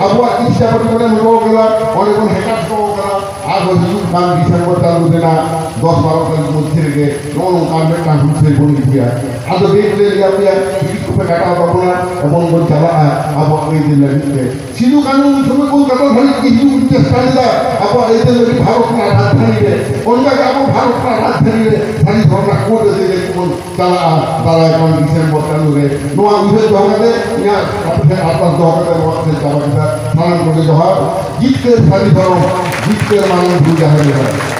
ᱟᱵᱚᱣᱟᱜ ᱤᱪᱪᱷᱟ ᱯᱚᱨᱤᱢᱟᱱ ᱦᱚᱴᱚ ᱟᱠᱟᱫᱟ, ᱚᱸᱰᱮ ᱵᱚᱱ ᱦᱮᱠᱟᱛ ᱦᱚᱴᱚ ᱟᱠᱟᱫᱟ᱾ ᱟᱨᱦᱚᱸ ᱦᱤᱡᱩᱜ ᱠᱟᱱ ᱰᱤᱥᱮᱢᱵᱚᱨ ᱪᱟᱸᱫᱳ ᱨᱮᱱᱟᱜ ᱫᱚᱥ ᱵᱟᱨᱚ ᱛᱟᱹᱨᱤᱠᱷ ᱢᱚᱫᱽᱫᱷᱮ ᱨᱮᱜᱮ ᱱᱚᱜᱼᱚ ᱱᱚᱝᱠᱟᱱ ᱢᱤᱫᱴᱟᱝ ᱦᱩᱞᱥᱟᱹᱭ ᱵᱚᱱ ᱤᱫᱤᱭᱟ᱾ ᱟᱫᱚ ᱰᱮᱴ ᱞᱮ ᱞᱟᱹᱭ ᱟᱯᱮᱭᱟ, ᱴᱤᱠᱤᱴ ᱠᱚᱯᱮ ᱠᱟᱴᱟᱣ ᱛᱟᱵᱚᱱᱟ, ᱮᱵᱚᱝ ᱵᱚᱱ ᱪᱟᱞᱟᱜᱼᱟ ᱟᱵᱚᱣᱟᱜ ᱟᱹᱭᱫᱟᱹᱨ ᱞᱟᱹᱜᱤᱫ ᱛᱮ᱾ ᱥᱤᱫᱩ ᱠᱟᱹᱱᱦᱩ ᱩᱱ ᱥᱚᱢᱚᱭ ᱠᱳᱞᱠᱟᱛᱟ ᱫᱷᱟᱹᱵᱤᱡ ᱠᱤ ᱦᱤᱡᱩᱜ ᱠᱚ ᱪᱮᱥᱴᱟ ᱞᱮᱫᱟ ᱟᱵᱚᱣᱟᱜ ᱟᱹᱭᱫᱟᱹᱨ ᱞᱟᱹᱜᱤᱫ ᱵᱷᱟᱨᱚᱛ ᱨᱮᱱᱟᱜ ᱨᱟᱡᱽᱫᱷᱟᱱᱤ ᱨᱮ᱾ ᱚᱱᱠᱟᱜᱮ ᱟᱵᱚ ᱵᱷᱟᱨᱚᱛ ᱨᱮᱱᱟᱜ ᱨᱟᱡᱽᱫᱷᱟᱱᱤ ᱨᱮ ᱥᱟᱹᱨᱤ ᱫᱷᱚᱨᱚᱢ ᱨᱮᱱᱟᱜ ᱠᱳᱰ ᱟᱹᱭᱫᱟᱹᱨ ᱞᱟᱹᱜᱤᱫ ᱵᱚᱱ ᱪᱟᱞᱟᱜᱼᱟ ᱫᱟᱨᱟᱭ ᱠᱟᱱ ᱰᱤᱥᱮᱢᱵᱚᱨ ᱪᱟᱸᱫᱳ ᱨᱮ᱾ ᱱᱚᱣᱟ ᱩᱭᱦᱟᱹᱨ ᱫᱚᱦᱚ ᱠᱟᱛᱮ ᱤᱧᱟᱹᱜ ᱟᱯᱮ ᱴᱷᱮᱱ ᱟᱨᱫᱟᱥ ᱫᱚᱦᱚ ᱠᱟᱛᱮ ᱱᱚᱣᱟ ᱠᱟᱛᱷᱟᱧ ᱪᱟᱵᱟ ᱠᱮᱫᱟ᱾ ᱥᱟᱱᱟᱢ ᱠᱚᱜᱮ ᱡᱚᱦᱟᱨ᱾ ᱡᱤᱛᱠᱟᱹᱨ ᱥᱟᱹᱨᱤ ᱫᱷᱚᱨᱚᱢ, ᱡᱤᱛᱠᱟᱹᱨ ᱢᱟᱨᱟᱝ ᱵᱩᱨᱩ ᱡᱟᱦᱮᱨ ᱟᱭᱳ᱾